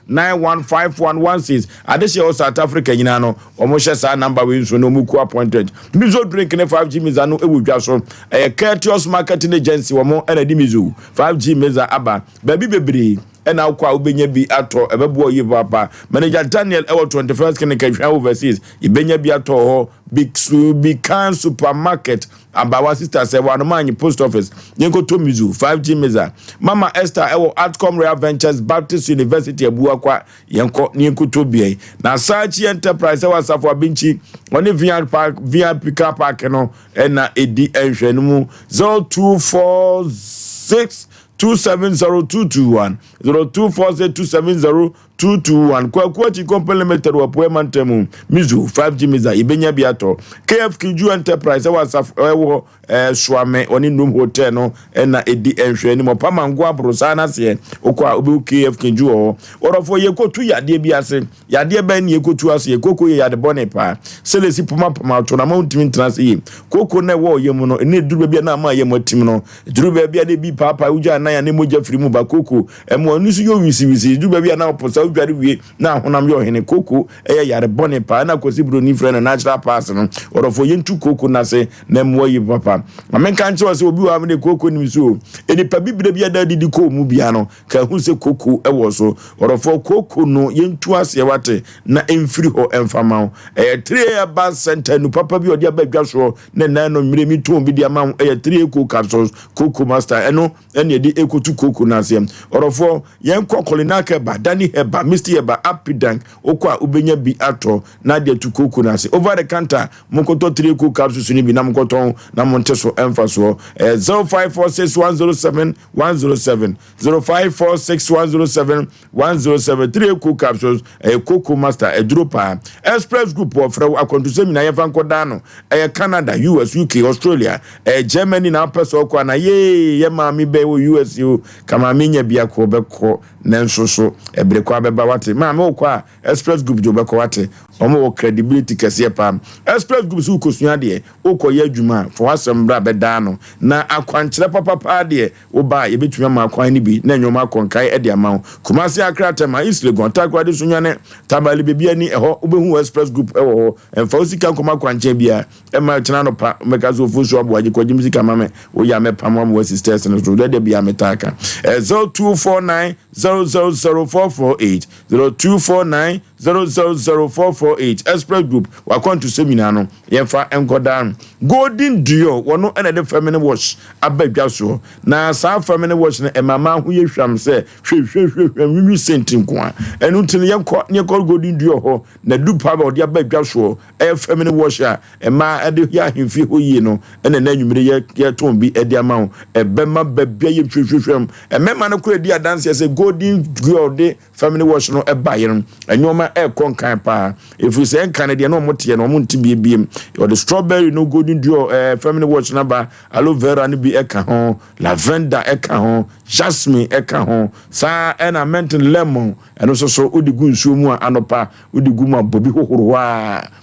0244915116 adehyeɛ wɔ South Africa nyinaa no wɔn hyɛ saa namba wei nso na wɔn ku appointment mizo drink ne 5G miza no ɛwɔ dwa so ɛyɛ Courteous Marketing Agency wɔn ɛna de mizo 5G miza aba baabi bebree ɛna akɔ a wobɛnya bi atɔ ɛbɛboa yie paapa manager Daniel ɛwɔ 21st Clinic Ahwea Overseas yɛbɛnya bi atɔ hɔ Big Subikan Supermarket Abawa sister sɛ wanoma anyi post office yɛnkɔtɔ mizu 5G miza Mama Esther ɛwɔ Atcom Royal Ventures Baptist University Abuakwa yɛnkɔ ne yɛnkɔtɔ biai na Sachi Enterprise ɛwɔ Asafo Abinkyi ɔne VIP park VIP car park no ɛna ɛdi nhwɛ no mu 0246 270221 0246 270 221 Kwaku Akyi Company Limited wɔ Apueɛ Mantam mu, Mizu, 5G Miza, yɛbɛnya bi atɔ. KF Kiju Enterprise ɛwɔ asafo ɛwɔ ɛɛ Soame ɔne Num Hotel no ɛna ɛdi nhwɛ anim. Ɔpa Mango Aborosaa no aseɛ wokɔ a wobɛhu KF Kiju wɔ hɔ. Wɔdɔfoɔ yɛkɔtu yadeɛ bi ase. Yadeɛ bɛn ne yɛkɔtu ase? Koko yɛ yade bɔne paa. Sɛlɛsi pomapoma to no ama wontumi ntena ase yie. Koko no ɛwɔ ɔyam mu no ɛna ɛduru baabi a na ama yam atim no. Ɛduru baabi a na ebi paapae wogya nan a na mogya firi mu ba. Koko Ɛma w'ani so yɛ wisiwisi. Edu baabi a na wopɛ sɛ wodware wie na ahonam yɛ ɔhene. Kooko ɛyɛ yare bɔne paa na Kwasi Buroni frɛ no natural pass no. Ɔdɔfoɔ, yɛntu kooko no ase na mmoa yi papa. Ma menka nkyerɛ wo sɛ obi wɔ ha mene kooko nim so o. Nnipa bibire bi a da adidi kɔɔ mu bia no, ka hu sɛ kooko wɔ so. Ɔdɔfoɔ, kooko no yɛntu aseɛ wate na ɛmfiri hɔ ɛmfa ma wo. Ɛyɛ 3A Herbal Center nu papa bi a ɔde aba adwa soɔ na ɛnan no mmerɛ mi tɔn bi de ama wo. Ɛyɛ 3A Cocoa Capsules, Cocoa Master ɛno ɛne ɛde ɛkɔtu kooko no aseɛ. Ɔdɔfoɔ, yɛnkɔ Kolinak Herbal, Dani Herbal, Misty Herbal, Apidank, wokɔ a wobɛnya bi atɔ na de atu kooko no ase. Over the counter, monkɔtɔ 3A Cocoa Capsules no bi na monkɔtɔn na monte so mfasoɔ. Ɛyɛ 0546107107, 0546107107. 3A Cocoa Capsules, ɛyɛ Cocoa Master, aduro paa. Express Group wɔfrɛ wo akwantusɛm nyinaa yɛmfa nkɔdaa no. Ɛyɛ Canada, US, UK, Australia, ɛyɛ Germany na wopɛ sɛ ɔkɔ ana yee yɛ maame bɛyɛ wɔ US o, ka maame nya bi akɔ bɛkɔ nanso so ɛbere kɔ abɛba wate. Maame wokɔ a Express Group de wobɛkɔ wate. Wɔn wɔ credibility kɛseɛ paa. Express Group sɛ wokɔsua adeɛ, wokɔyɛ adwuma a, fa w'asɛm bra bɛdaa no. Na akwankyerɛ papapaa deɛ woba a yɛbɛtumi ama akwan no bi na nneɛma akɔ nkae de ama wo. Kumasi, Accra, Tema, East Legon, Takoradi, Sunyani, Tamale, baabi ani ɛhɔ wobɛhu Express Group wɔ hɔ. Ɛmfa wo sika nkɔma akwankyɛn biara. Ɛmma ɛkyena anɔpa wobɛka sɛ Ofosu Aboagye kɔgye me sika ma me. Woyɛ a mɛpam wo ama woasi stairs no so. Dɛ da biara metaa ka. 0249 000 448, 0249 000448. Express Group wakwantusɛm nyinaa no yɛmfa nkɔdaa. Golden Dior wɔno ɛna ɛde feminine wash aba dwa soɔ, na saa feminine wash no ɛma mmaa ho yɛ hwam sɛ hwehwehwehwɛ nwiwi scent nko a. Ɛno nti no yɛnkɔ ne yɛnkɔ Golden Dior hɔ na dupa ba ɔde aba dwa soɔ ɛyɛ feminine wash a mmaa ɛde yɛ ahemfie hɔ yie no, ɛna ɛna anwummere yɛ yɛtɔn bi ɛde ama wo. Ɛbɛma baabi ayɛ hwehwehwɛm. Mmarima no koraa di adanseɛ sɛ Golden Dior de Family Watch no baeɛ no, nneɛma ɛrekɔ nkan paa. Ɛfiri sɛ nkan no deɛ na wɔn teɛ no, wɔn nte biebiem. Wɔde strawberry no, Golden Dior, Family Watch no aba, aloe vera no bi ɛka ho, lavender ɛka ho, jasmine ɛka ho. Saa ɛna mint and lemon, ɛno nso so wode gu nsuo mu a anɔpa wode gu mu a bɔ bi hohoro hɔ a,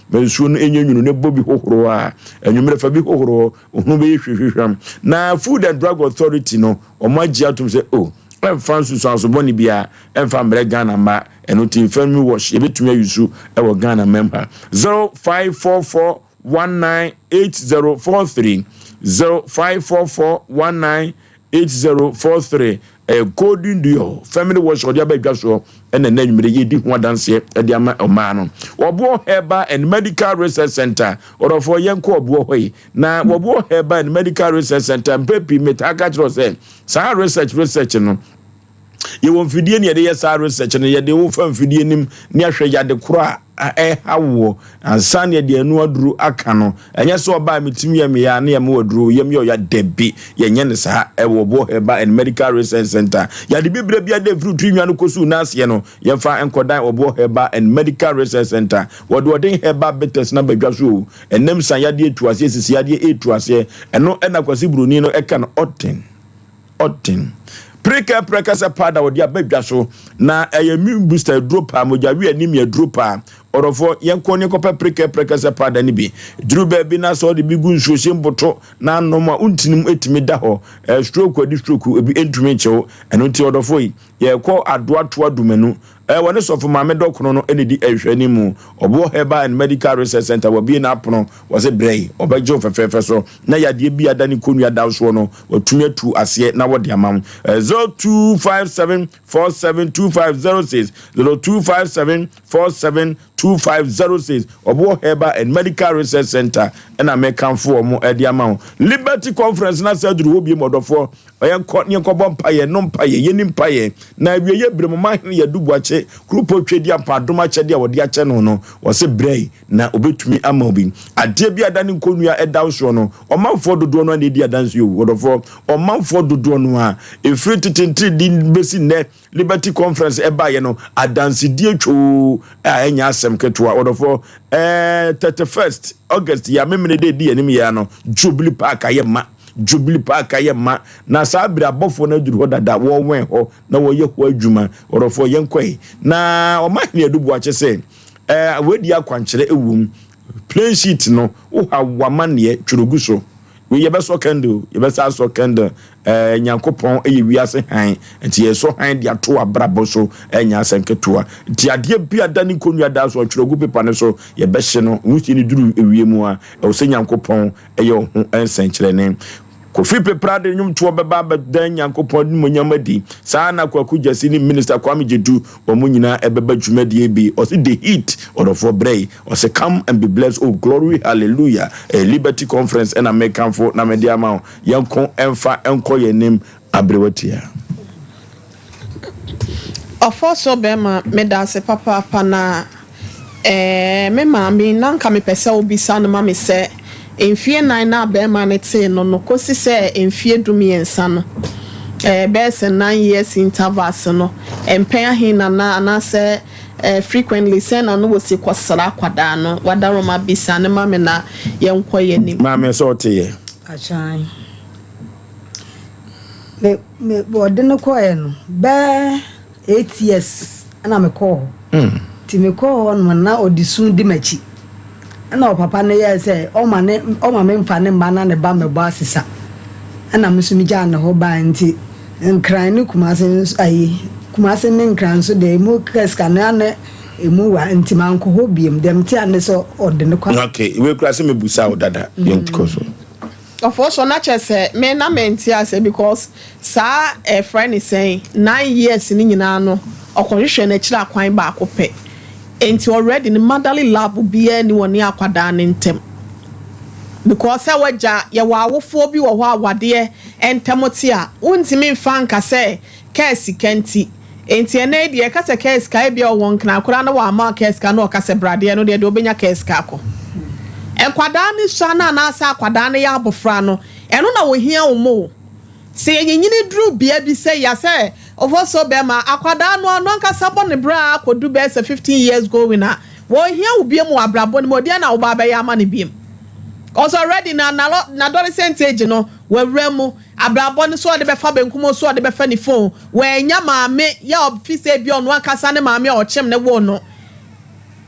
ma nsuo no ɛnyɛ nwunu ne bɔ bi hohoro hɔ a, anwummerɛ fa bi hohoro hɔ, ohunu bɛyɛ hwehwehwam. Na Food and Drug Authority no, wɔn agye atom sɛ oh, ɛmfa nsusuanso bɔne biara ɛmfa mbrɛ Ghana mma, ɛno nti Infirmary Wash yɛbɛtumi ayi so ɛwɔ Ghana mma mu ha. 0544198043, 0544198043. Ɛyɛ Golden Dior Family Wash ɔde aba adwa soɔ ɛna ɛna anwummerɛ yɛdi ho adanseɛ ɛde ama ɔmaa no. Ɔboɔ Herbal and Medical Research Center, ɔdɔfoɔ yɛnkɔ ɔboɔ hɔ yi na Ɔboɔ Herbal and Medical Research Center mpɛ pii metaa ka kyerɛ sɛ saa research no yɛwɔ mfidie ne yɛde yɛ saa research no. Yɛde wo fa mfidie nim ne ahwɛ yade korɔ a ɛha woɔ ansa ne yɛde anu aduro aka no. Ɛnyɛ sɛ ɔbaa metumi yɛ meyɛ ne yɛma waduro yɛm yɛ ɔya dabi, yɛnyɛ ne saa. Ɛwɔ Ɔboɔ Herbal and Medical Research Center, yɛde bibire bi ade firi tiri nwa no kɔsuu n'aseɛ no, yɛmfa nkɔdan Ɔboɔ Herbal and Medical Research Center. Wɔde ɔden herbal bitters na badwa so o, ɛnam san yadeɛ etu aseɛ, sisi yadeɛ etu aseɛ. Ɛno ɛna Kwasi Buroni no ɛka no ɔden ɔden Preka prɛkɛsɛ powder wɔde aba dwa so na ɛyɛ immune booster aduro paa, mogya wi anemia aduro paa. Ɔdɔfoɔ, yɛnkɔ ne kɔpɛ preka prɛkɛsɛ powder no bi. Duru baabi na sɛ ɔde bi gu nsuo hyɛ mboto na anom a, wontinim etumi da hɔ. Stroke adi stroke ebi ntumi nkyew. Ɛno nti ɔdɔfoɔ yi, yɛkɔ adoatoa dumanu. Wɔne sɔfo maame dɔkono no na edi nhwɛanim mu. Ɔboɔ Herbal and Medical Research Centre wɔabue n'apono, wɔse brɛ yi, ɔbɛgye wo fɛfɛɛfɛ so na yadeɛ bi a ada ne kɔnnua da wo soɔ no, watumi atu aseɛ na wɔde ama wo. 0257 472506, 0257 472506. Ɔboɔ Herbal and Medical Research Centre ɛna mekamfo wɔn de ama wo. Liberty Conference na sɛ aduru hɔ biem ɔdɔfoɔ, Yɛnkɔ ne yɛnkɔbɔ mpaeɛ, no mpaeɛ, yɛni mpaeɛ. Na awieeɛ berɛ mu, ɔmanhene Yadu Boakye, Kuropɔn Tweedi Ampa adom akyɛdeɛ a wɔde akyɛ no no, ɔse brɛ yi na ɔbɛtumi ama wo bi. Adeɛ bi a ada ne nkɔnnua ɛda wo soɔ no, ɔmanfoɔ dodoɔ no ara na ɛdi adanseɛ o, ɔdɔfoɔ. Ɔmanfoɔ dodoɔ no ara, ɛfiri tete ntiridii bɛsi nnɛ, Liberty Conference ɛbaeɛ no, adansedie twoo a ɛnyɛ asɛm ketewa, ɔdɔfoɔ. Ɛɛ, 31st August yi a Memene da ɛdi anim yi ara no, Jubilee Park ayɛ ma. Jubilee Park ayɛ ma, na saa bere abɔfoɔ no aduru hɔ dada, wɔrewɛn hɔ na wɔreyɛ hɔ adwuma. Ɔdɔfoɔ, yɛnkɔe. Na Ɔmanhene Adu Boakye sɛ, Ɛɛ, wei deɛ akwankyerɛ wom. Plain sheet no, wohaw w'amanneɛ, twerɛ gu so. Wei yɛbɛsɔ candle, yɛbɛsa asɔ candle. Ɛɛ Nyankopɔn yɛ wiase hann, nti yɛsɔ hann de ato abrabɔ so, ɛnyɛ asɛm ketewa. Nti adeɛ bi a da ne nkonnwa da so, ɔtwerɛ gu pepa no so, yɛbɛhye no. Nwusie no duru ewie mu a, ɛwɔ sɛ Nyankopɔn yɛ wo ho nsɛnkyerɛnne. Kofi Pepra de nnwomtoɔ bɛba abɛdan Nyankopɔn animuonyam adi. Saa ara na Kwaku Gyasi ne Minister Kwame Gyedu, wɔn nyinaa ɛbɛba dwumadie bi. Ɔse The Heat, ɔdɔfoɔ brɛ yi. Ɔse Come and be blessed, oh glory hallelujah. Ɛyɛ Liberty Conference ɛna mekamfo na mede ama wo. Yɛnko ɛmfa nkɔ yɛn anim aberewa tia. Ɔfɔsɔ bɛma medase papaapa na ɛɛ me maame na nka mepɛ sɛ wobisa no ma me sɛ mfie nan no a bɛɛma no tee no no kosi sɛ mfie du miɛnsa no ɛɛ bɛyɛ sɛ nine years intervals no mpɛn ahe na na anaasɛ ɛɛ frequently sɛn na na wɔsi kɔ sra akwadaa no wadaroma bisa no ma me na yɛnkɔ yɛnim. Maame sɛ ɔte yɛ. Akyan. Me me wɔde no kɔɛ no bɛɛ eight years ɛna mekɔɔ hɔ. Mm. Nti mekɔɔ hɔ no na ɔde su di m'akyi. Ɛna ɔpapa no yɛɛ sɛ ɔma ne ɔma me mfa ne mma na ne ba mmɛbɔ asesa. Ɛna me nso megyaa ne hɔ baa nti Nkran ne Kumase nso ayi Kumase ne Nkran nso deɛ emu kɛsika no ana emu wa nti mankɔ hɔ biem deɛ mete ane sɛ ɔde no kɔ. Okay, wei kura sɛ mebusa wo dada yɛn kɔ so. Ɔfo so na kyerɛ sɛ me na mente ase because saa ɛfrɛ ne sɛn nine years no nyinaa no ɔkɔhwehwɛ n'akyiri akwan baako pɛ nti already no motherly love biara ni wɔne akwadaa no ntɛm because sɛ wagya yɛwɔ awofoɔ bi wɔ hɔ a wadeɛ ntɛm te a wontumi nfa nka sɛ Kaa sika nti. Enti ɛnnɛ yi deɛ yɛka sɛ kaa sika, ebia ɔwɔ nkran koraa na wamma wo kaa sika na ɔka sɛ bra deɛ, ɛno deɛ deɛ wobɛnya kaa sika akɔ. Nkwadaa no sua no anaasɛ akwadaa no yɛ abɔfra no, ɛno na wɔhia wo more. Sɛ yɛnyinyini duru bea bi sɛ ya sɛ ɔfɔsɔ bɛrima, akwadaa no ɔno ankasa bɔ ne bra ara kɔdu bɛyɛ sɛ 15 years going a, wɔnhia wo biom wɔ abrabɔ no mu, ɛdeɛn na woba abɛyɛ ama no biom? Cause already na n'adolescent age no, wawura mu. Abrabɔ no so ɔde bɛfa benkum o so ɔde bɛfa nifa o, wannya maame yɛ a ɔfi sɛ ebia ɔno ankasa ne maame a ɔkyem no woo no.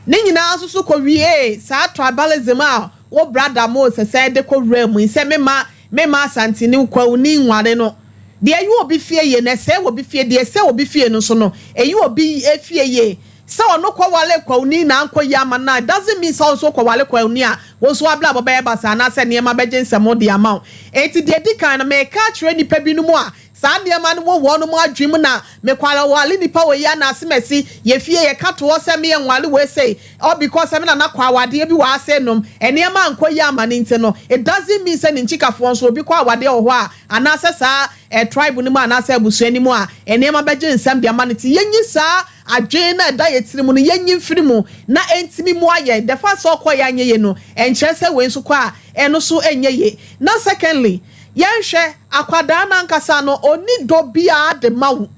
Ne nyinaa nso so kɔwiee saa tribalism a wo brada Moses de kɔ wuraa mu yi sɛ memma memma Asanteni Kwawuni nware no. Deɛ ɛyɛ obi fie yie no ɛsɛe obi fie, deɛ ɛsɛe obi fie no nso no ɛyɛ obi fie yie. Sɛ ɔno kɔware kwawuni na ankɔ yie ama no a, it doesn't mean sɛ wo nso wokɔware kwawuni a, wo nso w'abrabɔ bɛyɛ basaa anaasɛ nneɛma bɛgye nsam de ama wo. Enti deɛ ɛdi kan no, mereka akyerɛ nnipa binom a saa nneɛma no wɔ wɔnom adwene mu na mekɔware nipa wei a na asemasi, yɛ fie yɛka to hɔ sɛ meyɛ nware wei sei, all because sɛ me nana kɔ awadeɛ bi wɔ ha sei nom, nneɛma ankɔ yie ama no nti no, it doesn't mean sɛ ne nkyikafoɔ nso obi kɔ awadeɛ wɔ hɔ a anaasɛ saa eh, tribe no mu anaasɛ abusua no mu a nneɛma bɛgye nsam de ama no nti yɛnyi saa Adwene no a ɛda yɛn tirim no, yɛnyi mfiri mu na ɛntumi mmoa yɛn. The fact sɛ ɔkɔeɛ anyɛ yie no, ɛnkyerɛ sɛ wei nso kɔ a, ɛno nso nyɛ yie. Na secondly, yɛnhwɛ, akwadaa no ankasa no, ɔnni dɔ biara de ma wo.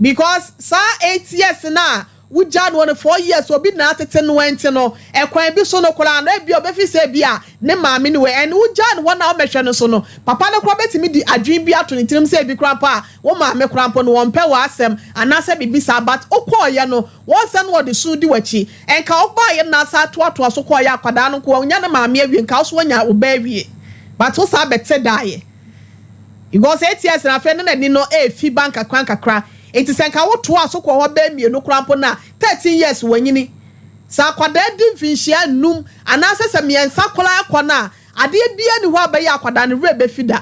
Because saa 8 years no a wogyaa no hɔ no, 4 years obi na atete no nti no, ɛkwan bi so no koraa no, ebia ɔbɛfi sɛ ebia ne maame ne wei, and wogyaa no hɔ na ɔmmɛhwɛ no so no, papa no koraa bɛtumi de adwene bi ato ne tirim sɛ ebi koraa mpo a, Wo maame koraa mpo no wɔmpɛ w'asɛm anaasɛ biribi saa but wokɔɔyɛ no wɔnsɛ na wɔde su di w'akyi. Nka wobaeɛ no na asan atoatoa so kɔɔyɛ akwadaa no nko wanya ne maame awie nka wo nso wanya wo ba awie but wo saa bɛte daeɛ because 8 years na afei na n'ani no ɛrefi ba nkakra nkakra nti sɛ nka wotoaa so kɔɔ hɔ bɛɛ mmienu koraa mpo no a 13 years wanyini. Sɛ akwadaa di mfinhyia nnum anaasɛ sɛ mmiɛnsa koraa kɔ no a Adeɛ biara nni hɔ a bɛyɛ akwadaa no werɛ bɛfi da.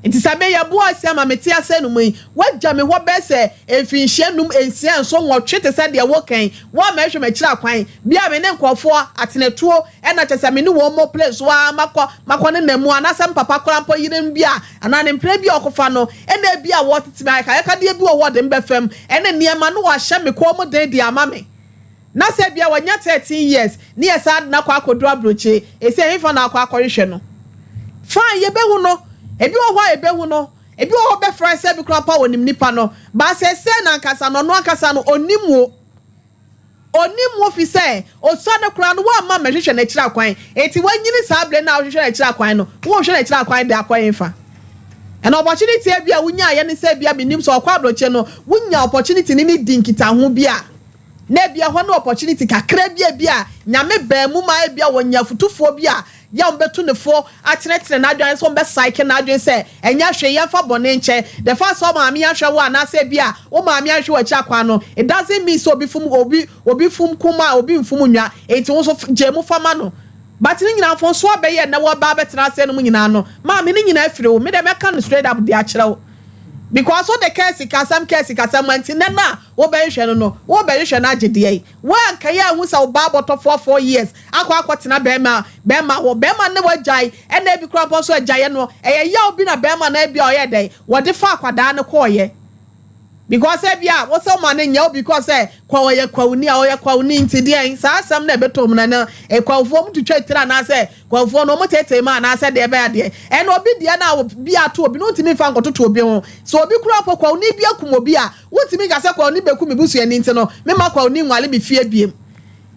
Nti sɛ meyɛ boa asi ama mete ase no mu yi, woagya me hɔ bɛyɛ sɛ mfinhyia num, nsia, nson, nwɔtwe te sɛ deɛ woreka yi, woamma ɛhwɛ m'akyiri akwan bi a me ne nkurɔfoɔ atenatuo na kyerɛ sɛ me ne wɔn mmɔ plane so ara makɔ makɔ ne nna mu anaasɛ me papa koraa mpo yerenom bi a anaa ne mpena bi a ɔkɔfa no na ebi a wɔtete me ayakayakadeɛ bi wɔ hɔ a ɔde me bɛfam ne nneɛma na wahyɛ me kɔn mu den de ama me. Na sɛ ebia wanya 13 years ne yɛ saa de no akɔ akɔduru abrokye, ese ɛhefa na akɔ akɔhwehwɛ no? Fine, yɛbɛhu no. Ebi wɔ hɔ a yɛbɛhu no. Ebi wɔ hɔ bɛfrɛ sɛ ebi koraa mpo a wɔnim nipa no. But seesei no ankasa no, ɔno ankasa no, ɔnnim wo. Ɔnnim wo fi sɛ osua no koraa no, woamma ammɛhwehwɛ n'akyiri akwan. Enti wanyini saa bere no a wohwehwɛ n'akyiri akwan no, worehwehwɛ n'akyiri akwan de akɔ hefa? And opportunity ebia wonyaeɛ ne sɛ ebia mennim sɛ ɔkɔ abrokye no, wonya opportunity ne no di nkitaho bi a, Na ebia ɛhɔ ne opportunity kakra bi a ebia Nyame baa mu ma ebia wɔnya afutufoɔ bi a Yɛ a wɔbɛtu no fo atenetene n'adwene anaasɛ wɔbɛsaeke n'adwene sɛ ɛnyɛ hwee, yɛmfa bɔne nkyɛ. The fact sɛ wo maame anhwɛ wo anaasɛ ebia wo maame anhwɛ w'akyi akwan no, it doesn't mean sɛ obi fom obi obi fom kum a obi mfom nnwa. Enti wo nso gye mu fa ma no. But ne nyinaa mfomsoɔ abɛyɛ nnɛ wɔba abɛtena ase nom nyinaa no, maame ne nyinaa firi wo. Me deɛ mɛka no straight up de akyerɛ wo. Because wode kaa sikasɛm kaa sikasɛm ma nti nnɛ no a wobɛhwehwɛ no no, wobɛhwehwɛ no agye deɛn? Woanka yi anhu sɛ wo ba abɔtɔfoɔ 4 years akɔ akɔtena bɛrima bɛrima hɔ. Bɛrima ne wagyae ɛna ebi koraa mpo nso agyaeɛ no ɛyɛ yaw bi na bɛrima no ebi a ɔyɛ dɛn wɔde fa akwadaa no kɔɔyɛ. Because ebi a wosɛ woma no nyɛ wo because sɛ kwa ɔyɛ kwawuni a ɔyɛ kwawuni nti deɛn saa asɛm na ɛbɛtɔ mu na no kwawufoɔ mu twitwa tiri anaasɛ kwawufoɔ no wɔn tetee mu anaasɛ deɛ ɛbɛyɛ deɛ ɛna obi deɛ na bi ato obi no ntumi nfa nkɔtoto obi ho so obi kura mpo kwawuni bi akum obi a wontumi nka sɛ kwawuni bɛku mi busuani nti no mema kwawuni nwale mi fie biem.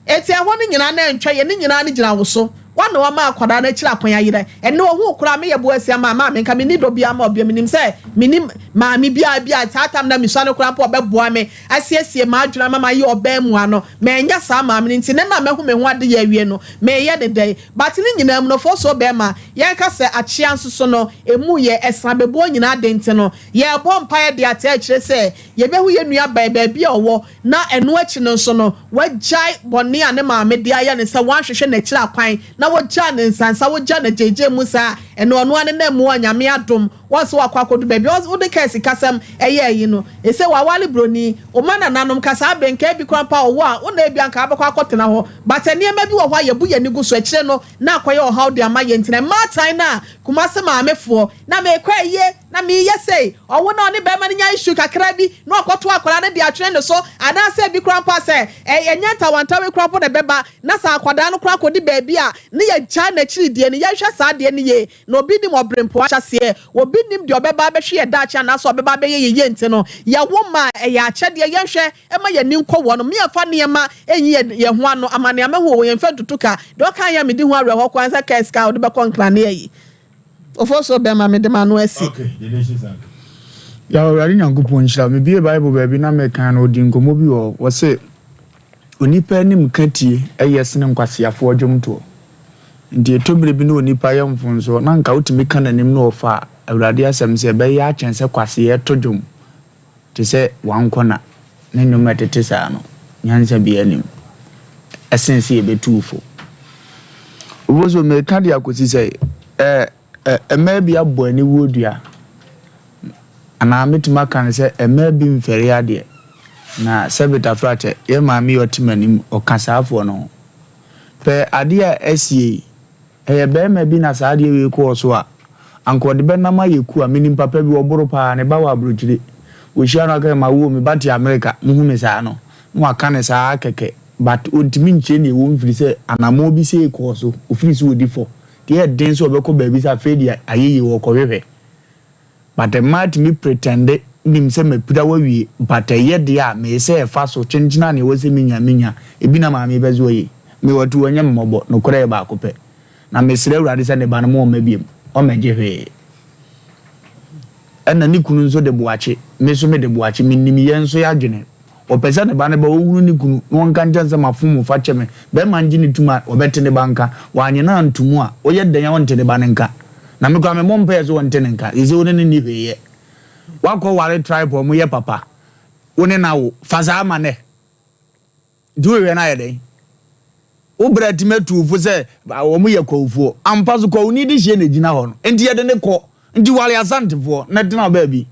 Eti ɛhɔ no nyinaa na ɛntwa yɛ ne nyinaa no gyina wo so. Wɔn na wɔma akwadaa no akyiri akwan ayerɛ. Ɛnna ohun koraa meyɛ bo asia maa maame nka menni dɔ biara ma ɔbea menim sɛ mennim maame biara bi a saa tam na misua no koraa mpo ɔbɛboa me asiesie m'adwene ama mayɛ ɔbaa mua no. Manya saa maame no nti ne na mahu me ho ade yɛ awie no meyɛ ne dɛn? But ne nyinaa mu no fosuo bɛrima yɛnka sɛ akyea nso so no emu yɛ ɛsena bɛbuo nyinaa de nti no yɛrebɔ mpaeɛ de ate akyire sɛ yɛbɛhu yɛn nua bɛn baabi a ɔwɔ na ɛno akyi no nso no wagyae bɔne a ne maame de ayɛ ne sɛ wanhwehwɛ n'akyiri akwan na wogyaa ne nsansa wogya n'agyegye mu saa ɛno ɔno ane na mu a Nyame adom wɔn sɛ wakɔ akɔdu baabi wode kaa sikasɛm ɛyɛ ayi no ɛsɛ wawale broni ɔma nananom ka saa abere nka ebi koraa mpa ɔwɔ a wona ebi anka abɛkɔ akɔtena hɔ but nneɛma bi wɔ hɔ a yɛbu yɛn ani gu so akyire no na akɔyɛ ɔhaw de ama yɛn ntina mmaatan no a Kumase maamefoɔ na meekɔ ayie na meyɛ sei ɔwo na ɔne bɛrima no nya issue kakra bi na ɔkɔto akwadaa no de atwene ne so anaasɛ ebi koraa mpo sɛ ɛnyɛ ntawantawa koraa mpo na ɛbɛba na sɛ akwadaa no koraa kɔdi baabi a ne yɛgya n'akyiri deɛ no yɛhwɛ saa deɛ no yie na obi nim ɔbrempo ahyɛseɛ obi nim deɛ ɔbɛba abɛhwe yɛ daakye anaasɛ ɔbɛba abɛyɛ yɛ yie nti no yɛwo ma ɛyɛ akyɛdeɛ yɛnhwɛ ɛma yɛn ni nkɔ wɔ no mmiɛnfa nneɛma ɛnyi yɛn ho ano ama nneɛma ho wɔ yɛn fɛ ntutu ka deɛ ɔka yɛ medi ho awerɛhɔ kwan sɛ kɛse ka ɔde bɛkɔ nkrane ayi ofo so bɛma mede ma no asi. Yà Awurade Nyankopɔn nhyira. Mebie Bible baabi na mekan no ɔdi nkɔmmɔ bi wɔ hɔ. Wɔse onipa anim ka tie ɛyɛ sene nkwaseafoɔ dwomtoɔ. Nti ɛtɔ bere bi na onipa yɛ mfomsoɔ na nka wotumi ka n'anim na ɔfa a Awurade asɛm sɛ ɛbɛyɛ akyɛn sɛ kwaseɛ to dwom te sɛ wankɔna ne nnwom a ɛtete saa no nyansa bi anim ɛsen sɛ yɛbɛtu wo fo. Ofo so meka de akɔsi sɛ ɛɛ mmaa bi abɔ aniwuo dua anaa mɛtumi aka no sɛ mmaa bi mfɛre adeɛ na sɛbe tafrakyɛ yɛ maame yi ɔte m'anim ɔka saafoɔ no ho pɛ adeɛ a asie yi ɛyɛ bɛrima bi na saa adeɛ wei kɔɔ so a anka ɔde bɛnam ayɛ ku a menim papa bi ɔboro paa ne ba wɔ aburokyire wɔhyia no aka ma wo me ba te Amerika muhu me saa no na waka ne saa kɛkɛ but ɔntumi nkyerɛ nea ɛwɔ mfiri sɛ anammɔn bi sei kɔɔ so ofiri so ɔdi fɔ deɛ ɛden sɛ ɔbɛkɔ baabi sɛ afei deɛ ayɛyie wɔkɔhwehwɛ but mmaa tumi pretend nim sɛ mapira wawie but ɛyɛ deɛ a meyɛ sɛ ɛfa so kyenkyena a nea ɛwɔ sɛ menya menya ebi na maame pɛ sɛ ɔyɛ mewɔ te wɔnyɛ mmɔbɔ nokorɛ yɛ baako pɛ na mesrɛ Awurade sɛ ne ba no mo ɔmma biom ɔmmɛgye hwee ɛna ne kunu nso de boakye me nso mede boakye menim yɛn nso yɛadwene ɔpɛ sɛ ne ba no ba ɔhunu ne kunu na ɔnka nkyɛn sɛ mafom fa kyɛ me bɛrima ngye ne tum a ɔbɛte ne ba nka wanyɛ no anto a ɔyɛ dɛn a ɔnte ne ba no nka na me koraa memmɔ mpaeɛ sɛ ɔnte ne nka sɛ wo ne ne nni hwee yɛ wakɔ ware tribe ɔmo yɛ papa wo ne na wo fa saa ma nɛ nti wohwɛ no ayɛ dɛn wo brɛ tumi atu fo sɛ wɔn yɛ kwawufoɔ ampa so kwawuni de hyia na gyina hɔ no nti yɛde ne kɔ nti wale asantefoɔ na tena baabi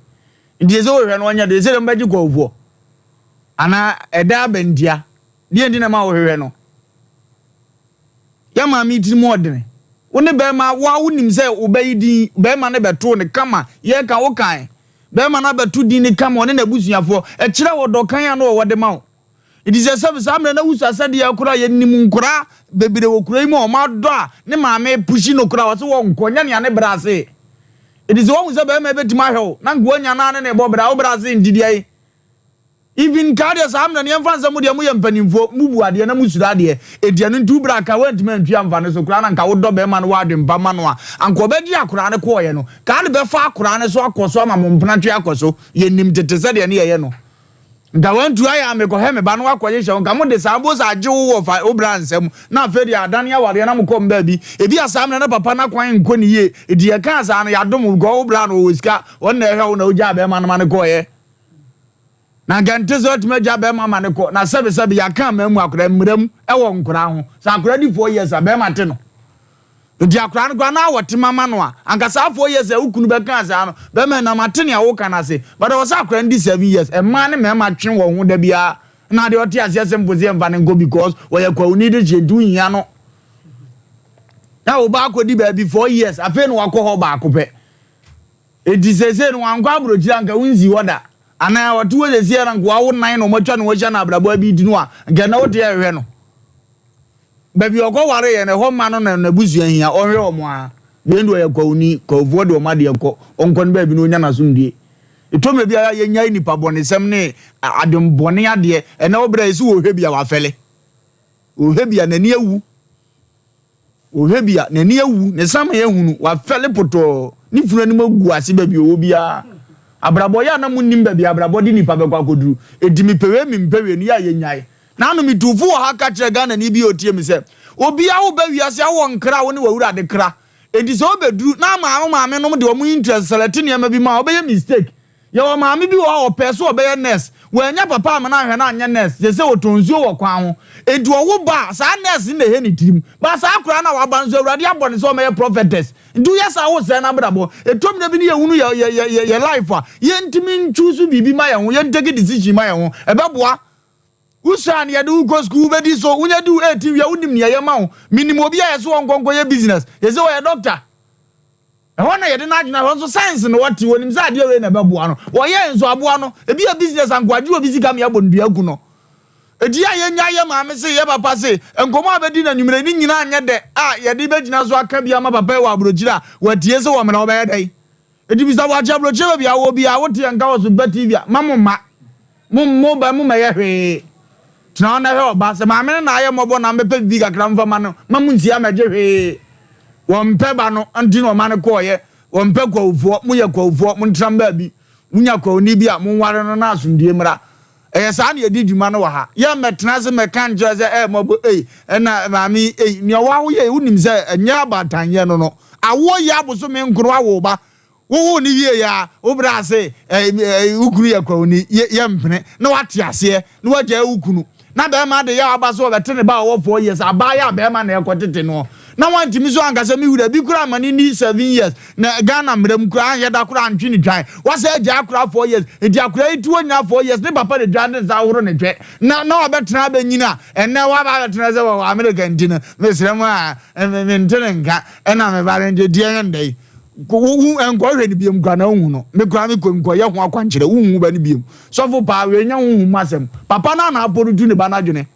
nti sɛ wohwɛ no ɔnyɛ de sɛ dɛm bɛgye kwawufoɔ anaa ɛda abɛntia deɛ nti na ma wohwehwɛ no yɛ maame tiri mu ɔdene wo ne bɛrima wo a wonim sɛ wobɛyi din bɛrima no bɛto ne kama yɛka wo kan bɛrima no abɛto din ne kama ɔne n'abusuafoɔ ɛkyerɛ wɔ dɔ kan a na ɔwɔ de ma wo nti sɛ sɛ saa mmerɛ na wusa sɛdeɛ koraa yɛnim nkoraa bebree wɔ kuro yi mu a ɔmo adɔ a ne maame push no koraa ɔsɛ wɔnkɔ nyɛ nea ne brɛ ase nti sɛ wɔhu sɛ bɛrima bɛtumi ahwɛ wo na nka wanya naa ne ne bɔ brɛ a wo brɛ ase nti deɛ yi even nkaa deɛ saa mmerɛ no yɛmfa nsɛ mo deɛ moyɛ mpanimfoɔ mubu adeɛ na musuro adeɛ ɛti ɛno nti wo brɛ aka woantumi antwi amfa ne so koraa na nka wodɔ bɛrima no wɔ ma no a anka ɔbɛgye akoraa no kɔɔyɛ no kaa de bɛfa akoraa no so akɔ so ama mo mpena twe akɔ so. Yɛnim tete sɛdeɛ ne yɛyɛ no. Nka wantu ayɛ a mekɔhwɛ me ba no wakɔhyehyɛ wo. Nka mode saa mpo sɛ agye wo wɔ fa wo bra nsam na afei deɛ adane awareɛ na mokɔ mo baabi. Ebia saa mmerɛ no papa no akwan nkɔ ne yie nti yɛkaa saa no yɛadom wo because wo bra no ɔwɔ sika ɔno na ɛhwɛ wo na wogyaa bɛrima no ma no kɔeɛ. Na nka ɛnte sɛ watumi agya bɛrima ma no kɔ na sɛbesɛbe yɛaka amaa mu akwadaa mmara mu wɔ nkoraa ho. Sɛ akwadaa di four years a bɛrima te no. Nti akwadaa no koraa na wɔte ma ma no a anka saa four years a wo kunu bɛkaa saa no bɛrima na mate nea woka no ase but ɛwɔ sɛ akwadaa no di seven years. Mmaa ne mmarima twe wɔn ho da biara na adeɛ ɔte aseɛ sɛ mpo sɛ yɛmfa no nkɔ because ɔyɛ kwawuni de hyɛ nti wohia no. Na wo ba akɔdi baabi 4 years afei na wakɔ hɔ baako pɛ. Enti seesei no wankɔ aburokyire a anka wonsii hɔ da. Anaa ɔte hɔ seesei ara nka wawo nan na wɔatwa ne ho ahyia na abrabɔ abi no a, anka ɛnnɛ wote ɛrehwɛ no. Baabi a ɔkɔwareeɛ no, ɛhɔ mma no na n'abusua hia, ɔnhwɛ wɔn ara. Wei deɛ ɔyɛ kwawuni, kwawufoɔ de wɔn adeɛ kɔ, ɔnkɔ ne baabi na ɔnya n'asomdwie. Ɛtɔ mmerɛ bi a yɛnnyae nnipa bɔnesɛm ne adwemmɔne adeɛ. Ɛnnɛ wo berɛ a ɛsi wɔ hwɛ bi a wafɛle. Ɔhwɛ bi a n'ani awu. Ɔhwɛ bi a, n'ani awu, ne saman ahunu, wafɛle potɔɔ, ne funu anim agu ase baabi a ɔwɔ biara. Abrabɔ yɛ a na monnim baabi a abrabɔ de nnipa bɛkɔ akɔduru. Enti mepɛ wei, mempɛ wei no, yɛ a yɛnnyae. Naano metuu fo wɔ ha ka kyerɛɛ Ghanani bi a ɔtie me sɛ, Obiara woba wiase a wowɔ nkra a wo ne w'Awurade kra. Enti sɛ wobɛduru na ama wo maamenom de wɔn interest select nneɛma bi ma wo a, wobɛyɛ mistake. Yɛwɔ maame bi wɔ hɔ a ɔpɛɛ sɛ ɔbɛyɛ nurse. Wannya papa amma no anhwɛ no anyɛ nurse. Seesei ɔtɔn nsuo wɔ kwan ho. Enti ɔwo ba a, saa nurse no na ɛhɛ ne tirim. But saa akwadaa no a waba no nso, Awurade abɔ no sɛ ɔmmɛyɛ prophetess. Nti woyɛ saa a, wosɛe n'abrabɔ. Ɛtɔ mmerɛ bi no yɛhunu yɛ, yɛ, yɛ, yɛ, yɛ life a, yɛntumi nchoose biribi ma yɛn ho, yɛntake decision ma yɛn ho. Ɛbɛboa. Wosua a na yɛde wo kɔ sukuu, wobɛdi so. Wonya du 18 wie a, wonim nea ɛyɛ ma wo. Menim obi a yɛse ɔnkɔ nkɔyɛ business. Seesei ɔyɛ doctor. Ɛhɔ na yɛde n'adwene ahwɛ nso science na ɔte onim sɛ adeɛ wei na ɛbɛboa no wɔyɛ nso aboa no ebi yɛ business anko agye obi sika ma yɛabɔ no dua aku no eti a yɛnya yɛ maame se yɛ papa se nkɔmɔ a bɛdi no anwummerɛ ne nyinaa nyɛ dɛ a yɛde bɛgyina so aka bi ama papa yi wɔ aburokyire a watie sɛ wɔ mena ɔbɛyɛ dɛn eti bisa wakye aburokyire baabi a wɔ bi a wote yɛn nka wɔ so ba TV a ma mo mma Mo mo ba mu mɛyɛ hwee. Tena hɔ na hwɛ ɔba. Sɛ maame no na ayɛ mmɔbɔ na mɛpɛ biribi kakra mfa ma no, ma mo nsia mɛgye hwee. Wɔmpɛ ba no nti na ɔma no kɔɔeɛ. Wɔmpɛ kwawufoɔ. Moyɛ kwawufoɔ, montena baabi. Monya kwawuni bi a, monware no na asomdwoeɛ mmra. Ɛyɛ saa na yɛdi dwuma no wɔ ha. Yɛmmɛtena ase mmɛka nkyerɛ sɛ, ɛɛ mmɔbɔ ei, ɛna maame yi ei. Nea woayɛ yi, wonim sɛ ɛnyɛ abaatanyɛ no no. Awoɔ yɛ abosome nkron awo wo ba. Wowoo no wieeɛ a, wo bra se wo kunu yɛ kwawuni, yɛmpene, na wate aseɛ, na wagyae wo kunu. Na bɛrima de yaw aba sɛ ɔbɛte ne ba a ɔwɔ 4 years, abaayewa a bɛrima na ɛrekɔtete noɔ. Na wantumi nso anka sɛ me wura, bi koraa ma no nni 7 years, na Ghana mmara mu koraa anyɛ da koraa antwe ne twan. Wasan agyae akwadaa 4 years, nti akwadaa yi te hɔ nyinaa 4 years, ne papa na dwa ne nsa ahoro ne twɛ. Na na wabɛtena abɛnyini a, ɛnnɛ waba abɛtena sɛ wɔ America nti no, mesrɛ mo a, mente ne nka, ɛna me ba no nti deɛ ɛnyɛ ndɛ yi. Wohu nkɔhwɛ no biom koraa na wonhu no. Me koraa mekɔ nkɔyɛ ho akwankyerɛ, wonhu ba no biom. Sɔfo paa, wei nyɛ honhom mu asɛm. Papa no ara na apɔ no tu ne ba no adwene.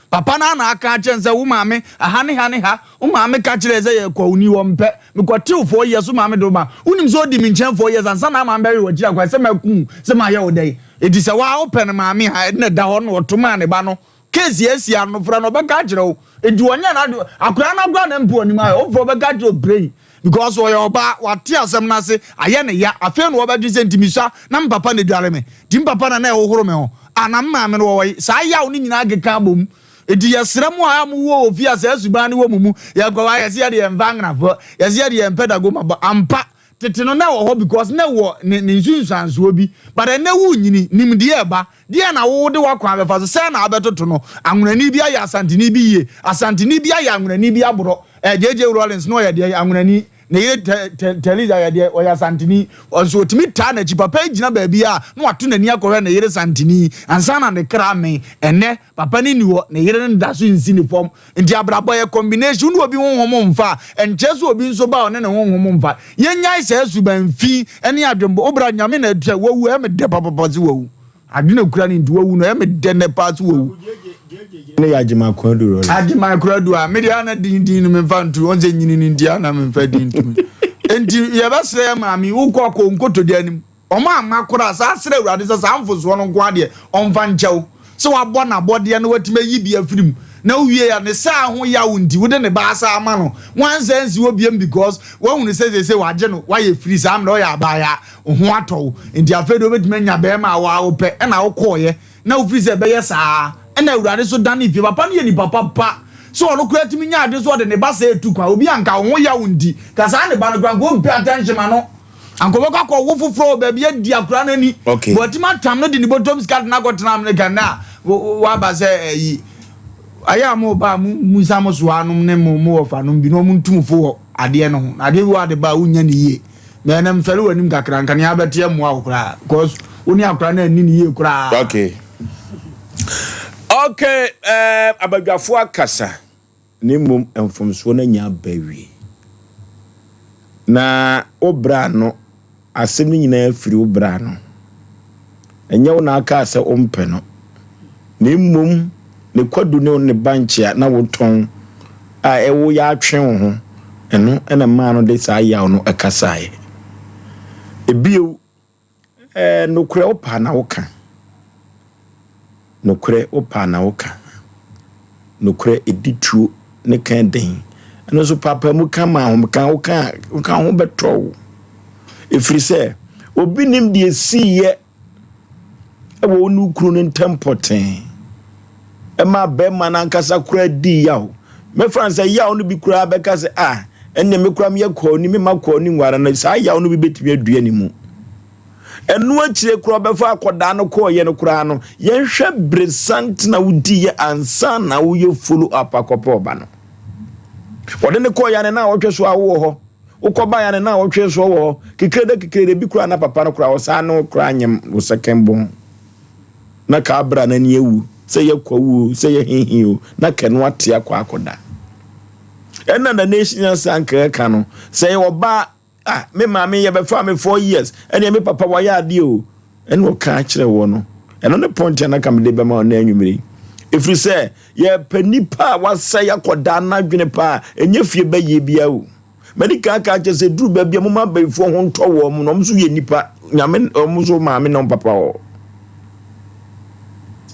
Papa no ara na aka akyerɛ no sɛ wo maame, aha ne ha ne ha. Wo maame ka kyerɛɛ sɛ yɛ kwawuni, wɔmpɛ. Mekɔtew 4 years, wo maame de wo ba. Wonim sɛ odi me nkyɛn 4 years ansa na maame bɛwe w'akyiri akwan sɛ maku wo, sɛ mayɛ wo dɛn. Enti sɛ wo ara wopɛ no maame a, ɛnna ɛda hɔ na ɔto maa ne ba no. Case asi ano frɛ no ɔbɛka akyerɛ wo. Nti ɔnyɛ n'ade akwadaa no akora na mpo anim ayɛ wofrɛ ɔbɛka akyerɛ wo praying because ɔyɛ ɔbaa wate asɛm no ase ayɛ ne ya afei na ɔbɛdwe sɛ nti mesua na me papa na edware me nti me papa na na ɛhohoro me ho a na me maame no wɔwɔ yi saa yaw no nyinaa keka abom nti yɛsrɛ mo a mowɔ wɔ fie a saa suban no wɔ mo mu yɛkɔ hɔ a yɛse yɛde yɛmfa angenafoɔ yɛse yɛde yɛmpɛ dagoma bɔ ampa Tete no na ɛwɔ hɔ because na ɛwɔ ne ne nsunsuansoɔ bi but ɛnɛ worenyini, nimdeɛ reba, deɛn na wo de w'akwan bɛfa so, sɛn na wobɛtoto no, Anwonani bi ayɛ Asanteni bi yie, Asanteni bi ayɛ Anwonani bi aborɔ, eh, JJ Rawlings na ɔyɛ deɛn, Anwonani, ne yere Tɛ Tɛ Theresa yɛ deɛn, ɔyɛ Asanteni, nso ɔtumi taa n'akyi, papa yi gyina baabi a na wato n'ani akɔhwɛ ne yere Santeni ansa na ne kra amen, ɛnɛ Papa no nni hɔ, ne yere no da so nsi ne fam. Nti abrabɔ yɛ combination, wo ne obi honhom mfa a, ɛnkyerɛ sɛ obi nso ba a ɔne ne honhom mfa. Yɛnnyae saa suban fi ne adwenbɔ, wo bra Nyame na atua, wawu ɛyɛ me dɛ papapa sɛ wawu. Adwene okura no nti wawu no ɛyɛ me dɛ nnɛ paa sɛ wawu. Ne yɛ Agyeman Kwadu Rollins. Agyeman Kwadu a, me deɛ ana din din no memfa nto, wɔn sɛ nyini no nti ana memfa din nto. Nti yɛbɛsrɛ yɛ maame, wokɔ kɔ nkotodwe anim. Wɔn amma koraa saa srɛ Awurade sɛ saa mfosoɔ no nko ara deɛ ɔmfa nkyɛ wo, sɛ wabɔ no abɔdeɛ na watumi ayi bi afiri mu. Na wowie a ne saa ho yaw nti wode ne ba asan ama no. Wansan ansi hɔ biom because wahunu sɛ seesei wagye no, wayɛ free saa mmerɛ ɔyɛ abaayaa, wo ho atɔ wo. Nti afei deɛ wobɛtumi anya barima a woa wopɛ ɛna wokɔeɛ na wofiri sɛ ɛbɛyɛ saa. Ɛna Awurade nso danee fie. Papa no yɛ nipa papa. Sɛ ɔno koraa tumi nya adwene sɛ ɔde ne ba sɛɛ tu kwan, obi a nka wo ho yaw nti, ka saa ne ba no koraa nka ɔmpɛ attention ma no. Anka ɔbɛkɔ akɔwo foforɔ wɔ baabi adi akora no ani. Okay. Wɔatumi atam no de ne bɔtɔm sika de no akɔtena Amerika nnɛ a waba sɛ ayi. Ayɛ a mo ba a mo musa mo soa nom ne mo mo wɔfa nom bi na wɔn ntum fo wɔ adeɛ no ho. Na adeɛ bi wɔ ade ba a wonya ne yie. Na ɛnɛ mfɛre w'anim kakra nka nea abɛteɛ mmoa wo koraa because wo ne akora no anni ne yie koraa. Okay. Okay, eh, abadwafoɔ akasa. Na mmom mfomsoɔ no anya aba awie. Na wo bra no, asɛm no nyinaa firi wo bra no. Ɛnyɛ wo na akaa sɛ wompɛ no, na mmom ne kwadu ne ne bankye a na wotɔn a ɛwo yɛ atwe wo ho, ɛno na ɛmaa no de saa yaw no kasaeɛ. Ebio, Ɛɛ, nokorɛ wo paa na woka. Nokorɛ wo paa na woka. Nokorɛ ɛdi tuo ne ka den. Ɛno nso paapaamu ka ma ahomka, woka a, woka ho bɛtɔ wo. Ɛfiri sɛ, obi nim deɛ ɛsiiɛ wɔ wo ne wo kunu no ntam pɔtee. Ɛma bɛrima no ankasa koraa dii yaw. Mɛfa no sɛ yaw no bi koraa bɛka sɛ, ah, ɛnneɛ me koraa meyɛ kɔɔni, memma kɔɔni nware no. Saa yaw no bi bɛtumi adua ne mu. Ɛno akyire koraa ɔbɛfa akɔdaa no kɔɔyɛ no koraa no, yɛnhwɛ bere santena wodiiɛ ansa na woyɛ follow up akɔpɛ ɔba no. Wɔde no kɔɔyɛ a ne na awɔtwe so a wowɔ hɔ. Wokɔbaeɛ a ne na awɔtwe so wɔ hɔ. Kekrede kekrede bi koraa na papa no koraa ɔsaa ne wo koraa nyem wo second born. Na kaa bere a n'ani awu, sɛ yɛ kwawu o, sɛ yɛ hehe o, na kɛ no ate akɔ akɔda. Ɛna na nation nyansa anka ɛka no, sɛ yɛ ɔbaa, ah, me maame yɛ bɛfaa me 4 years, ɛneɛ me papa wayɛ adeɛ o, ɛna ɔka akyerɛ wɔ no. Ɛno ne point a na ka mede bɛma wo nnɛ anwummere yi. Ɛfiri sɛ, yɛpɛ nipa a wasɛe akɔdaa n'adwene paa, ɛnyɛ fie bɛyɛ biara o. Madi kan aka akyerɛ sɛ duru baabi a moma abayifoɔ ho ntɔ wɔn na wɔn nso yɛ nnipa nyame wɔn nso maame na wɔn papa wɔ.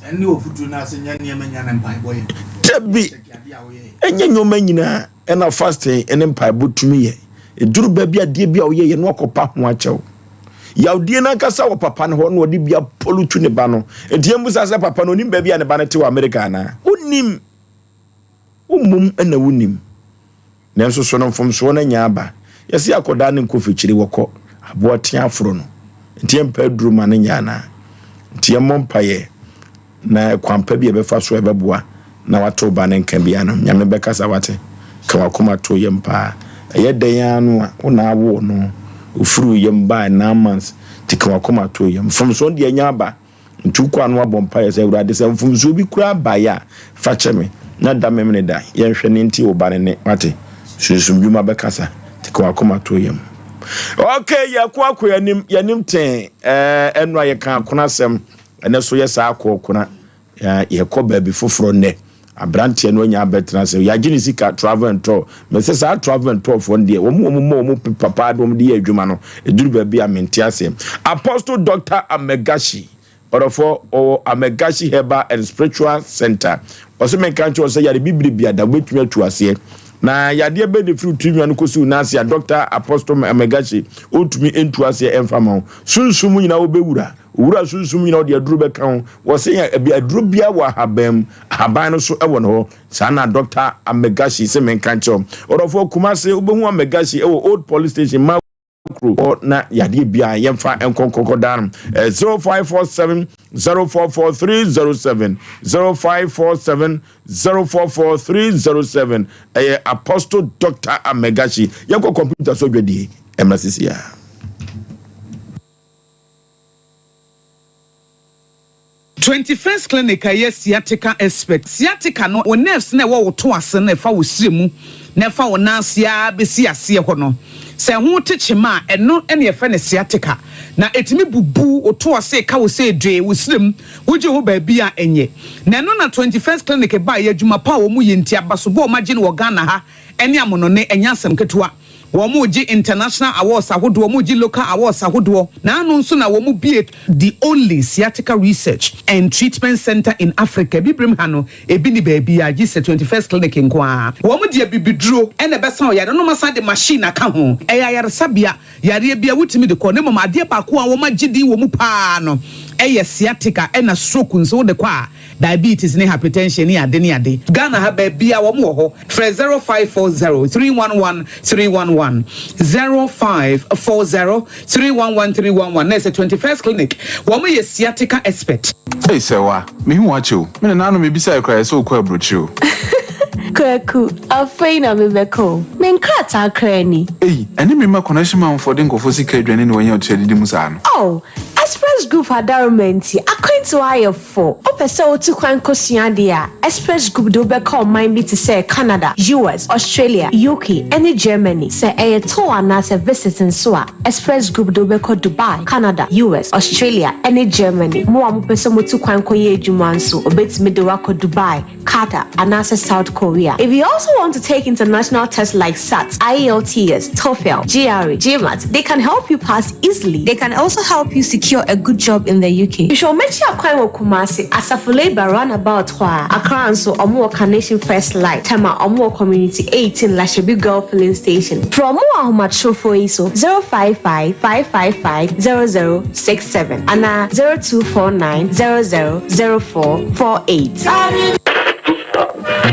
Ɛne ofuturo no ase nyɛ nneɛma nyinaa na mpaebɔ yɛ. Dabi, ɛnyɛ nneɛma nyinaa ɛna fasting ne mpaebɔ tumi yɛ. Ɛduru baabi adeɛ bi a woyɛ yɛ no akɔpa ho akyɛw. Yawdie no ankasa wɔ papa no hɔ na ɔde bi apɔlutu ne ba no. Nti yɛmmusa sɛ papa no onim baabi a ne ba no te wɔ Amerika anaa? Wonim. Wo mmom na wonim. Nanso so no mfomsoɔ no anya aba? Yɛse akɔdaa no nkɔ fikyire wɔkɔ aboa tea aforo no nti yɛmpɛ aduro ma no nyɛ anaa? Nti yɛmmɔ mpaeɛ na kwan pa bi a yɛbɛfa so a ɛbɛboa na wate wo ba no nka biara no Nyame bɛkasa wate? Ka wakoma to yam paa ɛyɛ dɛn ara no a wo na awoo no ofiri wo yam bae 9 months nti ka wakoma to yam mfomsoɔ no deɛ anya aba Nti wokɔ a na woabɔ mpaeɛ sɛ, Awurade, sɛ mfomsoɔ bi koraa baeɛ a, fa kyɛ me, na da Memene da, yɛnhwɛ ne nti wo ba no nne, wate? Sunsum dwuma bɛkasa, nti ka w'akoma to yam. Ok, yɛko akɔ yɛnim, yɛnim tee, ɛɛ, ɛno a yɛka akona asɛm, ɛnɛ so yɛ saa akɔ ɔkona, yɛkɔ baabi foforɔ nnɛ. Abranteɛ no anya abɛtena ase, yɛagye ne sika, travel and tour. Mese saa travel and tour foɔ no deɛ, wɔn wɔn ma wɔn pepa paa de wɔn de yɛ adwuma no, ɛduru baabi a mente aseɛ. Apostle Doctor Amegashi, ɔdɔfoɔ, ɔwɔ Amegashi Herbal and Spiritual Center. Ɔse menka nkyerɛ wo sɛ yare bibire biada wobɛtumi atu aseɛ. Na yadeɛ bɛn na ɛfiri wo tiri nwa no kɔsi wo nan ase a Doctor Apostle Amegashi ɔntumi ntu aseɛ ɛmfa ma wo. Sunsum mu nyinaa wobɛwura. Owura sunsum nyina ɔde aduro bɛka ho. Wɔse yɛn ɛbi aduro biara wɔ ahaban mu. Ahaban no so ɛwɔ ne hɔ. Saa na Doctor Amegashi se menka nkyerɛ wo. Ɔdɔfoɔ Kumase wobɛhu Amegashi ɛwɔ Old Police Station Makro hɔ na yadeɛ biara yɛmfa nkɔ nkɔkɔ daa no. 0547 044 307 0547 044 307 ɛyɛ Apostle Doctor Amegashi. Yɛnkɔ computer so dwadie ɛmmra sisi ara. 21st Clinic a ɛyɛ sciatica expert. Sciatica no, wo nerves no a ɛwɔ wo to ase no a ɛfa wo srɛ mu na ɛfa wo nan ase ara bɛsi aseɛ hɔ no, sɛ ɛho te kyema a, ɛno na yɛfrɛ no sciatica. Na ɛtumi bubu wo to ase, ɛka wo sɛ dwee, wo srɛ mu, wogye ho baabi a ɛnyɛ. Na ɛno na 21st Clinic baeɛ, adwuma pa a wɔyɛ nti, abasobɔ a wɔagye no wɔ Ghana ha ne amonɔne, ɛnyɛ asɛm ketewa. Wɔregye international awards ahodoɔ, wɔregye local awards ahodoɔ. Naano nso na wɔbue the only sciatica research and treatment centre in Africa. Abibirem ha no, ebi nni baabiara gye sɛ 21st Clinic nko ara. Wɔde abibiduro na ɛbɛsa ɔyare no na wɔasan de machine aka ho. Ɛyɛ ayaresabea, yareɛ biara wotumi de kɔ na mmom adeɛ baako a wɔagye din wɔ mu pa ara no yɛ sciatica ɛna stroke nso wode kɔ a Diabetes ne hypertension ne ade ne ade. Ghana ha baabiaa wɔn wɔ hɔ. Frɛ 0540 311 311, 0540 311 311 na ɛsɛ 21st Clinic. Wɔn yɛ sciatica expert. Ei Sɛwa, mehu wo akyɛ o. Me nananom mebisae koraa yɛ sɛ wokɔ aburokyire o. Kwaku, afei na mebɛkɔ o. Me nkrataa koraa ni. Ei, ɛne me mma connection manfoɔ de nkurɔfoɔ sika adwane ne wɔanya otua didi mu saa no. Oh, Express Group adaworoma nti, akwantuo ayɛ fo. Wopɛ sɛ wotu kwan kosua adeɛ a, Express Group de wo bɛkɔ ɔman bi te sɛ Canada, US, Australia, UK, ne Germany. Sɛ ɛyɛ tour anaasɛ visit nso a, Express Group de wo bɛkɔ Dubai, Canada, US, Australia, ne Germany. Mo a mopɛ sɛ motu kwan kɔyɛ adwuma nso, wɔbɛtumi de wo akɔ Dubai, Qatar, anaasɛ South Korea. If you also want to take international tests like SAT, IELTS, TOEFL, GRE, GMAT, they can help you pass easily. They can also help you secure a good job in the UK. Hwehwɛ wɔn akyi akwan wɔ Kumasi, Asafo Labour roundabout hɔ a. Accra nso, wɔn wɔ Carnation First Light, Tema, wɔn wɔ Community 18, Lashibi Girl Filling Station. Frɛ wɔn wɔ ahomatrofoɔ yi so, 055 555 0067 anaa 0249 00 0448.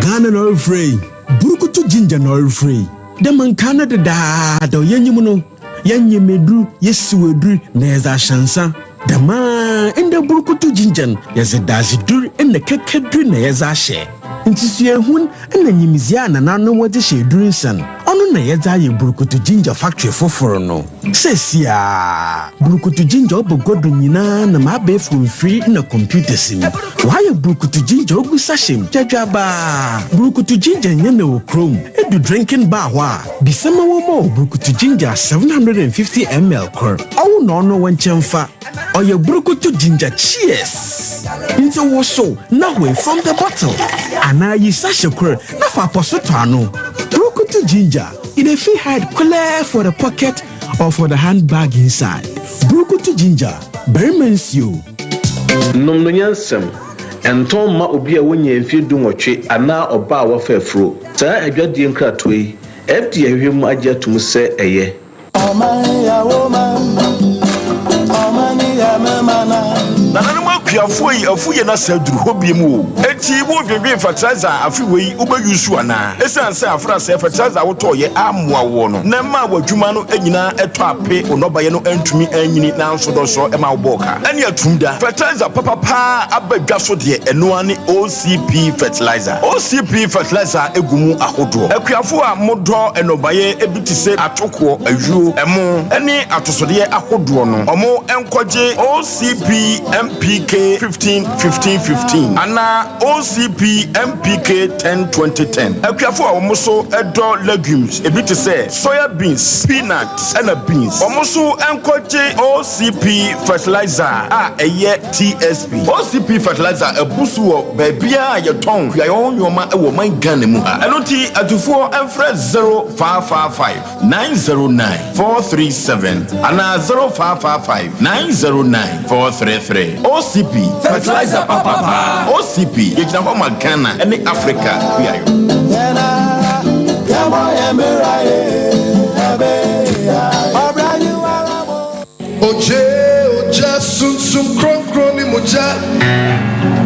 Ghana na ɔrefrɛ yi, Burukutu Ginger na ɔrefrɛ yi. Dɛ ma nkaa no dedaada yɛnyim no, yɛnyem edur, yesiw edur na yɛdze ahyɛ nsa. Dɛmara ndɛ Burukutu Ginger no, yɛdze dadzedur na kɛkɛdur na yɛdze ahyɛ. Ntsi suahun na nyimdzee a nananom wɔdze hyɛ edur nsa no, ɔno na yɛdze ayɛ Burukutu Ginger factory fofor no. Seseiara, Burukutu Ginger ɔba gua do nyina nam abaɛfor mfir na computers mu. Wɔayɛ Burukutu Ginger ogu sachet mu gyadwabaa. Burukutu Ginger nnyɛ na wɔ kurom. Edu drinking bar hɔ a, bisa ma wɔmma wo Burukutu Ginger 750 ml kor. Ɔwo na ɔno wo nkyɛmfa. Ɔyɛ Burukutu Ginger Cheers! Ntsi wosow na hoe from the bottle anaa yi sachet kor na fa apɔso tɔ ano. Burukutu Ginger, e dey fit hide clear for the pocket or for the handbag inside. Burukutu Ginger, barima nsuo. Nom no nyansam. Ɛntɔn mma obi a wonyaa mfeɛ dunwɔtwe anaa ɔbaa a wafa afuro. Saa adwadie nkratoɔ yi, FDA ahwehwɛ mu agye atom sɛ ɛyɛ. Nananom akuafoɔ yi afu yɛn asa aduru hɔ biom o. Enti wo dwendwen fertilizer a afe wei wo bɛ use anaa? Esiane sɛ afrasɛɛ fertilizer a wo tɔɔ yɛ ammoa woɔ no na ɛmaa w'adwuma no nyinaa ɛtɔ ape, wo nnɔbaeɛ no antumi anyini nanso dɔsɔ ɛma wo bɔɔ ka. Ɛne atum da. Fertilizer papa paa aba dwa so deɛ ɛno ara ne OCP fertilizer. OCP fertilizer gu mu ahodoɔ. Akuafoɔ a modɔ nnɔbaeɛ bi te sɛ atokoɔ, ayuo, ɛmo ne atosodeɛ ahodoɔ no, wɔn nkɔgye OCP MPK 15 15 15 anaa OCP MPK 10 20 10. Akuafoɔ a wɔn nso dɔ legumes ebi te sɛ soya beans, peanut ɛna beans, wɔn nso nkɔgye OCP fertilizer a ɛyɛ TSP. OCP fertilizer abu so wɔ baabiara a yɛtɔn kuayɔ ho nnoɔma wɔ ɔman Ghana mu ha. Ɛno nti atufoɔ mfrɛ 0555 909 437 anaa 0555 909 433. OCP, fertilizer papa paa. OCP, yɛgyina hɔ ma Ghana ne Africa kuayɔ. Ogye, ogya, sunsum kronkron ne mogya.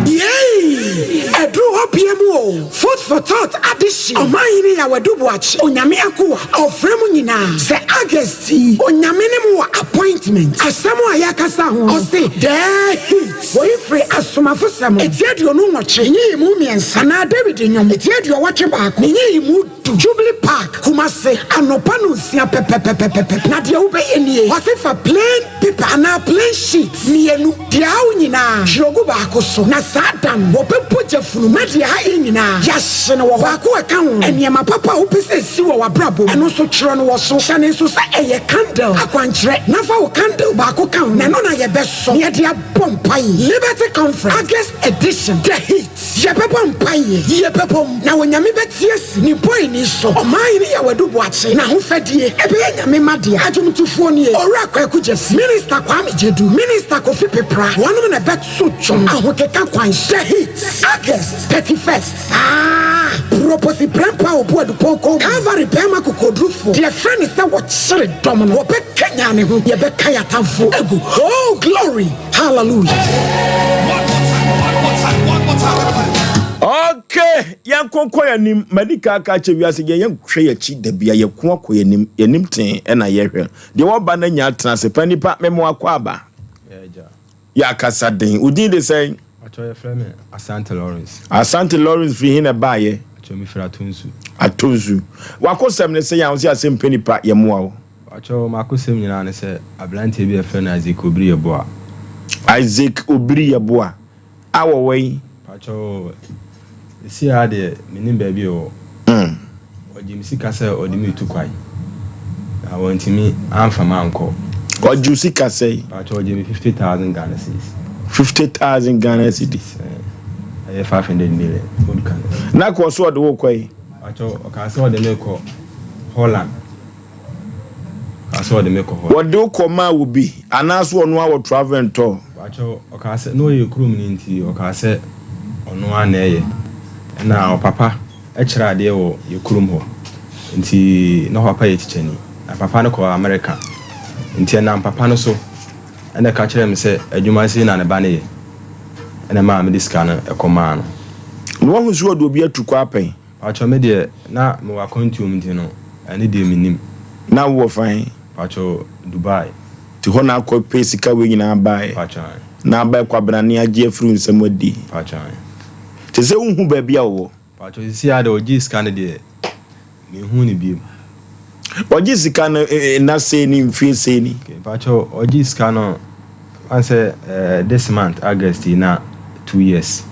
Yei! Ɛduru hɔ bie mu o! Food for thought adehye Ɔmanhene Yaw Adu Boakye Onyame akoa Ɔfrɛ mo nyinaa sɛ August yi Onyame ne mo wɔ appointment Asɛm a yɛkasa ho no Ɔse The heat Woi firi Asomafosɛm Eti 28 nyiyimu mmiɛnsa anaa Dawid Nnwom Eti 81 nyiyimu du, Jubilee Park, Kumasi, anɔpa nonsia pɛpɛpɛpɛpɛ. Na deɛ wobɛyɛ nie, ɔse fa plain paper anaa plain sheet mienu, deɛ awo nyinaa twerɛ gu baako so, na saa da no wɔbɛbɔ gya funu na deɛ ayɛ nyinaa yɛahye no wɔ hɔ. Baako a ɛka ho no, nneɛma papa a wopɛ sɛ ɛsi wɔ w'abrabɔ mu, ɛno nso twerɛ no wɔ so. Hyɛ no nso sɛ ɛyɛ candle akwankyerɛ, na fa wo candle baako ka ho, na ɛno na yɛbɛsɔ na yɛde abɔ mpaeɛ. Liberty Conference, August edition, The Heat. Yɛbɛbɔ mpaeɛ, yɛbɛbom, na Onyame bɛte asi ne bɔne so. Ɔman hene yɛ. Yaw Adu Boakye n'ahofadie ɛbɛyɛ Nyame mma dea. Adwomtofoɔ nie, Owura Kwaku Gyasi, Minister Kwame Gyedu, Minister Kofi Pepra, wɔnom na ɛbɛto dwom ahokeka kwan so. The Hit, August 31st. Ah! Proposi prɛmpɛ a ɔbu adupɔn kɔn mu, Calvary barima kokoɔdurufoɔ, deɛ frɛ no sɛ wɔkyere dɔm no, wɔbɛkanyan ne ho, yɛbɛka yɛn atamfoɔ agu. Oh, glory! Hallelujah! Okay, yɛnkɔ nkɔ yɛn anim. Madi kan aka akyerɛ wiase yɛn yɛnhwɛ yɛn akyi da bia yɛko akɔ yɛn anim. Yɛn anim tee ɛna yɛhwɛ. Deɛ wɔba no anya atena ase pa nipa memo akɔ aba. Yɛakasa den. Wo din de sɛn? Pakyɛw yɛfrɛ me Asante Lawrence. Asante Lawrence firi he na ɛbaeɛ? Pakyɛw me firi Atonsu. Atonsu. W'akosɛm ne sɛn a wo se asɛm pɛ nipa yɛ mmoa wo? Pakyɛw m'akosɛm nyinaa ne sɛ abranteɛ bi a yɛfrɛ no Isaac Obiri Yeboah. Isaac Obiri Yeboah a wɔwɔ he? Pakyɛw seesei ara deɛ mennim baabi a ɔwɔ. Ɔgye me sika sɛ ɔde me retu kwan, na wantumi amfa me ankɔ. Ɔgye wo sika sɛn? Pakyɛ ɔgye me 50,000 Ghana cedis. 50,000 Ghana cedis. Ɛyɛ 500 million old Ghana. Na kɔ so ɔde wo kɔ yi? Pakyɛ ɔkaa sɛ ɔde me kɔ Holland. Ɔkaa sɛ ɔde me kɔ Holland. Wɔde wo kɔ maa obi anaasɛ ɔno ara wɔ travel and tour? Pakyɛ ɔkaa sɛ na ɔyɛ kurom ni nti ɔkaa sɛ ɔno ara na ɛyɛ. Ɛna ɔpapa. kyerɛ adeɛ wɔ yɛ kurom hɔ nti na papa yɛ tikyani na papa no kɔɔ Amerika nti ɛnam papa no so ɛna ɛka kyerɛɛ me sɛ adwuma sei na ne ba no yɛ ɛna ɛmaa mede sika no ɛkɔ maa no. Na wahu sɛ ɔde obi atu kɔ apɛn? Pakyɛ me deɛ na mewɔ akwantuo mu nti no ɛno deɛ mennim. Na wowɔ fa he? Pakyɛ Dubai. Nti hɔ na akɔ pɛ sika wei nyinaa baeɛ? Pakyɛ ae. Na abɛɛ Kwabena agye afiri wo nsam adi? Pakyɛ ae. Te sɛ wonhu baabi a ɔwɔ? Paatwɔ sisi ara deɛ ɔgyee sika no deɛ menhuu no biom. Ɔgye sika no nna sei ni mfie sei ni. Okay mpakyɛw ɔgye sika no wan sɛ eh, this month August yi na 2 years.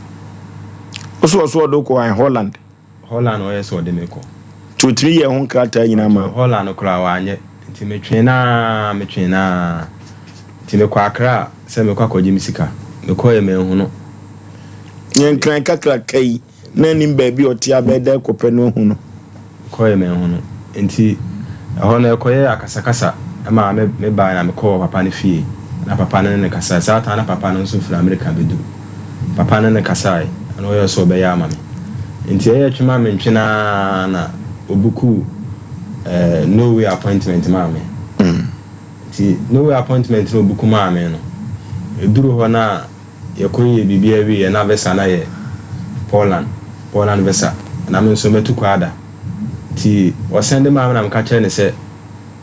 Ɔso ɔso ɔde kɔ an Holland. Holland ɔyɛ sɛ ɔde me kɔ. Nti otumi yɛ ho nkrataa nyinaa ma. Holland koraa wanyɛ nti metwee naa metwee naa nti mekɔ Accra sɛ mekɔ akɔgye me sika mekɔɛ manhu no. Yɛ nkran kakraka yi na nim baabi a ɔte abɛyɛ dɛ kɔpɛ no ahu no. Mekɔeɛ manhu no. Enti ɛhɔ no ɛkɔyɛɛ akasakasa maa me mebaeɛ na mekɔɔ papa no fie na papa no ne no kasaeɛ. Saa time no na papa no nso firi Amerika abɛduru. Papa no ne no kasaeɛ na ɔyɛɛ sɛ ɔbɛyɛ ama me. Enti ɛyɛɛ twe ma mentwe no ara na ɔbukuu eh, Norway appointment maa me. Nti Norway appointment no a ɔbuku maa me no, ɛduru hɔ no a Yɛkɔyɛɛ biribiara wieeɛ na visa no ayɛ Poland, Poland visa, na me nso matu kɔ ada. Nti ɔsɛnde maa me na meka kyerɛɛ no sɛ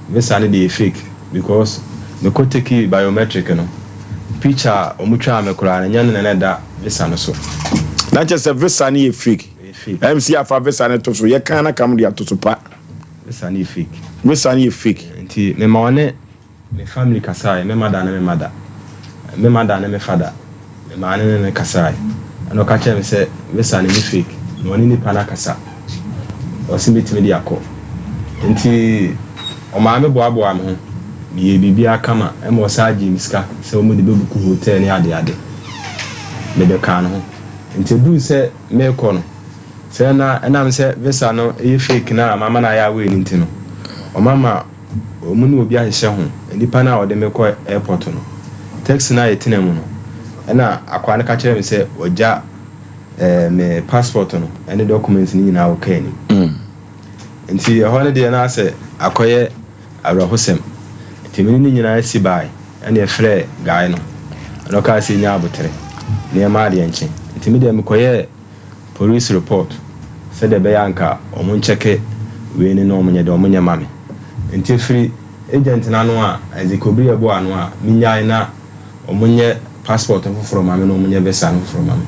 visa no deɛ ɛyɛ fake because mekɔ tekii biometric no, picture a wɔtwaa me koraa no ɛnyɛ no na na ɛda visa no so. Na kyerɛ sɛ visa no yɛ fake. Ɛyɛ fake. MC afa visa no to so, yɛka na ka mo de ato so pa. Visa no yɛ fake. Visa no yɛ fake. Nti mema ɔne Me family kasae, me mother ne me mother, me mother ne me father, me maane ne no kasae, ɛna ɔka kyerɛɛ me sɛ visa no nyɛ fake, na ɔne nipa no akasa, ɔse mɛtumi de akɔ, nti ɔmaa me boaboaa me ho, meyɛɛ biribiara kama, ɛma ɔsan gyee me sika sɛ wɔde bɛbuku hotel ne adeade, mede kaa ne ho, nti ɛduu sɛ merekɔ no, sɛ na ɛnam sɛ visa no yɛ fake no a mama no ayɛ away no nti no, ɔmama. Wɔn ne obi ahyehyɛ ho. Nipa no a ɔde me kɔ airport no, taxi no a yɛtena mu no, ɛna akwaa no ka kyerɛɛ me sɛ wagya eh, me passport no ne documents no nyinaa wɔ kaa nim. Nti ɛhɔ no deɛ na asɛ akɔyɛ awerɛhosɛm. Nti me ne ne nyinaa si bae, ɛna yɛfrɛɛ guy no, ɛna ɔkaa sɛ yɛnya abotere na yɛma adeɛ nkye. Nti me deɛ mekɔyɛɛ Police report sɛdeɛ ɛbɛyɛ a anka wɔn nkyɛke wei no na wɔn nyɛ deɛ wɔn nyɛ ma me. Nti ɛfiri agent no ano a Ezekiel Obiri Yeboah ano a me nyae na wɔn nyɛ passport no foforɔ ma me na wɔn nyɛ visa no foforɔ ma me.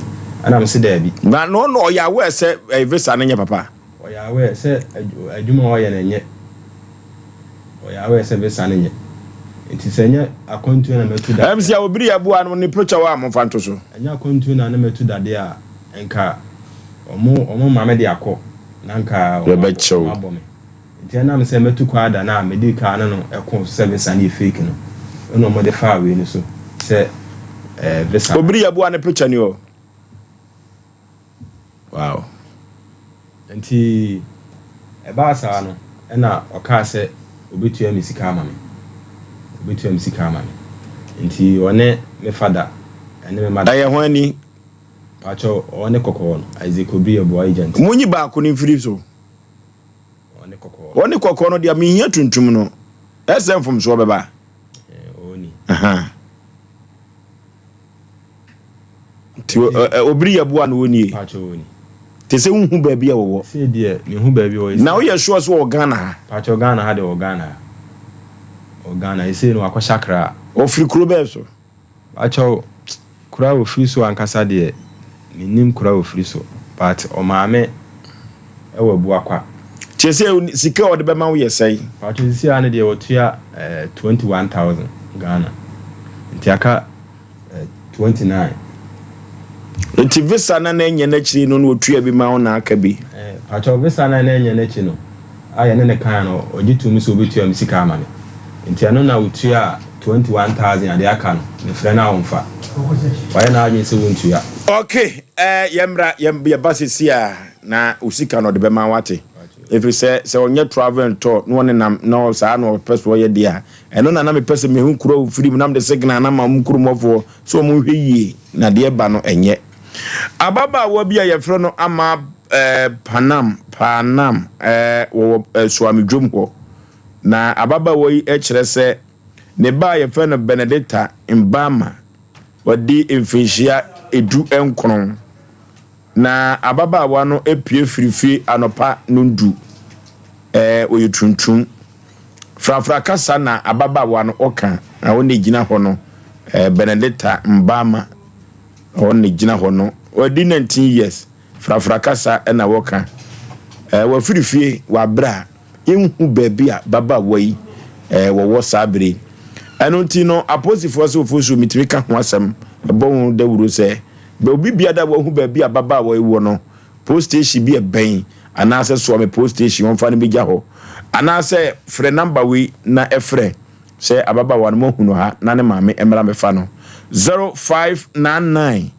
Ɛna me se daabi. Na no no ɔyɛ aware sɛ visa no nyɛ papa? Ɔyɛ aware sɛ adwuma a ɔyɛ no ɛnyɛ. Ɔyɛ aware sɛ visa no nyɛ. Nti sɛ ɛnyɛ akwantuo na matu dadeɛ a. MC a obiri yɛboa no ne picture wɔ a momfa nto so. Ɛnyɛ akwantuo na na matu dadeɛ a nka ɔmo ɔmo ma me de akɔ na nka ɔmo Yɛbɛkyɛ wo. ɔmo abɔ me. Nti ɛnam sɛ matu kwan ada no a medii kan ne no ɛko so sɛ visa no yɛ fake no ɛna ɔmo de faa wei no so sɛ ɛɛ visa no. Obiri yɛboa ne picture ni hɔ. Wow. Nti ɛbaa saa no. Ɛna ɔkaa sɛ ɔbɛtua me sika ama me. Ɔbɛtua me sika ama me. Nti ɔne me fada ɛne me mada. Ɛyɛ hwan ni? Pakyɛw, ɔne kɔkɔɔ no, Isaac Obiri Yeboah agent. Monyi baako no mfiri so. Ɔne kɔkɔɔ no. Ɔne kɔkɔɔ no deɛ menhia tuntum no. Ɛsɛ mfomsoɔ bɛba. Ɔni. Nti obiri yɛboa no wɔnie. Te sɛ wohu baabi a wɔwɔ. Sɛ deɛ mehu baabi wɔyɛ. Na woyɛ sure sɛ wɔ Ghana ha? Pakyɛw Ghana ha deɛ wɔ Ghana ha. Wɔ Ghana. Ɛsei no wakɔhyɛ Accra. Ɔfiri kuro bɛn so? Pakyɛw kuro a ɔfiri so ankasa deɛ mennim kuro a ɔfiri so but ɔmaame wɔ Abuakwa. Kyerɛ sɛ sika a ɔde bɛma wo yɛ sɛn? Pakyɛw sisi ara no deɛ ɔtua 21,000 Ghana nti aka 29. Nti visa no a na ɛnyɛ n'akyiri no na ɔtua bi ma wo na aka bi? Pakyɛw visa no a na ɛnyɛ n'akyi no a yɛne no kae no ɔgye toom sɛ ɔbɛtua me sika ama me nti ɛno na ɔtuaa 21,000 a deɛ aka no mefrɛ no a ɔmfa. Wayɛ n'adwene sɛ wontua. Ok eh yɛmmra yɛba sɛsi a na wo sika no ɔde bɛma wo wate ɛfiri sɛ sɛ ɔnyɛ travel and tour na ɔnenam na saa na ɔpɛ so ɔyɛ deɛ a ɛno na na mepɛ sɛ mehu kuro a ɔfiri mu na mede signal no ama wɔn kuromɔfoɔ sɛ wɔn nhwɛ yie na deɛ ɛba no ɛnyɛ. Ababaawa bi a yɛfrɛ no Ama eh, Panam, Panam eh, wɔwɔ eh, Suamidwom hɔ. Na ababaawa yi kyerɛ sɛ ne ba a yɛfrɛ no Benedicta Mbama, wadi mfinhyia 19. Na ababaawa no pue firi fie anɔpa nondu. Ɛɛ, ɔyɛ tuntum. Frafra kasa na ababaawa no ɔka, na ɔno na egyina hɔ no, ɛɛ, Benedicta Mbama, ɔno na egyina hɔ no. Wadi 19 years. Frafra kasa na wɔka. Ɛɛ, wafiri fie wɔ abere a yɛnhu baabi a babaawa yi ɛɛ wɔwɔ saa bere yi. Ɛno nti no, apolisifoɔ sɛ Ofosu metumi ka ho asɛm bɔ ho dawuro sɛ, bɛ obi biara a wahu baabi a ababaawa yi wɔ no, post station bi a ɛbɛn anaasɛ Soame post station wɔmfa no bɛgya hɔ anaasɛ frɛ number wei na ɛfrɛ sɛ ababaawa no moahu no ha na ne maame mmra mmɛfa no 0599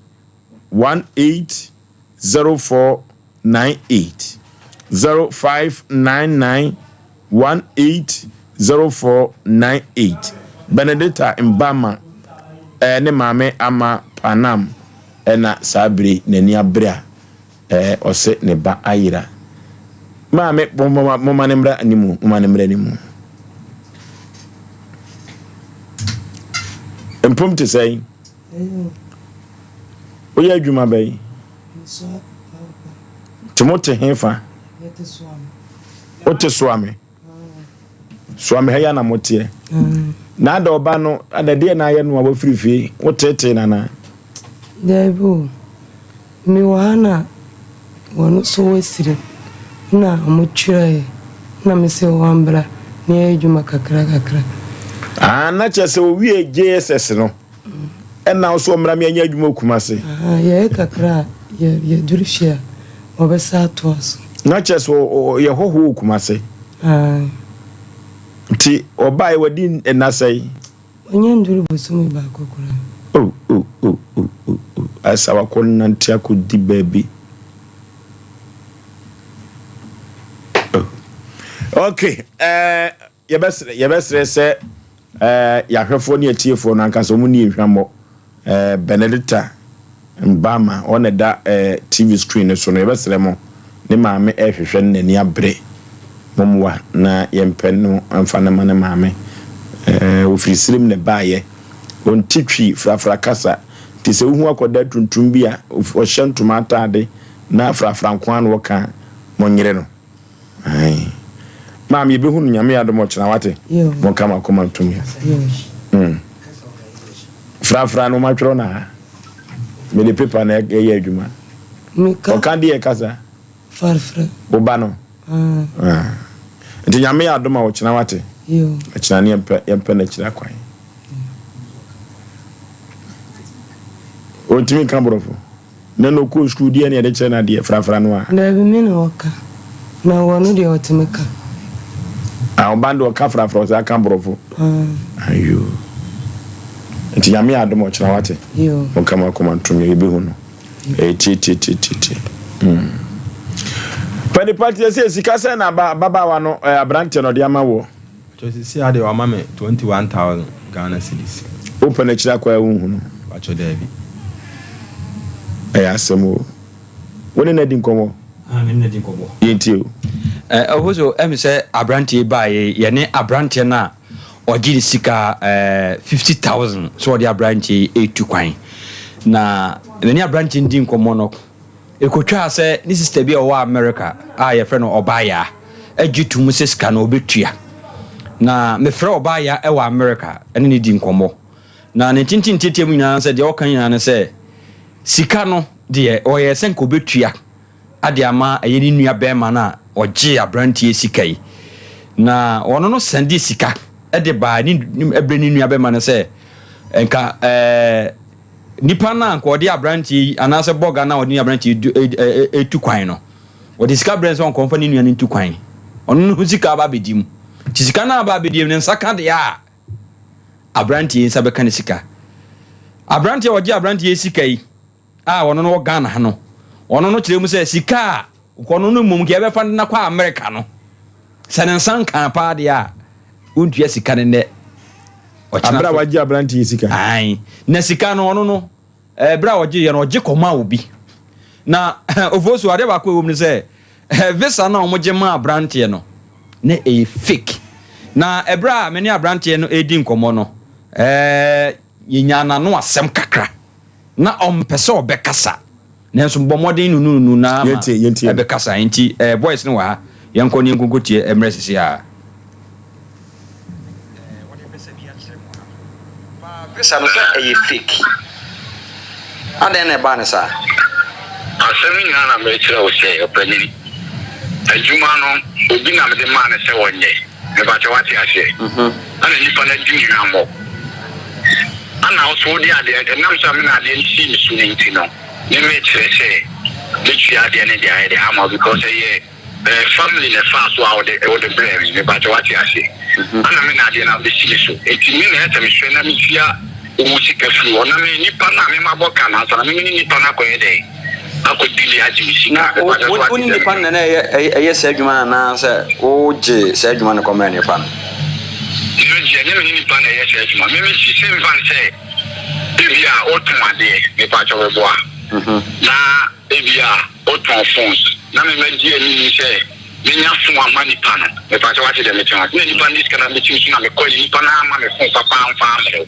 1804 98 0599 180498 Benedicta Mbama eh, ne maame Ama Panam na saa bere yi n'ani abere a eh, ɔse ne ba ayera. Maame, momma no mmra anim, momma no mmra anim. Mpom te sɛn? Woyɛ adwuma bɛn? Nti mote he fa? Wote Soame? Soame ha yi ana moteɛ? Na ada ɔba no, ada deɛ na ayɛ no a wafiri fie, woteetee no anaa? Daabi o, mewɔ ha na wɔn nso wɔasiri na wɔtwerɛeɛ na mese wɔmbra na yɛyɛ adwuma kakra kakra. Ah, na kyerɛ sɛ owie JSS no. Ɛna wo so ɔmmra me anya adwuma wɔ Kumase. Yɛyɛ kakra a yɛduru fie a wɔbɛsa atoa so. Na kyerɛ sɛ ɔyɛ hɔhoɔ wɔ Kumase. Nti ɔbaeɛ wadi nna sɛn? Ɔnya nduru bosome baako koraa. Oh oh oh oh oh oh ayɛ sɛ wakɔ nante akɔdi baabi. Oh. Okay, eh, Yɛbɛsrɛ yɛbɛsrɛ sɛ eh, yɛahwɛfoɔ ne atiefoɔ no ankasa wɔn nni hwammɔ. Eh, Benedicta Mbama, ɔno na ɛda eh, TV screen no so no, yɛbɛsrɛ mo, ne maame rehwehwɛ no n'ani abere. Mommoa na yɛmpɛ no mfa no ma ne maame. Eh, ɔfiri serem na ɛbaeɛ. Ɔnte Twi frafra kasa. Nti sɛ wohu akwadaa tuntum bi a ɔhyɛ ntoma ataade na frafra nko ara na ɔka a, monyere no. Ae. Maame yɛbɛhu no Nyame adom ɔkyena wate. Monka makoma ntom yɛ. Mm. Frafra no matwerɛ na ha. Mede paper na ɛyɛ adwuma. Ɔka deɛ kasa. Farfra. Wo ba no. Ah. Nti Nyame yɛ adom a ɔkyena wate. Ɔkyena ne yɛmpɛ yɛmpɛ n'akyiri akwan. Ɔntumi nka borɔfo. Na na ɔkɔɔ sukuu deɛ na yɛde kyerɛ no adeɛ frafra no a. Daabi me na ɔka na ɔno deɛ ɔtumi ka. Ah ɔba no deɛ ɔka frafra ɔsan ka borɔfo. Ayoo nti Nyame yɛ adom ɔkyena wate. Monka mo akoma ntom yɛ yɛbɛhu no. Ɛyɛ tietietietietie. Mm. Panipa nti ɛsɛ sika sɛn na ababaawa no eh, aberanteɛ no ɔde ama woɔ? Pakyɛ sisi a deɛ wama me 21,000 Ghana cedis. Wopɛ no akyiri akɔ a wonhu no? Pakyɛ daabi. Ɛyɛ asɛm o. Wo ne no adi nkɔmmɔ? Ah, me ne no adi nkɔmmɔ. Yɛntie o. Ɛhɔ so ɛmi sɛ aberanteɛ yi baeɛ yɛne aberanteɛ no a ɔgye ne sika ɛɛ 50,000 sɛ ɔde aberanteɛ yi ɛretu kwan na me ne aberanteɛ no di nkɔmmɔ no Ɛkɔtwaa sɛ ne sista bi a ɔwɔ Amerika a yɛfrɛ no Ɔbaayaa gye toom sɛ sika no ɔbɛtua. Na mefrɛɛ Ɔbaayaa wɔ Amerika ne no dii nkɔmmɔ. Na ne ntintintiatia mu nyinaa sɛ deɛ ɔka nyinaa ne sɛ sika no deɛ ɔyɛɛ sɛ nka ɔbɛtua de ama ɛyɛ ne nua bɛrima no a ɔgyee aberanteɛ sika yi. Na ɔno no sɛnde sika de baa ne ɛbrɛ ne nua bɛrima no sɛ nka ɛɛ Nipa no a anka ɔde aberanteɛ yi anaasɛ bɔga no a ɔde ne aberanteɛ yi du retu kwan no, ɔde sika brɛ no sɛ ɔnkɔmfa ne nua no ntu kwan. Ɔno no ho sika aba abɛdi mu. Nti sika no aba abɛdi mu, ne nsa ka deɛ a, aberanteɛ yi nsa bɛka ne sika. Aberanteɛ a ɔgye aberanteɛ yi sika yi a ɔno no wɔ Ghana ha no, ɔno no kyerɛ mu sɛ sika a ɔno no mmom nka yɛbɛfa no akɔ Amerika no, Sɛ ne nsa nkaa paa deɛ a, wontua sika no nnɛ. Ɔkyena Abere a wagye aberante yi sika. Ae. Na sika no, ɔno no, ɛberɛ a ɔgye yɛ no, ɔgye kɔmaa obi. Na Ofosu, adeɛ baako a ɛwɔ mu ne sɛ, visa no a wɔgye maa aberanteɛ no, na ɛyɛ fake. Na ɛberɛ a me ne aberanteɛ no redi nkɔmmɔ no, yɛnyaa n'ano asɛm kakra. Na ɔmpɛ sɛ ɔbɛkasa. Nanso bɔ mmɔden nunununu na ama ɛbɛkasa. Enti eh, voice no wɔ ha. Yɛnkɔ ne yɛnkonko tie mmerɛ sisi a. Visa no sɛ ɛyɛ fake. Adɛn na ɛbaa no saa? Asɛm no nyinaa na merekyerɛ wo sɛ, ɔpanyin, adwuma no, obi na mede maa no sɛ ɔnyɛ. Mepakyɛ wate aseɛ? Ɛna nipa no adi me hwammɔ. Ɛna wo so wode adeɛ, ɛnam sɛ me na adeɛ no sii me so no nti no, me mekyerɛ sɛ mɛtua adeɛ no de ayɛ de ama wo because ɛyɛ eh, family na ɛfaa so a wode wode brɛɛ me. Mepakyɛ wate aseɛ? Ɛna me na adeɛ no abɛsi me so. Nti me na ɛsɛ mesrɛ na metua wo sika firi hɔ na me nipa no a me mabɔ ka no ansa na me me ne nipa no akɔyɛ dɛn? Na wo ne nipa no na ɛyɛ saa adwuma no anaa sɛ wogye saa adwuma no kɔmaa nipa no? Megye, ɛnyɛ me ne nipa na ɛyɛ saa adwuma. Me megye, sɛ mfa no sɛ ebi a wotɔn adeɛ, mepa kyɛw bɛboa. Mhm. Na ebi a wotɔn phones, na me magye anim sɛ menya phone ama nipa no. Mepa kyɛw ate deɛ mekyerɛ no ase. Na nipa no de sika no abɛtim so na mekɔ yi nipa no ama me phone papa amfa ammrɛ wo.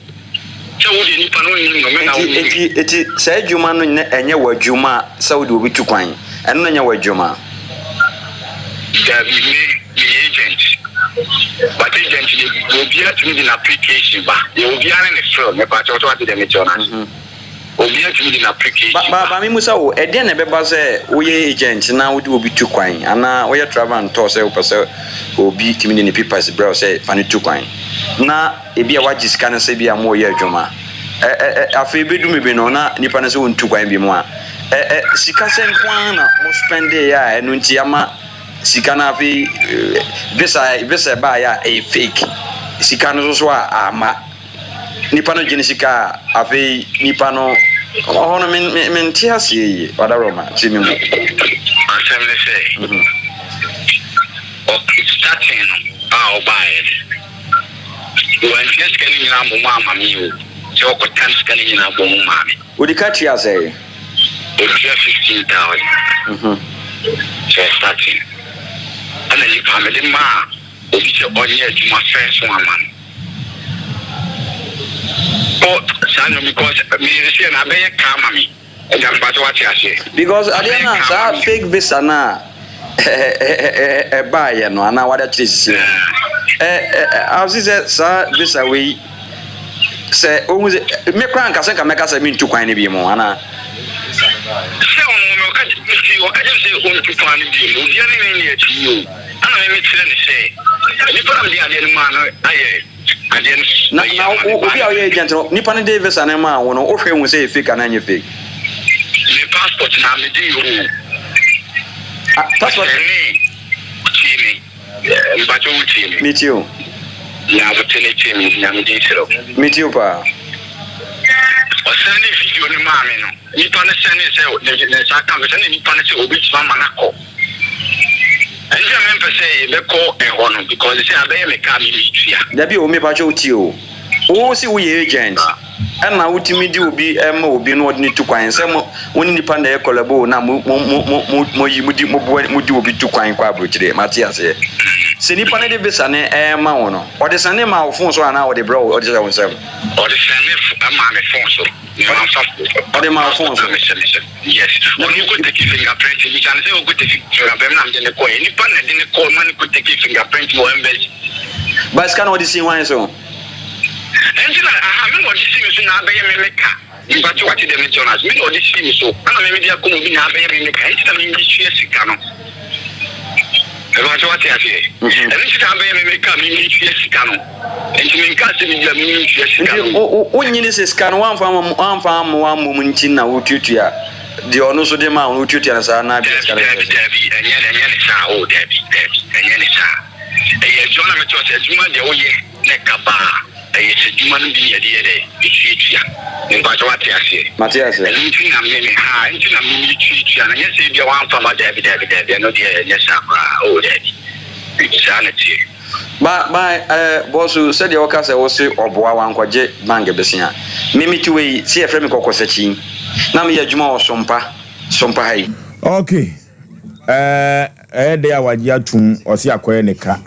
Sɛ wo deɛ nipa no nnim no, me na wonim me. Enti, enti saa adwuma no nyɛ, ɛnyɛ w'adwuma sɛ wode obi tu kwan. Ɛno no nyɛ w'adwuma. Dabi, me, meyɛ agent. But agent deɛ, obiara tumi de n'application ba. Yɛ obiara ne ne fill. Mepa kyɛw, sɛ wate deɛ mekyerɛ no ase. Obiara tumi de n'application Ba, ba, ba. ba, memmisa wo, ɛdeɛn na ɛbɛba sɛ woyɛ agent na wode obi tu kwan, anaa woyɛ travel and tour sɛ wopɛ sɛ obi tumi de ne papers brɛ wo sɛ fa no tu kwan, na Ebia wagye sika no sɛ ebia moreyɛ adwuma. Ɛ ɛ ɛ afei ebedu baabi no na nipa no sɛ ɔntu kwan bi mu a, ɛ ɛ sika sɛn nko ara na mo spɛndeeɛ a ɛno nti ama sika no afei visa visa ɛbaeɛ a ɛyɛ fake. Sika no nso so a amma. Nipa no gye ne sika a afei nipa no ɔhɔ no me me mente aseɛ yie. Ɔdawuroma kyerɛ me mu. Asɛm ne sɛ, ɔ starting no a ɔbaeɛ no. Wantua sika no nyinaa mmom amma me o, sɛ ɔkɔtan sika no nyinaa bɔ mu maa me. Odi ka tua sɛn? Otua 15,000 for starting. Ɛna nipa mede maa obi sɛ ɔnyɛ adwuma first one ama no. Kɔ saa no because me sɛ na abɛyɛ kaa ma me. Agya mpakyɛ wate aseɛ. Because adeɛ no a saa fake visa no a ɛbaeɛ no anaa wade akyerɛ sisi no ɛ sɛ saa visa wei sɛ ohun sɛ me koraa nka sɛ nka mɛka sɛ mentu kwan no bi mu anaa. Sɛ ɔno no ɔka nti ɔka kyerɛ sɛ ɔntu kwan no bi mu obiara ne ne ne akyi yi o ɛna me mekyerɛ ne sɛ nipa na mede adeɛ no maa no ayɛ Adeɛ no Na na obi a ɔyɛ agent no, nipa no de visa no maa wo no, wohwɛ hu sɛ ɛyɛ fake anaa ɛnyɛ fake? Me passport na me de o. Ah, passport. Ɛne tie me. Mpakyɛ wo tie me. Me tie o. Na abote ne tie me nyame din srɛ wo. Me tie o paa. Ɔsɛn ne video no maa me no. Nipa no sɛne sɛ ne nsa ka me sɛ ne nipa no sɛ obetumi ama no akɔ. Ɛnti na mempɛ sɛ yɛbɛkɔ ɛhɔ no because sɛ abɛyɛ me ka a me metua. Dabi o mepakyɛw tie o. Wo se woyɛ agent ɛna wotumi de obi ma obi na ɔde no tu kwan sɛ mo wo ne nipa na ɛyɛ kɔlɛbo na mo mo mo mo mo mo yi mo di mo boa mo di obi tu kwan kɔ aburokyire mate aseɛ. Sɛ nipa no de visa no ɛma wo no ɔde sɛne ma wo phone so anaa ɔde brɛ wo ɔde hyɛ wo nsam? Ɔde sɛne maa me phone so. Ɔde maa wo phone so? Yes. Ɔno kɔ take finger print. Bisa no sɛ ɔkɔ take finger print na mede ne kɔɛ. Nipa na de ne kɔ ma ne kɔ take finger print wɔ embassy. Ba sika na ɔde si hwan so? Ɛnti na aha me na ɔde si me so na abɛyɛ me me ka. Nipa te wate dɛ me Jonas. Me na ɔde si me so. Ɛna me me de akɔ mu bi na abɛyɛ me me ka. Ɛnti na me me sua sika no. Ɛbɛn sɛ wate aseɛ. Ɛno nti na abɛyɛ me me ka me me sua sika no. Nti menkaa sɛ biribi a me ntua sika no. Nti wo nyini sɛ sika no wamfa wamfa amma wammom nti na wotuatua deɛ ɔno nso de maa wo no wotuatua no saa na bia sika no Daabi daabi ɛnyɛ ɛnyɛ ne saa oh daabi daabi ɛnyɛ ne saa. Ɛyɛ adwuma na mekyerɛ sɛ adwuma deɛ woyɛ na ɛka paa ɛyɛ sɛ adwuma no bi na yɛde yɛ dɛ ɛtuatua. Mempakyɛ wate aseɛ. Mate aseɛ. Ɛno nti na me me haa nti na me metuatua no nyɛ sɛ ebia wamfa ma daabi daabi daabi ɛno deɛ ɛnyɛ saa koraa oh daabi saa na ɛteɛ. Ba ba eh bɔso sɛdeɛ woka sɛ wose ɔboa wankɔgye bank besea me mete wei sɛ yɛfrɛ me kɔkɔsakyi na meyɛ adwuma wɔ sompa sompa ha yi. Ok eh ɛyɛ dɛ a wagye atum ɔse akɔyɛ ne ka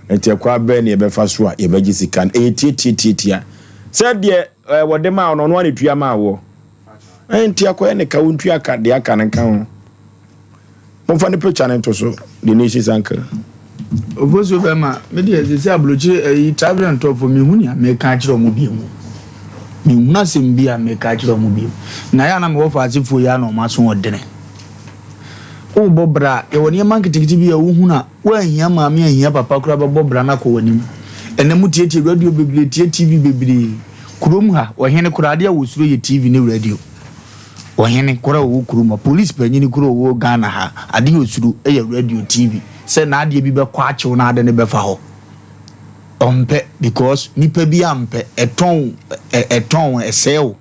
nti ɛkwan bɛn na yɛbɛfa so a yɛbɛgye sika no ɛyɛ tiatiatiatia sɛ deɛ eh, wɔde maa wo no ɔno ara na ɛtua maa woɔ eh, nti akɔyɛ ne ka wontua ka deɛ aka no nka ho. Momfa ne picture no nto so, the nation's uncle. Ofosuo bɛma me deɛ sisi aburokyire ɛyi travel and tour fo mehu nea meka akyerɛ ɔmo bio mu mehu asɛm bi a meka akyerɛ ɔmo bio na yɛ a na mewɔ faasefoɔ yi a na ɔmo aso ɔdene wobɔ bra yɛwɔ nneɛma nketenkete bi a wohu na woanhia maame anhia papa koraa bɛbɔ bra no akɔ w'anim ɛnɛ mo tietie radio bebree tie tv bebree kurom ha ɔhene koraa adeɛ a wɔsuro yɛ tv ne radio Ɔhene koro a ɔwɔ kurom ha, police panyini koro a ɔwɔ Ghana ha, adeɛ a ɔsuro yɛ radio, TV, sɛ n'adeɛ bi bɛkɔ akyew na ade no bɛfa hɔ. Ɔmpɛ because nipa bi ampɛ, ɛtɔn ɛtɔn ɛsɛe wo.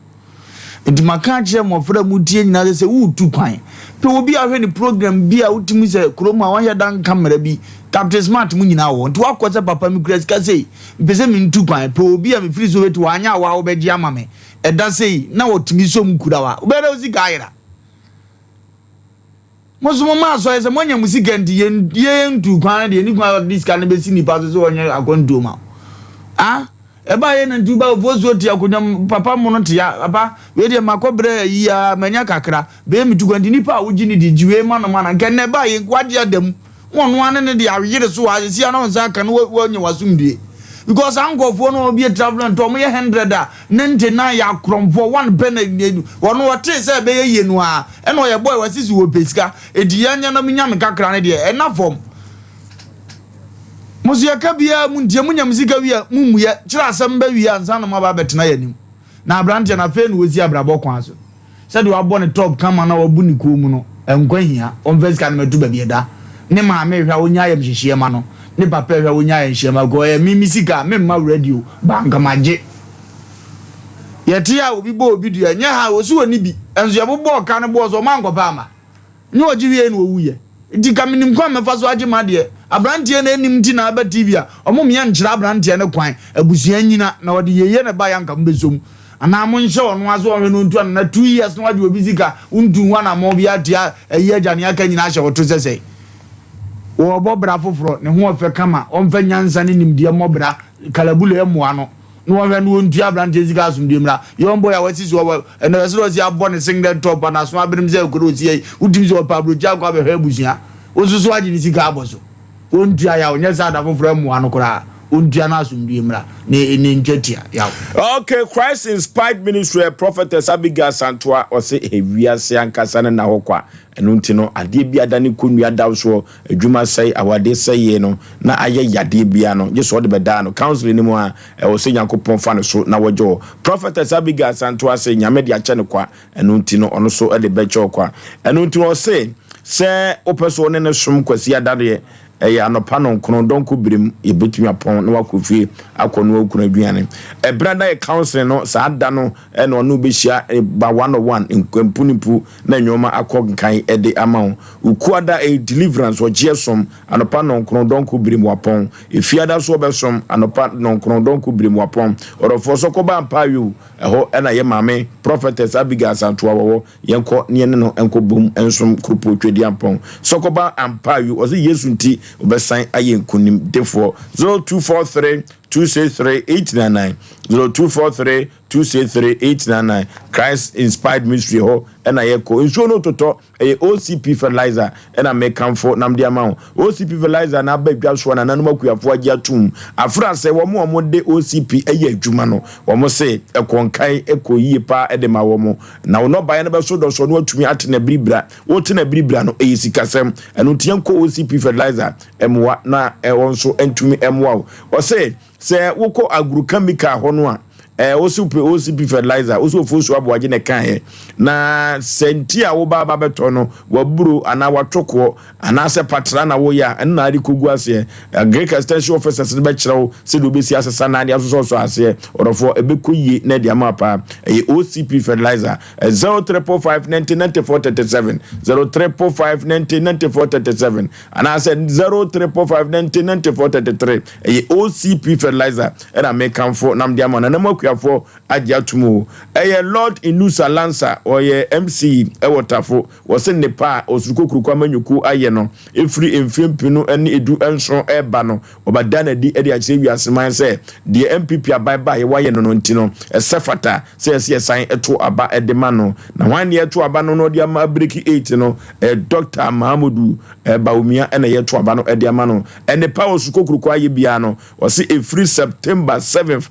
Nti maka akyerɛ mmɔfra a motie nyinaa sɛ sɛ woretu kwan, pɛ obi a ɔhwɛ ne program bi a wotumi sɛ kurom ha wɔnyɛ da nka mmara bi, Captain Smart mu nyinaa wɔ hɔ. Nti woakɔ sɛ papa mekura sika sei, mepɛ sɛ mentu kwan, pɛ obi a mefiri sɛ obɛtu, wanyɛ a woa wobɛgye ama me. Ɛda sei na wɔtumi sɔ mu kura wa. Wobɛyɛ dɛ wo sika ayera. Mo nso momma asɔre sɛ moanya mo sika nti yɛn yɛn ntu kwan no deɛ ne kwan ɔde sika no bɛsi nipa so sɛ ɔnyɛ akwantuo ma wo. Ah, ɛba yɛ na nti woba ofosuo te akonnwa mu papa mo no te ya papa wei deɛ makɔ brɛ ayi a manya kakra bɛyɛ me tu kwan nti nipa a wogye ne di gye wei ma no ma no nka nnɛ ɛba yɛ wagye ada mu. Na ɔno ara ne ne de ayere so a sisi a na nsa aka no wanya w'asomdue because saa nkurɔfoɔ no ɔbie travel and tour wɔyɛ hundred a 99 yɛ akorɔmfoɔ one pɛ na wɔn wɔtee sɛ ɛbɛyɛ yie no a ɛna ɔyɛ boy wɔsisi wɔ pɛ sika eti yɛn nyɛ na mo nya me kakra no deɛ ɛna fam mo so yɛka biara mu ntie mo nya mo sika wie a mo mmuyɛ kyerɛ asɛm bɛ wie ansa na mo aba abɛtena yɛn anim na aberanteɛ no afei na wɔsi abrabɔ kwan so. Sɛdeɛ wabɔ ne top kama na wabu ne kɔn mu no, nkwa hia. Ɔmfa sika no mmɛto baabi ɛda. Ne maame rehwɛ a ɔnya ayamhyehyeɛ ma no. Ne papa rehwɛ a ɔnya ayamhyehyeɛ ma no. Because ɛyɛ me me sika a, memma radio ba anka magye. Yɛte a obi bɔ obi dua, ɛnyɛ ha, ɔsi ɔnni bi. Nso yɛbobɔɔ ka no boɔ so, ɔma ankɔpɛ amma. Nyɛ ɔgye wiei na ɔwuiɛ. Nti nka menim kwan a mɛfa so agye m'adeɛ. Abranteɛ no anim nti na aba TV a, ɔmo mmea nkyerɛ abranteɛ no kwan. Abusua nyina na ɔde yieyɛ na ɛbaeɛ a nka mobɛsɔ mu. Anaa monhyɛ ɔno ara sɛ ɔnhwɛ na ɔntu ano na two years na wagye obi sika, wontu ho anammɔn biara tia ayi agya nea aka nyinaa ahyɛ wo to sɛ sɛe. Wɔrebɔ bra foforɔ, ne ho ɔfɛ kama, ɔmfa nyansa ne nimdeɛ mmɔ bra, kalabule mmoa no. Na wɔhwɛ no wɔntua aberanteɛ sika asomdwie mmra. Young boy a wasi so wɔ ɛnɛ ɛsɛ ɔsi abɔ ne singlet top a n'aso abenem sɛ ɛkoro ɔsi ayi wotumi sɛ ɔpɛ aburokyi akɔ abɛhwɛ abusua wo nso so agye ne sika abɔ so wɔntua yaw nyɛ sɛ ada foforɔ mmoa no koraa wɔntua no asomdwie mmra ne ne ntwa tia yaw. Okay, Christ Inspired Ministry Prophetess Abigail Santoa ɔse wiase ankasa no nna hɔ kwa ɛno nti no adeɛ bi adane kɔnnua da wo soɔ Adwuma sɛe, awadeɛ sɛeɛ no na ayɛ yadeɛ biara no, gye sɛ ɔde bɛdaa no. Counseling no mu a, ɛwɔ sɛ Nyankopɔn fa no so na wɔgye wɔ. Prophetess Abigail Asantewaa se Nyame de akyɛ no kwa, ɛno nti no ɔno so de bɛkyɛ wo kwa. Ɛno nti no ɔse sɛ wopɛ sɛ wo ne no som Kwasiada deɛ, Ɛyɛ anɔpa nɔnkron, dɔnko berem, yɛbɛtumi apɔn na wakɔ fie akɔ noa wo kunu aduane. Ɛberɛ a na yɛ counseling no, saa da no na ɔne wo bɛhyia ba one on one, mpu ne mpu, na nnoɔma akɔ nkan de ama wo. Ukuada ɛyɛ deliverance, ɔgyeɛ som, anɔpa nɔnkron, dɔnko berem wapɔn. Efiada nso wɔbɛsom, anɔpa nɔnkron, dɔnko berem wapɔn. Ɔdɔfoɔ sɔkɔba ampa ayo, ɛhɔ na yɛ maame Prophetess Abigail Asantoa wɔwɔ. Yɛnkɔ na yɛne no nkɔ bom nsom Kuropɔn Tweduampɔn. Sɔkɔba ampa ayo, ɔse Yesu nti ɔbɛsan ayɛ nkunim defoɔ. 0243 263 899, 0243 263 899. Christ Inspired Ministry hɔ na yɛkɔ. Nsuo no totɔ, ɛyɛ OCP fertilizer na mekamfo na mede ama wo. OCP fertilizer na aba dwa so a nananom akuafoɔ agye atom. Afra sɛ wɔn a wɔde OCP yɛ adwuma no, wɔn se ɛkɔ nkan, ɛkɔ yie paa de ma wɔn. Na wo nnɔbaeɛ no bɛso dɔsɔ na woatumi ate no abiribira. Wote no abiribira no, ɛyɛ sikasɛm. Ɛno nti yɛnkɔ OCP fertilizer mmoa na wɔn nso ntumi mmoa wo. Wɔse sɛ wokɔ agrochemical hɔ no a, ɛɛ wose wopɛ OCP fertilizer, wose Ofosu Aboagye na ɛkaeɛ. Na sɛ nti a woba aba bɛtɔ no, waburo anaa watokoɔ anaasɛ patra na woyɛ a, ɛno na ade kɔgu aseɛ. Agric Extension Officers no bɛkyerɛ wo sɛdeɛ wobɛsi asesa na ade asosɔsɔ aseɛ. Ɔdɔfoɔ, ɛbɛkɔ yie na ɛde ama wo paa. Ɛyɛ OCP fertilizer. 0345 90 94 37, 0345 90 94 37, anaasɛ 0345 90 94 33. Ɛyɛ OCP fertilizer ɛna mekamfo na mede ama wo. Nanamu akuafoɔ agye atom o. Ɛyɛ Lord Inusa Lansa, ɔyɛ MC ɛwɔ Tafo. Wɔse nnepa a Osurukokuroko amanyɔkuo ayɛ no ɛfiri mfeɛ mpenu ne du nson reba no, wɔbɛda no adi de akyerɛ wiase man sɛ deɛ NPP aban baeɛ wɔayɛ no no nti no, ɛsɛ fata sɛ yɛse yɛsan to aba de ma no. Na hwan ne yɛto aba no na ɔde ama abiriki 8 no? Ɛyɛ Dɔkta Mahamudu Bawumia na yɛto aba no de ama no. Nnepa a Osurukokuroko ayɛ biara no, wɔse ɛfiri September 7th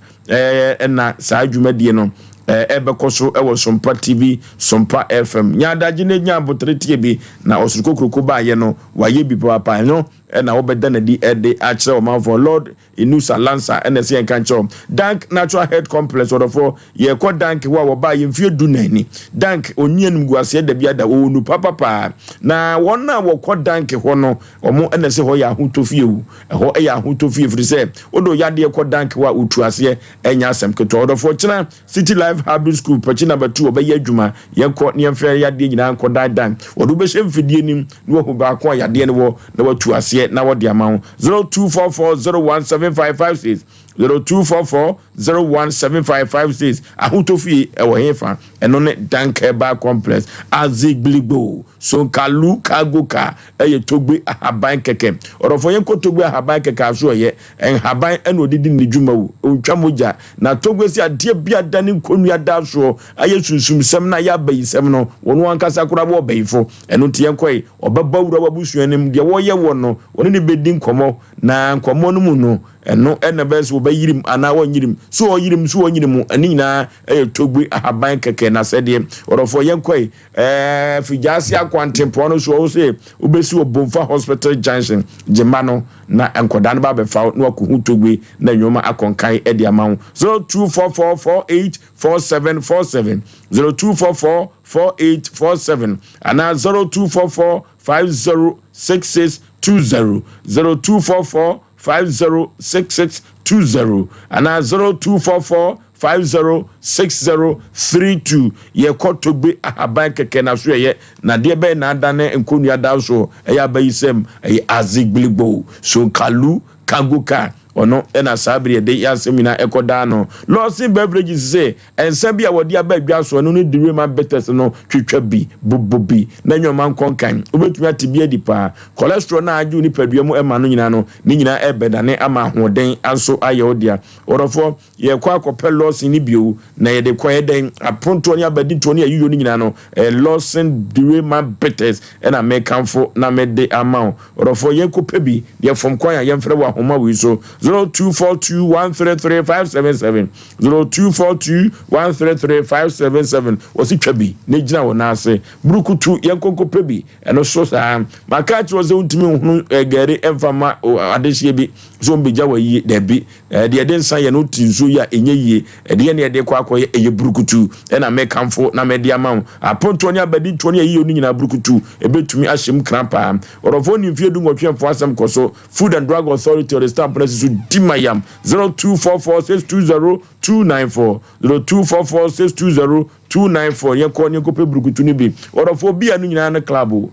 na saa dwumadie no ɛbɛkɔ so wɔ Sompa TV, Sompa FM. Nya adagye na nya abotere tie bi, na Ɔsoro Kokroko baayɛ no, wayɛ bi papaapa. Ɛno na wɔbɛda no adi de akyerɛ ɔmanfoɔ. Lord Inusa Lansa na ɛsɛ yɛnka nkyerɛ wɔn. Dank Natural Health Complex, ɔdɔfoɔ, yɛkɔ Dank hɔ a wɔbaa yɛ mfeɛ du nan ni. Dank, ɔnni animguaseɛ da bi ada, ɔwɔ nu papapaa. Na wɔn a wɔkɔ Dank hɔ no, Wɔn na ɛsɛ hɔ yɛ ahotɔ fie o. Ɛhɔ yɛ ahotɔ fie ɛfiri sɛ wode wo yadeɛ kɔ dank hɔ a wotu aseɛ ɛnyɛ asɛm ketewa. Ɔdɔfoɔ kyena City Life Hybrid School pɛkyi number 2 ɔbɛyɛ adwuma. Yɛnkɔ na yɛmfa yɛn yadeɛ nyinaa nkɔ dan dan. Wɔde wo bɛhyɛ mfidie no mu na wahu baako a yadeɛ no wɔ na watu aseɛ na wɔde ama wo. 0244 017556 0244 017556 Ahotɔ fie ɛwɔ hefa? Ɛno ne Dank Herbal Complex, Azigbiligbo, Sonkalu Cargo Car ɛyɛ Togbe ahaban kɛkɛ. Ɔdɔfoɔ yɛnkɔ Togbe ahaban kɛkɛ aso ɛyɛ nhaban ɛna ɔde di ne dwuma o, ɔntwa mogya. Na Togbe se adeɛ bi ada ne nkonnua da soɔ ayɛ sunsumsɛm na ayɛ abayisɛm no, ɔno ankasa koraa wɔ ɔbayifo. Ɛno nti yɛnkɔe, ɔbɛba wura w'abusua no mu, deɛ wɔyɛ wɔ no, ɔne no bɛdi nkɔmmɔ, na nkɔmmɔ no mu no, ɛno na ɛbɛyɛ sɛ wɔbɛyirim anaa wɔnyirim, so ɔyirim, so ɔnyirim mu, ɛne nyinaa ɛyɛ Togbe ahaban kɛkɛ n'asɛdeɛ. Ɔdɔfoɔ yɛnkɔe, Ɛɛ Fijaase akwantempɔn no so ɔwɔ sɛ wobɛsi wɔ Bomfa Hospital Junction Gyema no na nkɔdaa no ba abɛfa wo na wakɔhu Togbe na nneɛma akɔnkan de ama wo. 0244484747, 02444847 anaa 0244506620, 0244506620 anaa 0244 506032 Yɛkɔ Togbe ahaban kɛkɛ na so ɛyɛ na deɛ bɛyɛ na adane nkonnua da so ɛyɛ abayisɛm ɛyɛ azigbiligbo sonkalu kagoka ɔno ɛna saa bere yɛde yɛ asɛm nyinaa ɛkɔ daa no. Lawson Beverages se nsa bi a wɔde aba adwa so ɛno ne Direma Bitters no twitwa bi bobɔ bi na nneɛma nkɔ nkan wobɛtumi ate bi adi paa cholesterol no a agye wo nipadua mu ɛma no nyinaa no ne nyinaa ɛbɛdane ama ahoɔden nso ayɛ wo dea ɔdɔfoɔ. Yɛrekɔ akɔpɛ Lawson no bio, na yɛde kɔ yɛ dɛn? Apontoɔ ne abaditoɔ ne ayiyɔ no nyinaa no, ɛyɛ Lawson Direma Bitters ɛna mekamfo na mede ama wo. Ɔdɔfoɔ, yɛnkɔpɛ bi, na yɛfam kwan a yɛmfrɛ wɔ ahoma wei so, 0242133577, 0242133577. Wɔse twa bi na gyina wo nan ase. Burukutu, yɛnkɔ nkɔpɛ bi, ɛno so saa. Maka akyerɛ wo sɛ wontumi nhunu gari mfa mma adehyeɛ bi. Sɛ wɔn bɛgya wɔ yie dabi. Ɛɛ deɛ yɛde nsa yɛ no wote nsuo yi a ɛnyɛ yie. Ɛdeɛ ne yɛde kɔ akɔyɛ ɛyɛ burukutu ɛna mekamfo na mede ama wo. Apontoɔ ne abadintoɔ ne ayiyɔ no nyinaa burukutu ɛbɛtumi ahyɛ mu kra paa. Ɔdɔfoɔ ne mfeɛ du-nwɔtwe mfoɔ asɛm kɔ so. Food and Drug Authority ɔde stamp no asi so di ma yam 0244 620 294 0244 620 294 yɛnkɔ ne yɛnkɔpɛ burukutu no bi. Ɔdɔfoɔ bia no nyinaa ne club o.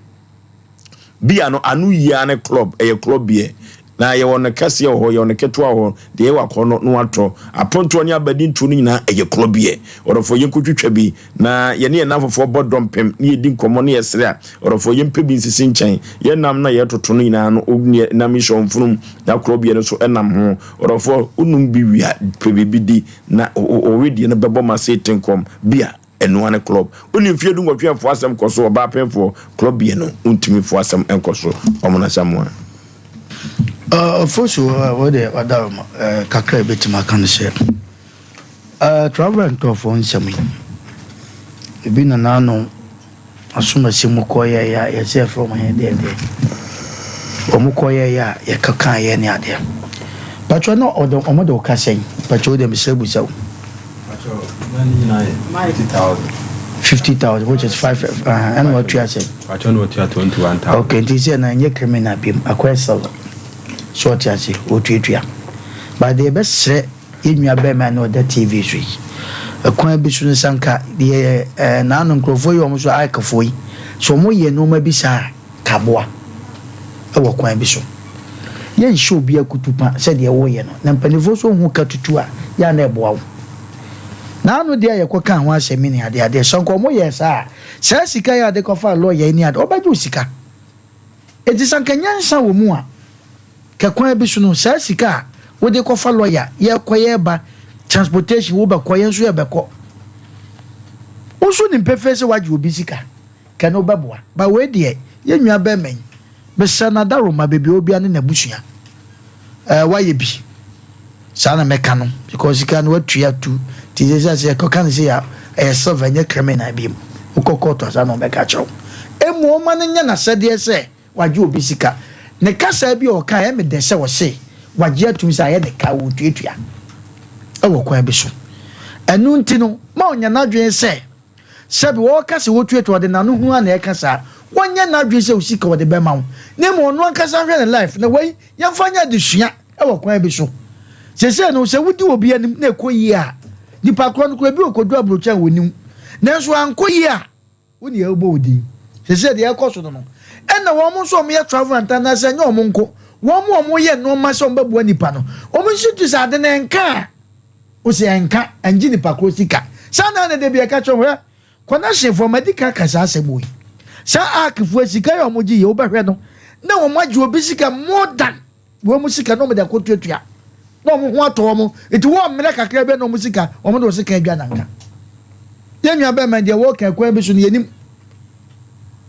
Beer no ano yie ara ne club, ɛyɛ club beer. Na yɛwɔ no kɛseɛ wɔ hɔ, yɛwɔ no ketewa wɔ hɔ, deɛ ɛyɛ wakɔ no na watɔ. Apontoɔ ne abadintoɔ no nyinaa ɛyɛ club beer. Ɔdɔfoɔ yɛnkɔtwitwa bi na yɛne yɛn nnamfofoɔ bɔ dɔmpem na yɛdi nkɔmmɔ na yɛsere a, ɔdɔfoɔ yɛmpɛ bi nsisi nkyɛn. Yɛn nam no a yɛretoto no nyinaa no, wo nam yi hyɛ wo mfunum na club beer no nso nam ho. Ɔdɔfoɔ wonom bi wie a, pɛ biribi di na wo wedeɛ no bɛbɔ ma sei tenkɔm. Beer. Ɛnoa ne club. Wonni mfeɛ du nwɔtwe ɛmfoɔ asɛm kɔ so ɔbaa pemfoɔ club bie no wontumi mfoɔ asɛm nkɔ so ɔmo na samoa. Ofosu wo deɛ wadaroma kakra a ɛbɛtumi aka no sɛ travel and tour foɔ nsɛm yi ebi na n'ano Asomasi mu kɔyɛeɛ a yɛsɛ yɛfrɛ wɔn yɛn deɛ deɛ wɔn kɔyɛeɛ a yɛkekaeɛ ne adeɛ patro na ɔde wɔn de ɔka sɛn patro deɛ mesrɛ busa wo. Patro na ne nyinaa yɛ 50,000. 50,000 which is 5 ɛna watua sɛn. Patro na watua 21,000. Okay nti sɛ na ɛnyɛ criminal biom akɔyɛ civil so ɔte ase ɔtuatua but deɛ ɛbɛsrɛ Yɛn nua barima a na ɔda TV so yi, ɛkwan bi so no, sɛ anka deɛ ɛɛ naano nkurɔfoɔ yi a wɔn so ayɛkafoɔ yi, sɛ wɔn yɛ nneɛma bi saa a, ka aboa ɛwɔ kwan bi so. Yɛnhyɛ obi akutupa sɛ deɛ wɔyɛ no, na mpanimfoɔ nso hu ka tutu a, yɛ a na ɛboa wo. Naano deɛ a yɛkɔ kaa ho asɛm yi ne adeɛ adeɛ, sɛ anka wɔn yɛɛ saa a, saa sika yi a wɔde kɔfaa lɔya yi ne adeɛ, wɔbɛgye wo sika. Enti sɛ anka nyansa wɔ mu a, kɛ kwan bi so no, saa sika a wode kɔfa lɔya, yɛkɔ yɛba, transportation, wobɛkɔ, yɛn nso yɛbɛkɔ. Wo nso nim pefee sɛ woagye obi sika, kɛ no bɛboa. But wei deɛ, yɛn nua bɛrima yi, mesrɛ no adaworoma, baabi a ɔwɔ biara ne n'abusua, ɛɛ wayɛ bi. Saa na mɛka no, because sika no watua tu, nti sɛ sɛ sɛ yɛkɔka no sei a, ɛyɛ civil, ɛnyɛ criminal biom. Wokɔ court a, saa na wɔbɛka akyerɛ wo. Mmom ɔma no nyɛ n'asɛdeɛ sɛ wagye obi sika. Ne kasa bi a ɔka ɛyɛ me dɛ sɛ ɔse wagye atum sɛ ayɛ ne ka, ɔretuatua wɔ kwan bi so. Ɛno nti no, ma ɔnyɛ n'adwene sɛ sɛbi ɔreka sɛ ɔretuatua, ɔde n'ano hunu ara na ɛreka saa. Ɔnyɛ n'adwene sɛ wo sika ɔde bɛma wo, na mmom ɔno ankasa nhwɛ ne life na wei yɛmfa nyɛ adesua wɔ kwan bi so. Seesei no, sɛ wodi obi anim na ɛkɔ yie a, nipa korɔ no koraa ebi ɔkɔdu aburokyi a ɔnni wo. Nanso ankɔ yie a, Wo deɛ wobɔ wo din. Sesei deɛ ɛkɔ so no no, ɛna wɔn nso a wɔyɛ travel and anaasɛ ɛnyɛ wɔn nko, wɔn a wɔyɛ nneɛma sɛ wɔbɛboa nipa no, wɔn nso tu sɛ ade no ɛnka a, wosɛ ɛnka, ɛngye nipa korɔ sika. Saa na na da bi ɛka kyerɛ wɔn, hwɛ, kɔnɛhyenfoɔ, madi kan aka saa asɛm wei. Saa arkfoɔ sika yi a wɔgye yi, wobɛhwɛ no, na wɔn agye obi sika more than wɔn mu sika na wɔn de akɔtuatua na wɔn ho atɔ wɔn nti wɔn mmerɛ kakra bi na wɔn sika wɔn de wɔn sika adwa nanka yɛn nua bɛrima deɛ wɔka kwan bi so no yɛnim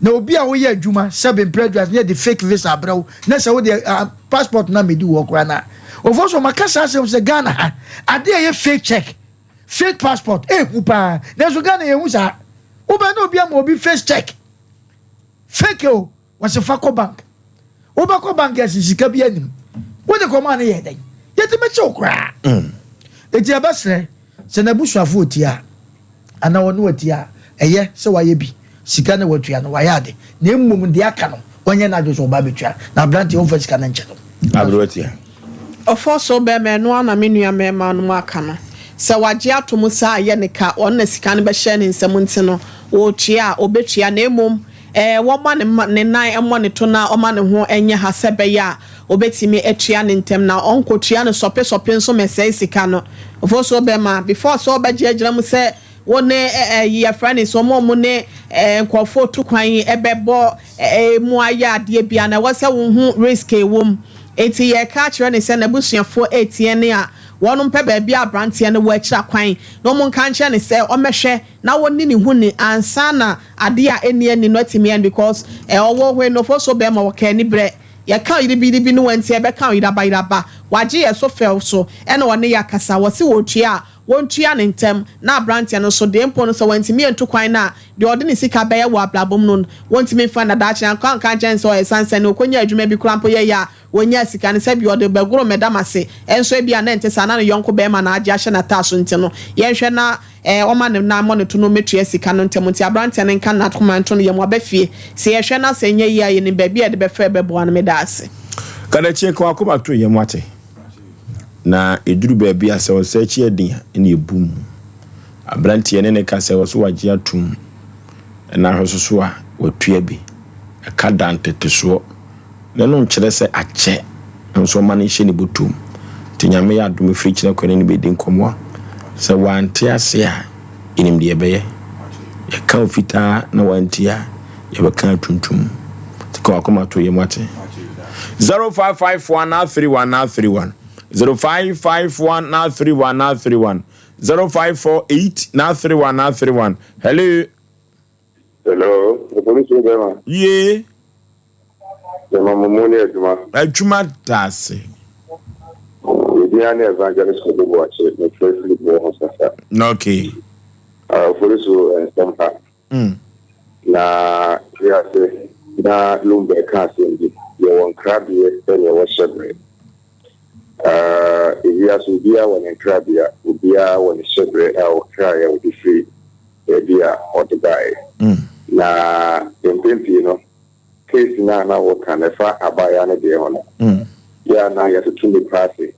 na obi a woyɛ adwuma sɛbe mpere aduase ne yɛde fake visa abrɛ wo na sɛ wode ah, passport na medi wɔ koraa na ofo so maka saa asɛm sɛ Ghana ha ade a ɛyɛ fake check fake passport ehu paa nanso Ghana yɛhu saa wobɛn na obi ama obi face check fake o Wɔse fa kɔ bank. Wobɛkɔ bank yɛse sika bi anim. Wode kɔmaa no yɛɛ dɛn? Yɛtumi kye wo koraa. Enti yɛbɛsrɛ sɛ n'abusuafoɔ ɔtie a anaa ɔno atie a, ɛyɛ sɛ wayɛ bi. Sika no watua no wayɛ ade. Na mmom deɛ aka no wanyɛ n'adwene sɛ ɔba abɛtua. Na aberanteɛ ɔmfa sika no nkyɛ no. Aberewa tia. Ɔfɔ so bɛrima ɛno ara na me nua mmarima nom aka no. Sɛ wagye ato mu saa a yɛ ne ka, ɔno na sika no bɛhyɛ ne nsam nti no ɔretua a ɔbɛtua na mmom Ɛɛ, wɔmma ne mma ne nan mmɔ ne to na ɔma ne ho nyɛ ha sɛ ɛbɛyɛ a ɔbɛtumi atua no ntɛm na ɔnkɔtua no sɔpesɔpe nso mmɛsɛe sika no. Ofosuo bɛma, before sɛ wobɛgye agyina mu sɛ wo ne ɛɛ yɛfrɛ no sɛ wɔn a wɔn ne ɛɛ nkurɔfoɔ tu kwan yi ɛbɛbɔ ɛɛ mu ayɛ adeɛ bi a na ɛwɔ sɛ wohu risk a ɛwɔ mu. Enti yɛreka akyerɛ no sɛ n'abusuafoɔ retie ne a wɔn mpɛ baabi a aberanteɛ no wɔ akyira kwan na wɔn nka nkyerɛ no sɛ ɔmmɛhwɛ na wɔnni ne ho ni ansa na adeɛ a ɛnni ani no atumi ayɛ no because eh, ɔwɔ hɔ enofo so bɛrima wɔka ani berɛ yɛka yiribi no wanti ɛbɛka yiraba yiraba wagye yɛ so fɛw so ɛna ɔne yɛ akasa wɔse wɔtua a. wɔntua no ntɛm na aberanteɛ no nso deɛ mpo no sɛ wantumi antu kwan no a deɛ ɔde ne sika bɛyɛ wɔ abrabɔ mu no wɔntumi mfa nna daakye ankɔ anka ankyerɛ no sɛ ɔyɛ sansani ɔkɔnya adwuma bi koraa mpo yɛyɛ a wɔnyaa sika no sɛ bi ɔde bɛgoro mɛda m'ase nso ebia na ɛnte saa na ne yɔnko barima na agye ahyɛ n'ataaso nti no yɛnhwɛ na Ɛɛ, ɔma ne nan mmɔ ne to na ɔmmɛtua sika no ntɛm nti aberanteɛ no nka n'akoma nto ne yam, waba fie. Sɛ yɛhwɛ na sɛ ɛnyɛ yie a, yɛnim baabi a yɛde bɛfa a ɛbɛboa no. Meda ase. Kadakyie ka w'akoma to yam wate. Na ɛduru baabi a sɛ ɔsa akyi yɛ den a ɛna ɛbu mu. Aberanteɛ ne ne ka sɛ ɔso wagye atom ɛna ahwɛ so so a watua bi. Ɛka da ntetesoɔ. Na ɛno nkyerɛ sɛ akyɛ nso ɔma no nhyɛ ne bɔtɔm. Nti Nyame yɛ adom ɛfiri kyena kɔ yɛne no bɛdi nkɔmmɔ a, sɛ wante ase a, yɛnim deɛ yɛbɛyɛ. Yɛka ofitaa na wantie a, yɛbɛka atuntum. Nti ka wakoma to yam wate. 0551 931 931 0551 931 931 0548 931 931 Hello. Hello, opolisi bɛma. Yie. Bɛma mo mu ne adwuma. Adwuma da ase. Edin ne Evangelist Kodo Boakye, mefrɛ firi boɔ ho sasa. Okay. Opolisi nsɛm ha. Na wiase na Lumba ka asɛm bi, yɛwɔ nkrabeɛ sɛdeɛ ɛwɔ hyɛberɛ. Ewiase obiara wɔ ne nkrabea, obiara wɔ ne hyɛberɛ a ɔkraeɛ a ɔde firi baabi a ɔde baeɛ. Na mpɛn pii no, case no a na woka no, ɛfa abaayewa no deɛ ho no, yɛ a na yɛtoto nnipa ase,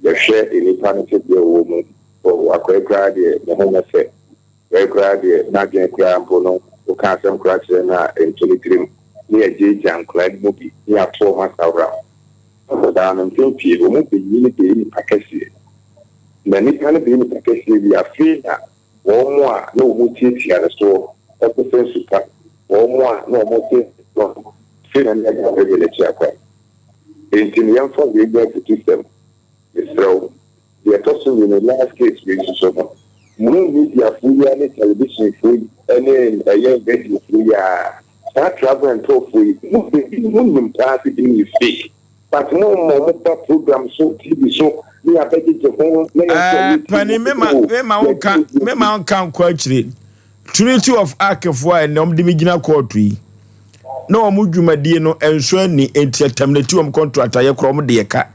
yɛhwɛ nnipa no tebea a ɔwɔ mu, oh, akwaa yi koraa deɛ ne ho nyɛ fɛ, wei koraa deɛ n'adwene koraa mpo no, woka asɛm koraa kyerɛ no a ɛntɔ ne tirim, na yɛgyaagyaa nkwadaa no mu bi na yɛato wɔn asawora. Nkwadaa no, mpɛn pii no, wɔn bɛnyini bɛyɛ nnipa kɛseɛ. Na nnipa no bɛyɛ nnipa kɛseɛ wie a, afei na wɔn a na wɔtiatia ne soɔ kɔfa nsu pa, wɔn a na wɔte ne soɔ no, afei na na ɛde wɔn n'akyi akwan. Enti no, yɛmfa wei nyɛ afutusɛm, mesrɛ wo. Deɛ ɛtɔ so mmienu, last case wei nso so no, mo mediafoɔ yi ara ne televisionfoɔ yi ne ɛyɛ radiofoɔ yi ara, saa travel and tourfoɔ yi, mo baabi monim paa sɛ binom yɛ fake. But mo ma ɔmo ba program so, TV so, ne yɛabɛgyegye ho, na yɛn nso a Ɛɛ yɛtie panin no, mema oh, mema wo yɛgye nka obi mema adi. wo nka nkɔ akyire. Trinity of Ark foɔ a ɛnɛ wɔn de me gyina kɔɔto yi na wɔn dwumadie no nso ani nti ɛtɛminati wɔn contract a yɛkorɔ wɔn deɛ ka.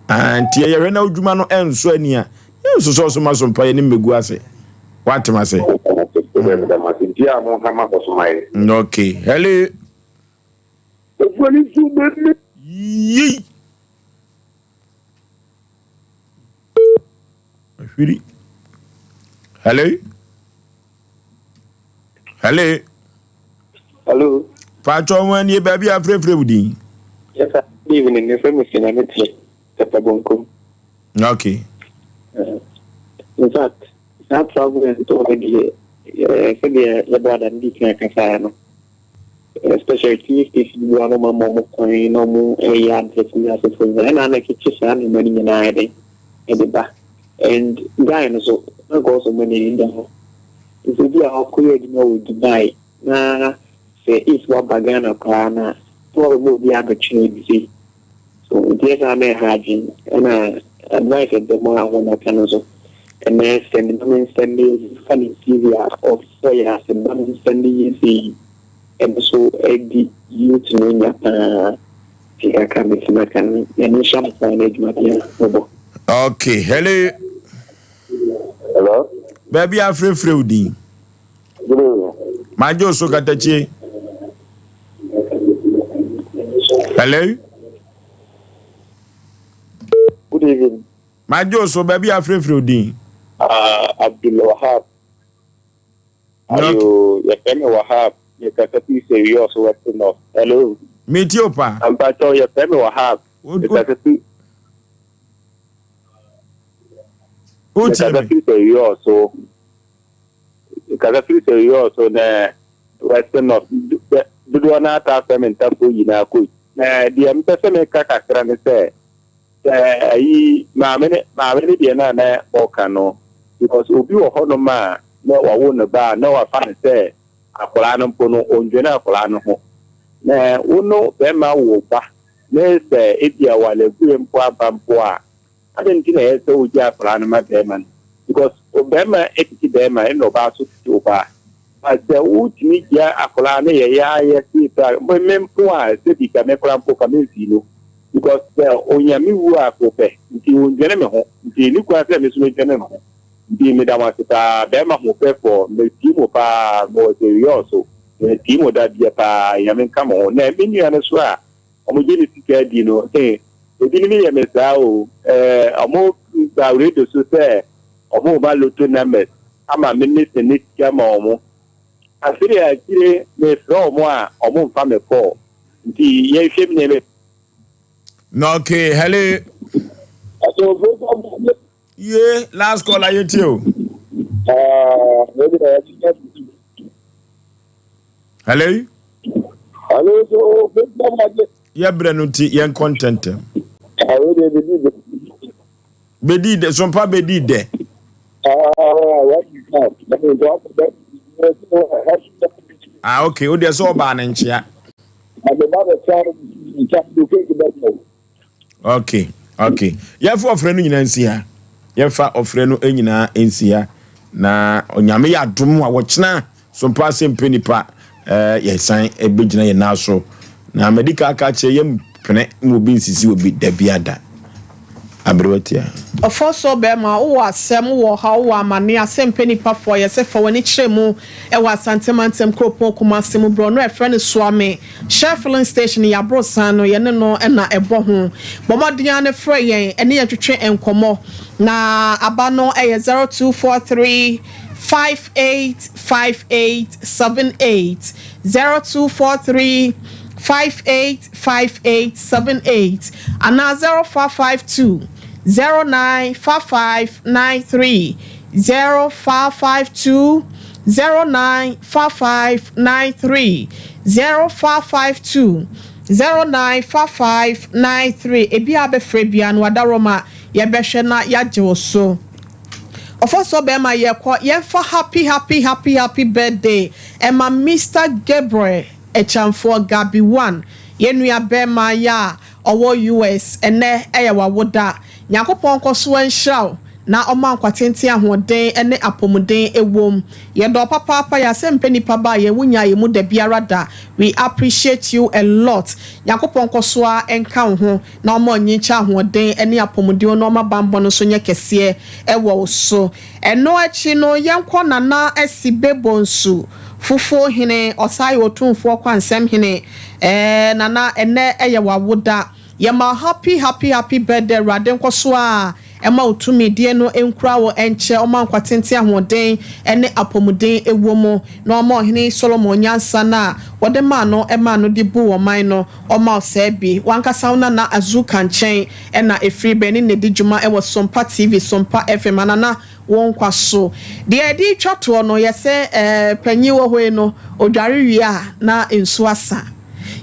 Ah, nti yɛhwɛ na odwuma no nso ani a yɛn nso sɛ ɔsoma so mpa yɛn ne mmegu ase. Watem ase. Nti a mo nhama hɔ so ma yɛ. Okay, hello. Yei. Ahwiri. Hello. Hello. Hello. Paatwa wɔn ani baabi a afirafira wo din. Yes sir. Good evening. Me friend Mr. Nyametre. Pepper Bonkum. Okay. In fact, saa travel and tour no deɛ, sɛdeɛ yɛ brada no di kan kasaeɛ no, especially TV station bi a na ɔma ɔmo kwan na ɔmo ɛyɛ advert ne asefo nyinaa ɛna na ɛkyekye saa nneɛma no nyinaa ɛde ɛde ba and guy no so na nka ɔsɔ ɔmo n'ani da hɔ nti obi a ɔkɔyɛ adwuma wɔ Dubai na sɛ if waba Ghana koraa na na wabɛma obi abɛtwe adi sei So nti yɛ saa na ɛha adwen ɛna advice ɛdɛ mu a wɔn aka no nso ɛnɛ sɛ ne ba me nsɛnde fa ne CV a ɔfɔ yɛ ase ba me nsɛnde yɛ sɛ yi ɛno so ɛdi youth no nya paa ti kakra me ti maka no ɛno nhyɛ mo paa na adwuma bi a mobɔ. Okay, hello. Hello. Baabi afrɛfrɛ wo din. Good evening. Magye wo so katakyie. Hello. Good evening. Magye wo so baabi afrɛfrɛ wo din. Abdul Wahab. Ayo, yɛfrɛ me Wahab. Mekasa firi sɛ Wiɔso West North. Hello. Metie wo paa. Ampakyɛw yɛfrɛ me Wahab. Mekasa fi. Wotie me? Mekasa firi sɛ Wiɔso. Kasa firi sɛ yɔɔ so na Western North dodoɔ no ara taa frɛ me ntafoɔ nyinaa coach. Na deɛ mepɛ sɛ meka kakra ne sɛ, sɛ ayi maame ne maame ne deɛ no a na ɔka no because obi wɔ hɔnom a na wawo ne ba a na wafa no sɛ akwadaa no mpo no ɔndwene akwadaa no ho. Na wo no bɛrima wo ba ne sɛ ebia walegue mpo aba mpo a, adɛn nti na ɛyɛ sɛ wogye akwadaa no ma bɛrima no? Because bɛrima tete bɛrima ɛna ɔbaa so tete ɔbaa. But sɛ wotumi gya akwadaa no yɛ yɛ ayɛ sei pɛ a, me mpo a sɛbi ka me koraa mpo ka memfii no. Because sɛ onya me wu a ko pɛ nti ondwene me ho nti ɛni kwan sɛ me nso medwene ne ho. Nti meda mo ase paa bɛrima hoɔfɛfoɔ metie mo paa mewɔ Serious so metie mo da bia paa Nyame nka mo ho. Na me nua no so a ɔmo gye ne sika di no he ebinom yɛ me saa o eh ɔmo ba radio so sɛ ɔmo ba lotto numbers ama me me sɛne sika ma ɔmo afei akyire me frɛ ɔmo a ɔmo nfa me call nti yɛn hwɛ me nneɛma. Okay, hello. Ye, last call ayɛ tie o. Hello. Hello, so yɛ brɛ no nti yɛn kɔ ntɛntɛm. Bedi dɛ sompa bedi dɛ. Ah okay, o deɛ sɛ ɔbaa ne nkyea. Okay, okay. Yɛfa ɔfrɛ no nyinaa nsi ha. Yɛfa ɔfrɛ no nyinaa nsi ha. Na onyame yɛ adom a wɔkyena sompa ase mpɛ nipa eh, yɛsan bɛgyina yɛn nan so. Na madi ka aka kyerɛ yɛm pene ma obi nsisi obi da biada. Aberewa tia. Ɔfɔsɔ bɛɛma wowɔ asɛm wowɔ ɔhaw wowɔ amaneɛ asɛm pɛ nipa foɔ yɛsɛ fa w'ani kyerɛ mu ɛwɔ Asante mantam kuropɔn Kumasi mu brɔno a ɛfrɛ no Suame Shell filling station yɛ aborosan no yɛne no na ɛbɔ ho. Bɔ mmɔden ara na frɛ yɛn ɛne yɛn twetwe nkɔmmɔ. Na aba no yɛ 0243 5858 78, 0243 5858 78 anaa 0552 0955 93, 0552 0955 93 0552 0955 93 Ebia abɛfrɛ biara no adaworoma yɛbɛhwɛ na yɛagye wo so. Ɔfɔsɔ bɛɛma yɛkɔ yɛnfa happy happy happy happy birthday ɛma Mister Gabriel Akyamfoɔ Gabi one yɛn nua bɛɛma yɛ a ɔwɔ US ɛnɛ ɛyɛ wawoda Nyankopɔn nkɔso nhyira wo na ɔma nkwa tenten ahoɔden ne apɔmuden ɛwom. Yɛdɔ wo papaapa yɛ asɛm mpɛ nipa ba yɛn wo nyaa yɛn mu dabiara da we appreciate you a lot Nyankopɔn nkɔso ara nka wo ho na ɔma ɔnyin kyɛ ahoɔden ne apɔmuden na ɔma banbɔ no nso nyɛ kɛseɛ ɛwɔ wo so. Ɛno akyi no yɛnkɔ Nana Asibe Bonsu Fufuo hene ɔsan yɛ Otumfoɔ Kwansɛm hene ɛɛ Nana ɛnɛ ɛyɛ w'awoda. Yɛma wo happy happy happy birthday Awurade nkɔso ara ɛma wo tumidie no nkura wo nkyɛ ɔma nkwa tenten ahoɔden ne apɔmuden ɛwɔ mu na ɔma ɔhene Solomon nyansa no a wɔde maa no ɛmaa no de buu ɔman no ɔma wo saa bi wankasa wo nana Azuka nkyɛn ɛna ɛfiri bɛ ne na ɛdi dwuma ɛwɔ Sompa TV Sompa FM anana wo nkwa so deɛ ɛde retwa toɔ no yɛsɛ ɛɛ panyin wɔ hɔ yi no ɔdware wie a na nsuo asa.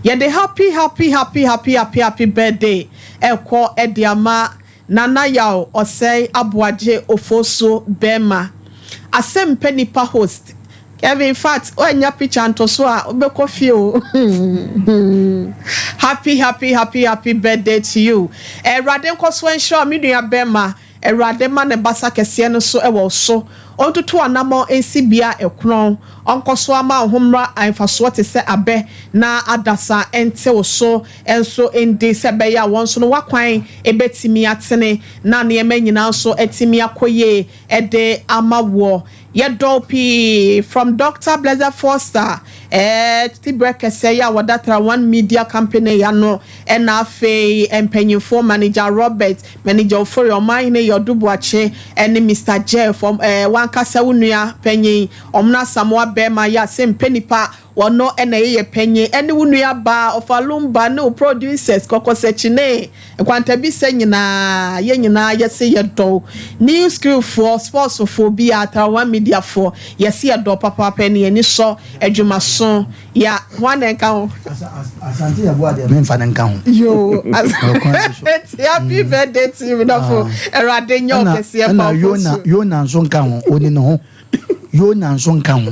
Yɛde happy happy happy happy happy happy birthday ɛkɔ de ama Nana Yaw Ɔsɛe Aboagye Ofosuo Bɛɛma Asɛm pɛ nipa host Kevin infact woannya picture ntoso a wobɛkɔ fie o Happy happy happy happy birthday to you Awurade nkɔso nhyira wo me nua bɛɛma Awurade ma ne basa kɛseɛ no so wɔ wo so, ɔntutu w'anammɔn nsi bea a ɛkorɔn, ɔnkɔ so ara ma wo ho mmra mfasoɔ te sɛ abɛ, na adasa nte wo so nso ndi, sɛ ɛbɛyɛ a wɔn nso no w'akwan bɛtumi atene, na nneɛma nyinaa nso atumi akɔ yie de ama woɔ. Yɛdɔ wo pii from Doctor Blessed Foster eh, tibrɛ kɛsɛ yi a wɔda Tra One Media Company yi ano, ɛna afei mpanyinfoɔ Manager Robert, Manager Ofori, Ɔmanhene Yɔdu Boakye ɛne Mister Jeff, ɔm eh, wankasa wo nua panyin, Ɔmono Asamoah bɛɛma yi a sɛ mpɛ nipa Ɔno na ɛyɛ yɛ panyin ɛne wo nua baa ɔfa lumba ne wo producers kɔkɔsɛkyinee nkwantabisa nyinaa yɛ nyinaa yɛse yɛdɔ wo news crew foɔ sports foɔ biaa tarawa media foɔ yɛse yɛdɔ wo papaapa ɛne yɛn ani sɔ adwumaso ya hwan na ɛnka ho. Asante yɛ boa deɛ menfa no nka ho. Yoo Asante happy birthday to you medɔfo awurade nyɛ wo kɛseɛ pa wo so. Ɛna Yona nso nka ho oni ne ho. Yona nso nka ho.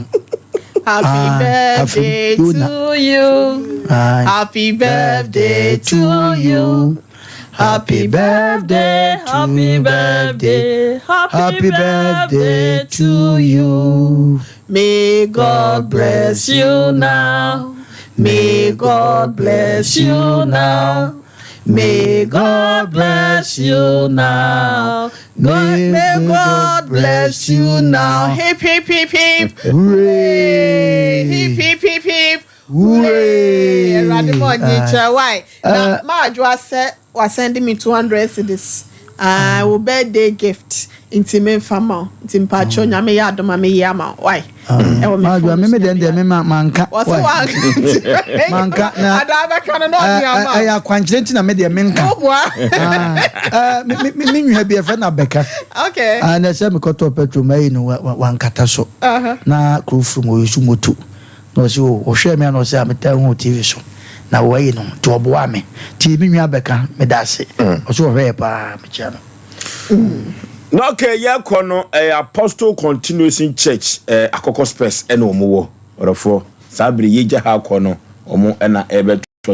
Happy ah, birthday to you. Happy birthday to you. Happy birthday, happy birthday, happy birthday to you. May God bless you now. May God bless you now. May God bless you now. May, may God bless you now. Hip, hip, hip, hip. Hooray. Hip, hip, hip, hip. Hooray. Awurade ma ɔnye kyerɛ why. Na Eh. ma adwoa sɛ wasɛnde me 200 cedis. Ah, wo birthday gift. Nti memfa ma wo. Nti mpakyɛw Nyame yɛ adom a meyɛ ama wo. Why? Ɛwɔ me Madwoa phone me me deɛ deɛ me ma manka. Wɔsɛ Why? wanka. Manka na Ada abɛka no na ɔde ama wo. ɛyɛ akwankyerɛ nti na me deɛ menka. Woboa. Ah, me me me nua bi ɛfɛ na bɛka. Okay. Ah, na sɛ mekɔtɔ petrol ma yi no wankata so. Na kuro furu mu ɔyɛ su moto. Na ɔsɛ o ɔhwɛ me a na ɔsɛ a metaa hu TV so. Na wɔayi no nti ɔboa me. Nti me nua bɛka meda ase. Ɔsɛ ɔhwɛ yɛ paa mekyia no. Na okay yɛkɔ no ɛyɛ Apostle Continuation Church ɛɛ Akɔkɔ Spurs ɛna wɔn wɔ ɔdɔfoɔ saa bere yɛgya ha kɔ no wɔn ɛna ɛbɛtoa so.